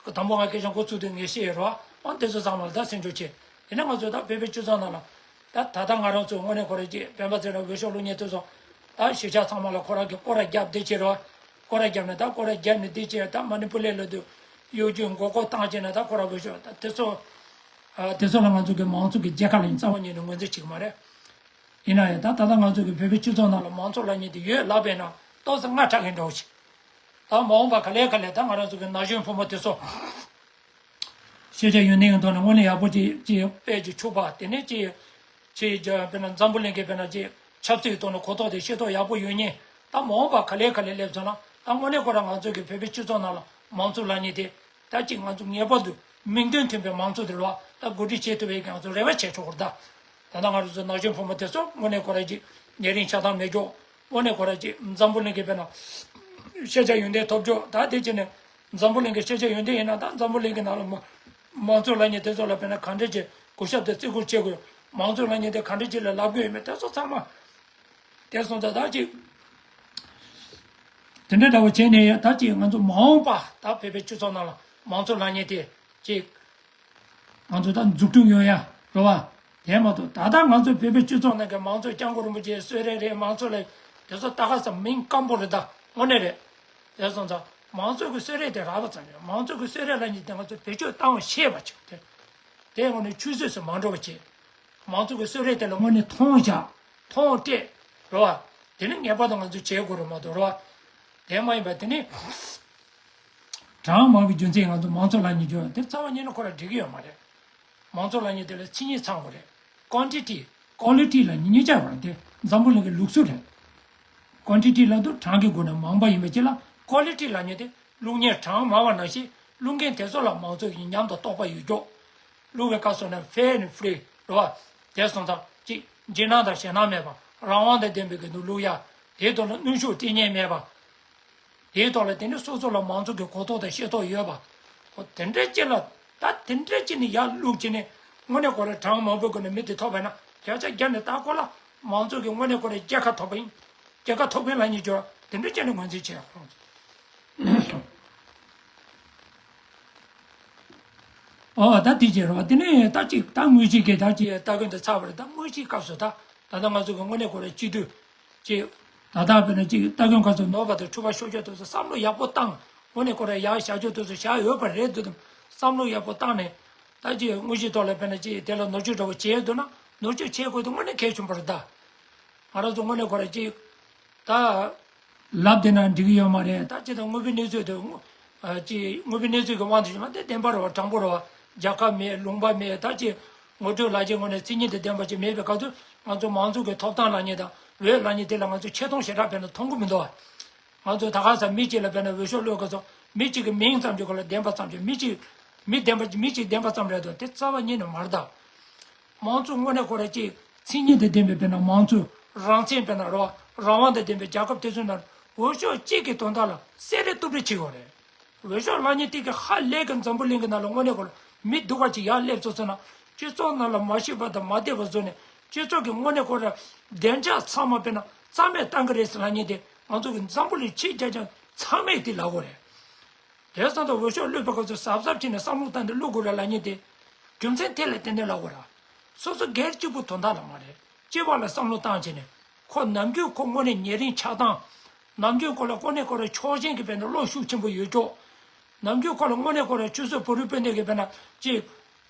པ། དང་པོ་ང་སྐད་ཆ་འགོ་ཚུགས་དུས་ངས་བཤད་ཡོད་རེད་བ། ཨང་དེ་ཚོ་ཚང་མ་ལ་ད་སེམས་ཆུང་བྱེད། ཡིན་ན་ང་ཚོ་ད་བོད་པའི་སྤྱི་ཚོགས་ནང་ལ། ད་ད་ལྟ་ང་རང་ཚོ་དངོས་གནས་ཁོ་རང་ཅིག་སྤེན་པ་ཚེ་རིང་འོས་ཤོག་བླུག་མཁན་དེ་ཚོ། ད་གཞིས་ཆགས་ཚང་མ་ལ་ཁོ་རང་གི་སྐོར་ར་རྒྱབ་བསྡད་བྱས་རེད་བ། སྐོར་ར་རྒྱབ་ནས་ད་སྐོར་ར་རྒྱབ་ནས་བསྡད་བྱས་ད་མ་ནི་པུ་ལེ་ལ་དུ་གཡོ་སྒྱུ་མགོ་སྐོར་བཏང་བྱས་ན་ད་ཁོ་རང་འོས་ཤོག་ད་དེ་ཚོ། ཨ། དེ་ཚོ་ལ་ང་ཚོ་གི་མང་གཙོ་གི་རྒྱལ་ཁབ་ལ་ཡིན་རྩ་བ་ཉིད་ནས་ངོས་འཛིན་བྱེད་ཀྱི་མ་རེད། ཡིན་ན་ཡང་ད་ད་ལྟ་ང་ཚོ་གི་བོད་པའི་སྤྱི་ཚོགས་ནང་ལ་མང་གཙོ་ལབ་མཁན་དེ་ཡོད་ལབ་པས་ན་ཏོག་ཙམ་སྔ་དྲགས་མཁན་འདྲ་བོ་ཞིག་ད་མ་འོངས་པ་ག་ལེ་ག་ལེ་ད་ང་རང་ཚོ་གི་ན་གཞོན་ཕོ་མོ་དེ་ཚོ། ཤེས་བྱ་ཡོན་ཏན་གྱི་ཐོག་ནས་དངོས་གནས་ཡག་པོ་ཅིག་ཅིག་དཔལ་གྱི་ཕྱུག་པ་དེ་ནས་ཅིག་ཅིག་དཔེར་ན་འཛམ་བུ་གླིང་གི་དཔེར་ན་ཅིག་ཆབ་སྲིད་ཀྱི་ཐོག་ནས་གོ་རྟོགས་དང་ཤེས་རྟོགས་ཡག་པོ་ཡོད་མཁན་ད་མ་འོངས་པ་ག་ལེ་ག་ལེ་སླེབས་སོང་ན་ད་དངོས་གནས་ཁོ་རང་ང་ཚོ་གི་བོད་པའི་སྤྱི་ཚོགས་ནང་ལ་མང་གཙོ་ལབ་མཁན་དེ། ད་ཅིག་ང་ཚོ་ངེས་པར་དུ་མིང་དོན་མཐུན་པའི་མང་གཙོ་དེ་ལ་ད་གོ་སྒྲིག་བྱེད་ཐུབ་པའི་ང་ཚོ་རེ་བ་བྱེད་ཆོག་གི་རེད་ད། ད་ལྟ་ང་རང་ཚོ་ན་གཞོན་ཕོ་མོ་དེ་ཚོ་དངོས་གནས་ཁོ་རང་ཅིག་ཉེ་རིང་ཆགས་སྡང་མེད་ཀྱོག་དངོས་གནས་ཁོ་རང་ཅིག་འཛམ་བུ་གླིང་གི་དཔེར་ན་ཤེས་བྱ་ཡོན་ཏན་ཐོབ་ཀྱོག་ད་དེ་བྱས་ནས་འཛམ་བུ་གླིང་གི་ཤེས་བྱ་ཡོན་ཏན་ཡིན་ན་ད་འཛམ་བུ་གླིང་གི་ནང་ལ་མ་མང་གཙོ་ལབ་མཁན་དེ་ཚོ་ལ་དཔེར་ན་ག་འདྲ་ཅིག་གུས་ཞབས་དང་བརྩི་བཀུར་བྱེད་དགོས། མང་གཙོ་ལབ་མཁན་དེ་ག་འདྲ་ཅིག་ལ་ལབ་དགོས་ཡོད་མེད་དེ་ཚོ་ཚང་མ། དེ་སོང་ཙང་ད་ཅིག་དེ་འདྲ་འདྲ་བོ་བྱས་ནས་ད་ཅིག་ང་ཚོ་མ་འོངས་པ་ད་བོད་པའི་སྤྱི་ཚོགས་ནང་ལ་མང་གཙོ་ལབ་མཁན་དེ་ཅིག་ང་ཚོ་ད་འཛུགས་སྐྲུན་ཡོང་ཡ་རེད་བ། དེ་མ་གཏོགས་ད་ལྟ་ང་ཚོ་བོད་པའི་སྤྱི་ཚོགས་ནང་གི་མང་གཙོ་སྐྱབས་མགོན་རིན་པོ་ཆེའི་གསོལ་རས་རེད། མང་གཙོ་ལབ་དེ་ཚོ་ད་ག་ས་མིང་སྐམ་པོ་རེད་ད། དངོས་གནས་རེད། དེ་སོང་ཙང་མང་གཙོ་གི་གསོལ་རས་དེ་རག་པ་ཙམ་རེད། མང་གཙོ་གི་གསོལ་རས་ལབ་མཁན་དེ་ང་ཚོ་བེད་སྤྱོད་བཏང་བ་ཤེས་པ་བྱེད་དེ། དེ་དངོས་གནས་ཆུད་ཟོས་སུ་མ་འགྲོ་བ་བྱེད། མང་གཙོ་གི་གསོལ་རས་དེ་ལ་དངོས་གནས་མཐོང་བཞག་མཐོང་སྤྲད་རོ། དེ་ནི་ངེས་པར་དུ་ང་ཚོས་བྱེད་དགོས་རེད་མ་གཏོགས་རོ། དེ་མ་ཡིན་པ་དེ་ནི། གྲངས་མང་བའི་རྒྱུ་མཚན་ང་ཚོ་མང་གཙོ་ལབ་མཁན་བརྗོད་དེ་རྩ་བ་ཉིད་ནས་ཁོ་ར་འགྲིག་གི་ཡོད་མ་རེད། མང་གཙོ་ལབ་མཁན་དེ་ལ་མཚན་ཉིད་ཚང་དགོས་རེད། ཀོན་ཊི་ཊི། ཀོ་ལི་ཊི་ལབ་མཁན་གཉིས་ཆ་ཡོད་རེད་དེ་འཛམ་བུ་གླིང་གི་ལུགས་སྲོལ་རེད། ཀོན་ཊི་ཊི་ལབ་དུས་གྲངས་ཀྱི་སྒོ་ནས་མང་པ་ཡིན་པ་ཅིག་ལ་ཀོ་ལི་ཊི་ལབ་མཁན་དེ་བླུག་མཁན་གྲངས་མང་བ་ནང་བཞིན་བླུག་མཁན་དེ་ཚོ་ལ་མང་གཙོ་ཡིན་སྙམ་དང་རྟོག་པ་ཡོད་ཀྱོག་བླུག་པའི་སྐབས་སུ་ན་ཧྥེ་ཨེན་ཧྥི་རི་རེད་བ། དེ་སོང་ཙང་གཅིག་འཇིགས་སྣང་དང་ཞེད་སྣང་མེད་པ་རང་དབང་དང་ལྡན་པའི་གི་འདུག་བླུག་ཡ། དེའི་ཐོག་ལ་གནོན་ཤུགས་སྤྲད་མཁན་མེད་པ། དེའི་ཐོག་ལ་དེ་ནི་སོ་སོ་ལ་མང་གཙོ་གི་གོ་རྟོགས་དང་ཤེས་རྟོགས་ཡོད་པ། འོ་དེ་འདྲ་ཅིག་ལ་ད་དེ་འདྲ་ཅིག་ནི་ཡར་བླུག་བྱས་ནས་དངོས་གནས་ཁོ་རང་གྲངས་མང་པོའི་སྒོ་ནས་མི་དེ་ཐོབ་པ་ན་བརྒྱ་ཆ་བརྒྱ་ནས་ད་ཁོ་ལ་མང་གཙོ་གི་དངོས་གནས་ཁོ་རང་རྒྱལ་ཁ་ཐོབ་པ་ཡིན། རྒྱལ་ཁ་ཐོབ་མཁན་ལབ་མཁན་ཅིག་ཡོད་དེ་འདྲ་ཅིག་ནི་ངོས་འཛིན་བྱས་ཡོད་ཁོང་ཚོ། ཨོ་ད་དེ་བྱས་རོགས། དེ་ནས་ད་ཅིག་ད་དངོས་གཞི་གི་ད་ཅིག་ལྟ་གོན་དེ་ཚར་བ་རེད། ད་དངོས་གཞིའི་སྐབས་སུ་ད་ད་ལྟ་ང་ཚོ་གི་དངོས་གནས་ཁོ་རང་སྤྱི་འཐུས་ཅིག་ད་ལྟ་དཔེར་ན་ཅིག་ལྟ་གོན་སྐབས་སུ་ནོར་བ་དང་འཁྲུལ་པ་ཤོར་ཆོག་དུས་སུ་བསམ་བློ་ཡག་པོ་བཏང་། དངོས་གནས་ཁོ་རང་ཡག་བཞག་ཆོག་དུས་སུ་བཞག་ཡོད་པ་རེད་འདུག་དམ་བསམ་བློ་ཡག་པོ་བཏང་ནས་ད་ཅིག་དངོས་གཞིའི་ཐོག་ལ་དཔེར་ན་ཅིག་དེ་ལ་ནོར་འཁྲུལ་འདྲ་བོ་བྱས་ཡོད་འདུག་ན་ནོར་འཁྲུལ་བྱེད་དགོས་དུས་དངོས་གནས་གལ་ཆེན་པོ་རེད་ད། ང་རང་ཚོ་དངོས་གནས་ཁོ་རང་ཅིག་ད། ལབ་བསྡད་ན་འགྲིག་གི་ཡོད་མ་རེད། ད་ཅི་ད་དངོས་པོའི་གནས་ཚུལ་དེ་དངོས་ ཨ་ཅིག་དངོས་པོའི་གནས་ཚུལ་གྱི་དབང་དུ་བྱས་ན་དེ་བདེན་པ་རེད་བ། དྲང་པོ་རེད་བ། རྒྱལ་ཁབ་མེད། ལུང་པ་མེད། ད་ཅིག་ངོ་སྤྲོད་ལག་འཁྱེར་ངོ་ནས་མཚན་ཉིད་དང་ལྡན་པ་ཅིག་མེད་པའི་སྐབས་སུ་ང་ཚོ་མང་གཙོ་གི་ཐོབ་ཐང་ལབ་མཁན་དང་འོས་ལབ་མཁན་དེ་ལ་ང་ཚོ་ཆེ་མཐོང་ཞེ་དྲག་དཔེར་ན་མཐོང་གི་མི་འདུག་བ། ང་ཚོ་ད་ག་ས་མི་གཅིག་ལ་དཔེར་ན་འོས་ཤོག་བླུགས་སྐབས་སུ་མི་གཅིག་གི་མིང་ཙམ་གྱི་སྐོར་ལ་བདེན་པ་ཙམ་གྱི་མི་གཅིག་མི་བདེན་པ་མི་གཅིག་བདེན་པ་ཙམ་རེད་འདུག་དེ་རྩ་བ་ཉིད་ནས་མ་རེད་ད། མང་གཙོ་དངོས་གནས་ཁོ་རང་ཅིག་མཚན་ཉིད་དང་ལྡན་པའི་དཔེར་ན་མང་གཙོ། རང་བཙན་དཔེར་ན་རོ། རང་དབང་དང་ལྡན་པའི་རྒྱལ་ཁབ་དེ་ཚོའི་ནང་འོས་ཤོག་གཅིག་གི་དོན་དག་ལ་བསད་རེས་གཏུབ་རེས་བྱེད་དགོས་རེད། འོས་ཤོག་ལབ་མཁན་དེ་གི་ཧ་ལས་གི་འཛམ་བུ་གླིང་གི་ནང་ལ་དངོས་གནས་ཁོ་རང་མི་སྡུག་པ་ཅིག་ཡར་སླེབས་སོང་ཟེར་ན། སྤྱི་ཚོགས་ནང་ལ་མ་ཤེས་པ་དང་མ་བདེ་བ་བཟོས་ནས་སྤྱི་ཚོགས་ཀྱི་དངོས་གནས་ཁོ་རང་བདེ་འཇགས་ཚང་མ་དཔེར་ན་རྩ་མེད་བཏང་གི་རེད་ཟེར་ལབ་མཁན་དེ་ང་ཚོ་གི་འཛམ་བུ་གླིང་ཕྱི་རྒྱལ་ཁབ་ཚང་མས་དེ་ལབ་དགོས་རེད། དེ་སང་ད་འོས་ཤོག་བླུགས་པའི་སྐབས་སུ་གཟབ་གཟབ་བྱས་ནས་བསམ་བློ་བཏང་ནས་བླུགས་དགོས་རེད་ལབ་མཁན་དེ། རྒྱུ་མཚན་དེ་ལ་བརྟེན་ནས་ལབ་དགོས་རེད། སོ་སོ་སྒེར་གཅིག་པུ་དོན་དག་ལ་མ་རེད། སྤྱི་པ་ལ་བསམ་བློ་བཏང་བྱས་ནས་ཁོ་ནམ་རྒྱུན་ཁོ་དངོས་གནས་ཉེ་རིང་ཆགས་སྟངས། ནམ་རྒྱུན་ཁོ་ལ་དངོས་གནས་ཁོ་རང་ཕྱོགས་ཞེན་གྱི་དཔེར་ན་བློ་ཤུགས་ཆེན་པོ་ཡོད་ཀྱོག་ནམ་རྒྱུན་ཁོ་ལ་དངོས་གནས་ཁོ་རང་ཆོལ་གསུམ་བོད་རིགས་སྤུན་ཟླ་གི་དཔེར་ན་ཅིག་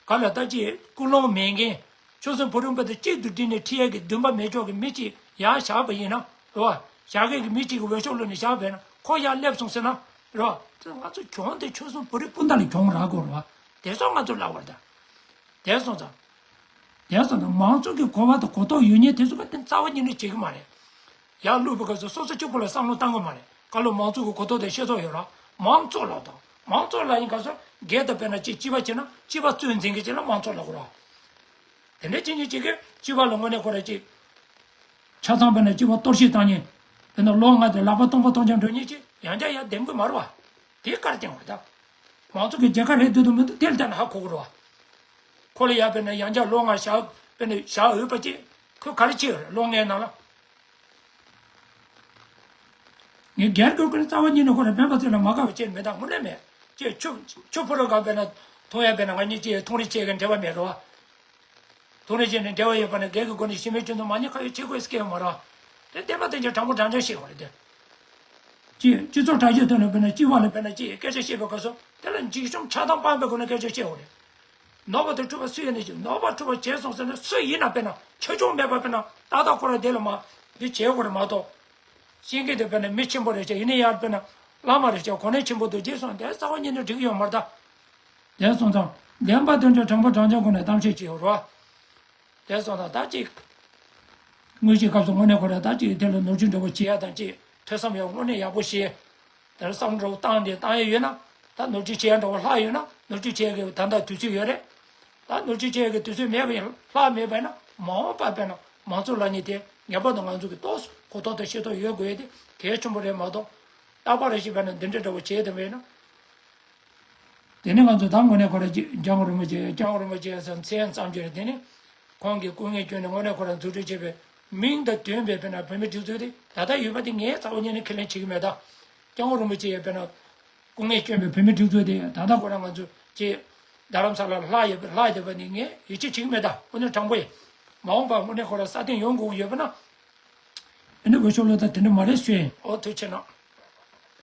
ག་ལ་ད་ཅིག་ཀུན་སློང་མེད་མཁན། ཆོལ་གསུམ་བོད་རིགས་སྤུན་ཟླ་གཅིག་ཏུ་བསྒྲིལ་ནས་ཁྲིད་ཡས་ཀྱི་འདུན་པ་མེད་ཀྱོག་གི་མི་གཅིག་ཡར་བཞག་པ་ཡིན་ན་རེད་བ། བཞག་མཁན་གྱི་མི་གཅིག་གི་འོས་ཤོག་བླུགས་ནས་བཞག་པ་ཡིན་ན་ཁོ་ཡར་སླེབས་སོང་ཟེར་ན་རེད་བ། དེ་ང་ཚོ་གྱོང་དེ་ཆོལ་གསུམ་བོད་རིགས་སྤུན་ཟླ་ལ་གྱོང་རག་དགོས་རེད་བ། དེ་ཚོ་ང་ཚོ་ལབ་པ་རེད་ད། དེ་སོང་ཙང་། དེ་སོང་ཙང་མང་གཙོ་གི་གོ་བ་དང་གོ་རྟོགས་ཡོད་མཁན་དེ་ཚོ་ག་དེ་རྩ་བ་ཉིད་ནས་བྱེད་ཀྱི་མ་རེད། ཡར་བླུགས་པའི་སྐབས་སུ་སོ་སོ་གཅིག་པུ་ལ་བསམ་བློ་བཏང་གི་མ་རེད། ག་ལོ་མང་གཙོ་གི་གོ་རྟོགས་དང་ཤེས་རྟོགས་ཡོད་ར། མང་གཙོ་ལབ་དང་། མང་གཙོ་ལབ་ཡིན་སྐབས་སུ་སྒེར་དང་དཔེར་ན་ཅིག་སྤྱི་པ་བྱས་ན་སྤྱི་པ་གཙོས་འཛིན་གྱི་ཅིག་ལ་མང་གཙོ་ལབ་དགོས་ར། དེ་འདྲ་བྱེད་མཁན་ཅིག་གིས་སྤྱི་པ་ལ་དངོས་གནས་ཁོ་ར་ཅིག་ཆ་ཚང་དཔེར་ན་སྤྱི་པ་གཏོར་བཤིག་བཏང་མཁན། དཔེར་ན་ལོ་ལྔ་དེ་ལག་པ་སྟོང་པ་སྟོང་རྐྱང་འགྲོ་མཁན་ཅིག་ཡང་བསྐྱར་ཡར་འདེམས་དགོས་མ་རེད་བ། དེ་བཀའ་བསྟན་དགོས་རེད་ད། མང་གཙོ་གི་རྒྱལ་ཁ་རེད་འདུག་འདུག་མི་འདུག་དེ་ལ་བལྟས་ན་ཧ་གོ་གི་རེད་བ། ཁོ་ལ་ཡ་དཔེར་ན་ཡང་བསྐྱར་ལོ་ལྔ་བཞག་དཔེར་ན་བཞག་འོས་པ་ཅིག་ཁོས་ག་རེ་བྱེད་འོས་རེད་ལོ་ལྔའི་ནང་ལ། ངས་སྒེར་གྱི་ཁོ་རང་རྩ་བ་ཉིད་ནས་ཁོ་རང་སྤེན་པ་ཚེ་རིང་ལ་མ་དགའ་བ་བྱས་མེད་ད་དངོས་གནས་མེད། ཅེས་ཆུ་ཆུ་ཕོ་རོ་ག་དཔེར་ན་མཐོང་ཡ་དཔེར་ན་ང་གཉིས་ཅེས་མཐོང་རེ་བྱེད་མཁན་འབྲེལ་བ་མེད་རོ། མཐོང་རེ་བྱེད་ནས་འབྲེལ་བ་ཡོད་པ་ན་སྒེར་གྱི་སྒོ་ནས་ཞི་མོལ་བྱུང་དུ་མ་ཉེས་ཁ་ཡོད་ཆེ་དགོས་སྐད་ཡོད་མ་རོ། དེ་བསྟན་པ་བསྟན་ཆ་དྲང་པོ་དྲང་བཞག་བཤད་དགོས་རེད་དེ། ཅེས་སྤྱི་ཚོགས་དྲ་རྒྱའི་ཐོག་ནས་དཔེར་ན་སྤྱི་བ་ལ་དཔེར་ན་ཅེས་སྐད་ཆ་བཤད་པའི་སྐབས་སུ་དེ་ལ་འཇིགས་ཞུམ་ཆགས་སྡང་སྤངས་པའི་སྒོ་ནས་སྐད་ཆ་བཤད་དགོས་རེད། ནོར་བ་དང་འཁྲུལ་བ་སུ་ཡིན་ནའི་ཅིག་ནོར་བ་འཁྲུལ་བ་བྱས་སོང་ཟེར་ན་སུ་ཡིན་ན་དཔེར་ན་ཆེ་ཆུང་མེད་པ་དཔེར་ན་ཏག་ཏག་ཁོ་རང་དེ་ལ་མ་འདི་བྱེད་དགོས་རེད་མ་གཏོགས། ཤེས་མཁན་དེ་དཔེར་ན་མི་ཆེན་པོ་རེད་ཤག་ཡིན་ན་ཡང་དཔེར་ན་བླ་མ་རེད་ཤག་གོ་གནས་ཆེན་པོ་འདུག་བྱས་སོང་དེ་རྩ་བ་ཉིད་ནས་འགྲིག་ཡོད་མ་རེད་ད། དེ་སོང་ཙང་བདེན་པ་དོན་དྲང་དྲང་པོ་དྲང་བཞག་སྒོ་ནས་གཏམ་བཤད་བྱེད་ཡོད་རེད་བ། དེ་སོང་ཙང་ད་ཅིག་དངོས་གཞིའི་སྐབས་སུ་དངོས་གནས་ཁོ་རང་ད་ཅིག་དེ་ལ་ནོར་འཁྲུལ་འདྲ་པོ་བྱེད་ཡ་དང་ཅིག་ཐོས་བསམ་ཡང་དངོས་གནས་ཡག་པོ་བྱེད། དེར་བསམ་བློ་བཏང་སྟེ་བཏང་ཡས་ཡོད་ན། ད་ནོར་འཁྲུལ་བྱེད་ཡ་འདྲ་བོ་ལྷག་ཡོད་ན་ནོར་འཁྲུལ་བྱེད་ཡ་གི་ད་ལྟ་དུས་ཚོད་ཡོད་རེད། ད་ནོར་འཁྲུལ་བྱེད་ཡ་གི་དུས་ཚོད་མེད་པ་ཡིན་ལྷག་མེད་པ་ཡིན་ན་མ་འོངས་པ་དཔེར་ན་མང་གཙོ་ལབ་མཁན་དེ་ངེས་པར་དུ་ང་ཚོ་གི་ཏོག་ཙམ་གོ་རྟོགས་དང་ཤེས་རྟོགས་ཡོད་དགོས་ཡ་དེ་གལ་ཆེན་པོ་རེད་མ་གཏོགས། རྟག་པར་རེ་ཞིག་དཔེར་ན་འདི་འདྲ་འདྲ་བོ་བྱེད་དེ་མེད་ན། དེ་ནི་ང་ཚོ་ད་དངོས་གནས་ཁོ་རང་སྐྱབས་མགོན་རིན་པོ་ཆེ་སྐྱབས་མགོན་རིན་པོ་ཆེ་ཟེར་མཚན་ཙམ་གྱི་རེད་དེ་ནི། ཁོང་གིས་སྐུ་ངལ་བསྐྱོན་ནས་དངོས་གནས་ཁོ་རང་འཛུགས་སྐྲུན་བྱས་པའི་མིང་དང་ལྡན་པའི་དཔེར་ན་བོད་མིའི་སྒྲིག་འཛུགས་དེ་ད་ལྟ་ཡོད་པ་དེ་ངས་རྩ་བ་ཉིད་ནས་ཁས་ལེན་བྱེད་ཀྱི་མེད་ད། སྐྱབས་མགོན་རིན་པོ་ཆེ་ཡིས་དཔེར་ན། སྐུ་ངལ་བསྐྱོན་པའི་བོད་མིའི་སྒྲིག་འཛུགས་དེ་ད་ལྟ་ཁོ་རང་ང་ཚོ་ཅེས་རྡ་རམ་ས་ལར་ལྷག་ཡོད་པ་ལྷག་བསྡད་པ་ནི་ངས་ཡིད་ཆེས་བྱེད་ཀྱི་མེད་ད་དངོས་གནས་དྲང་པོ་ཡིན། མ་འོངས་པར་དངོས་གནས་ཁོ་རང་སྲ་བརྟན་ཡོང་དགོས་ཀྱི་ཡོད་པ་ན། ཨ་ནི་འོས་ཤོག་བླུགས་ད་དེ་འདྲ་མ་རེད་ཟེར། ཨོ་ཐུགས་ཆེ་གནང་།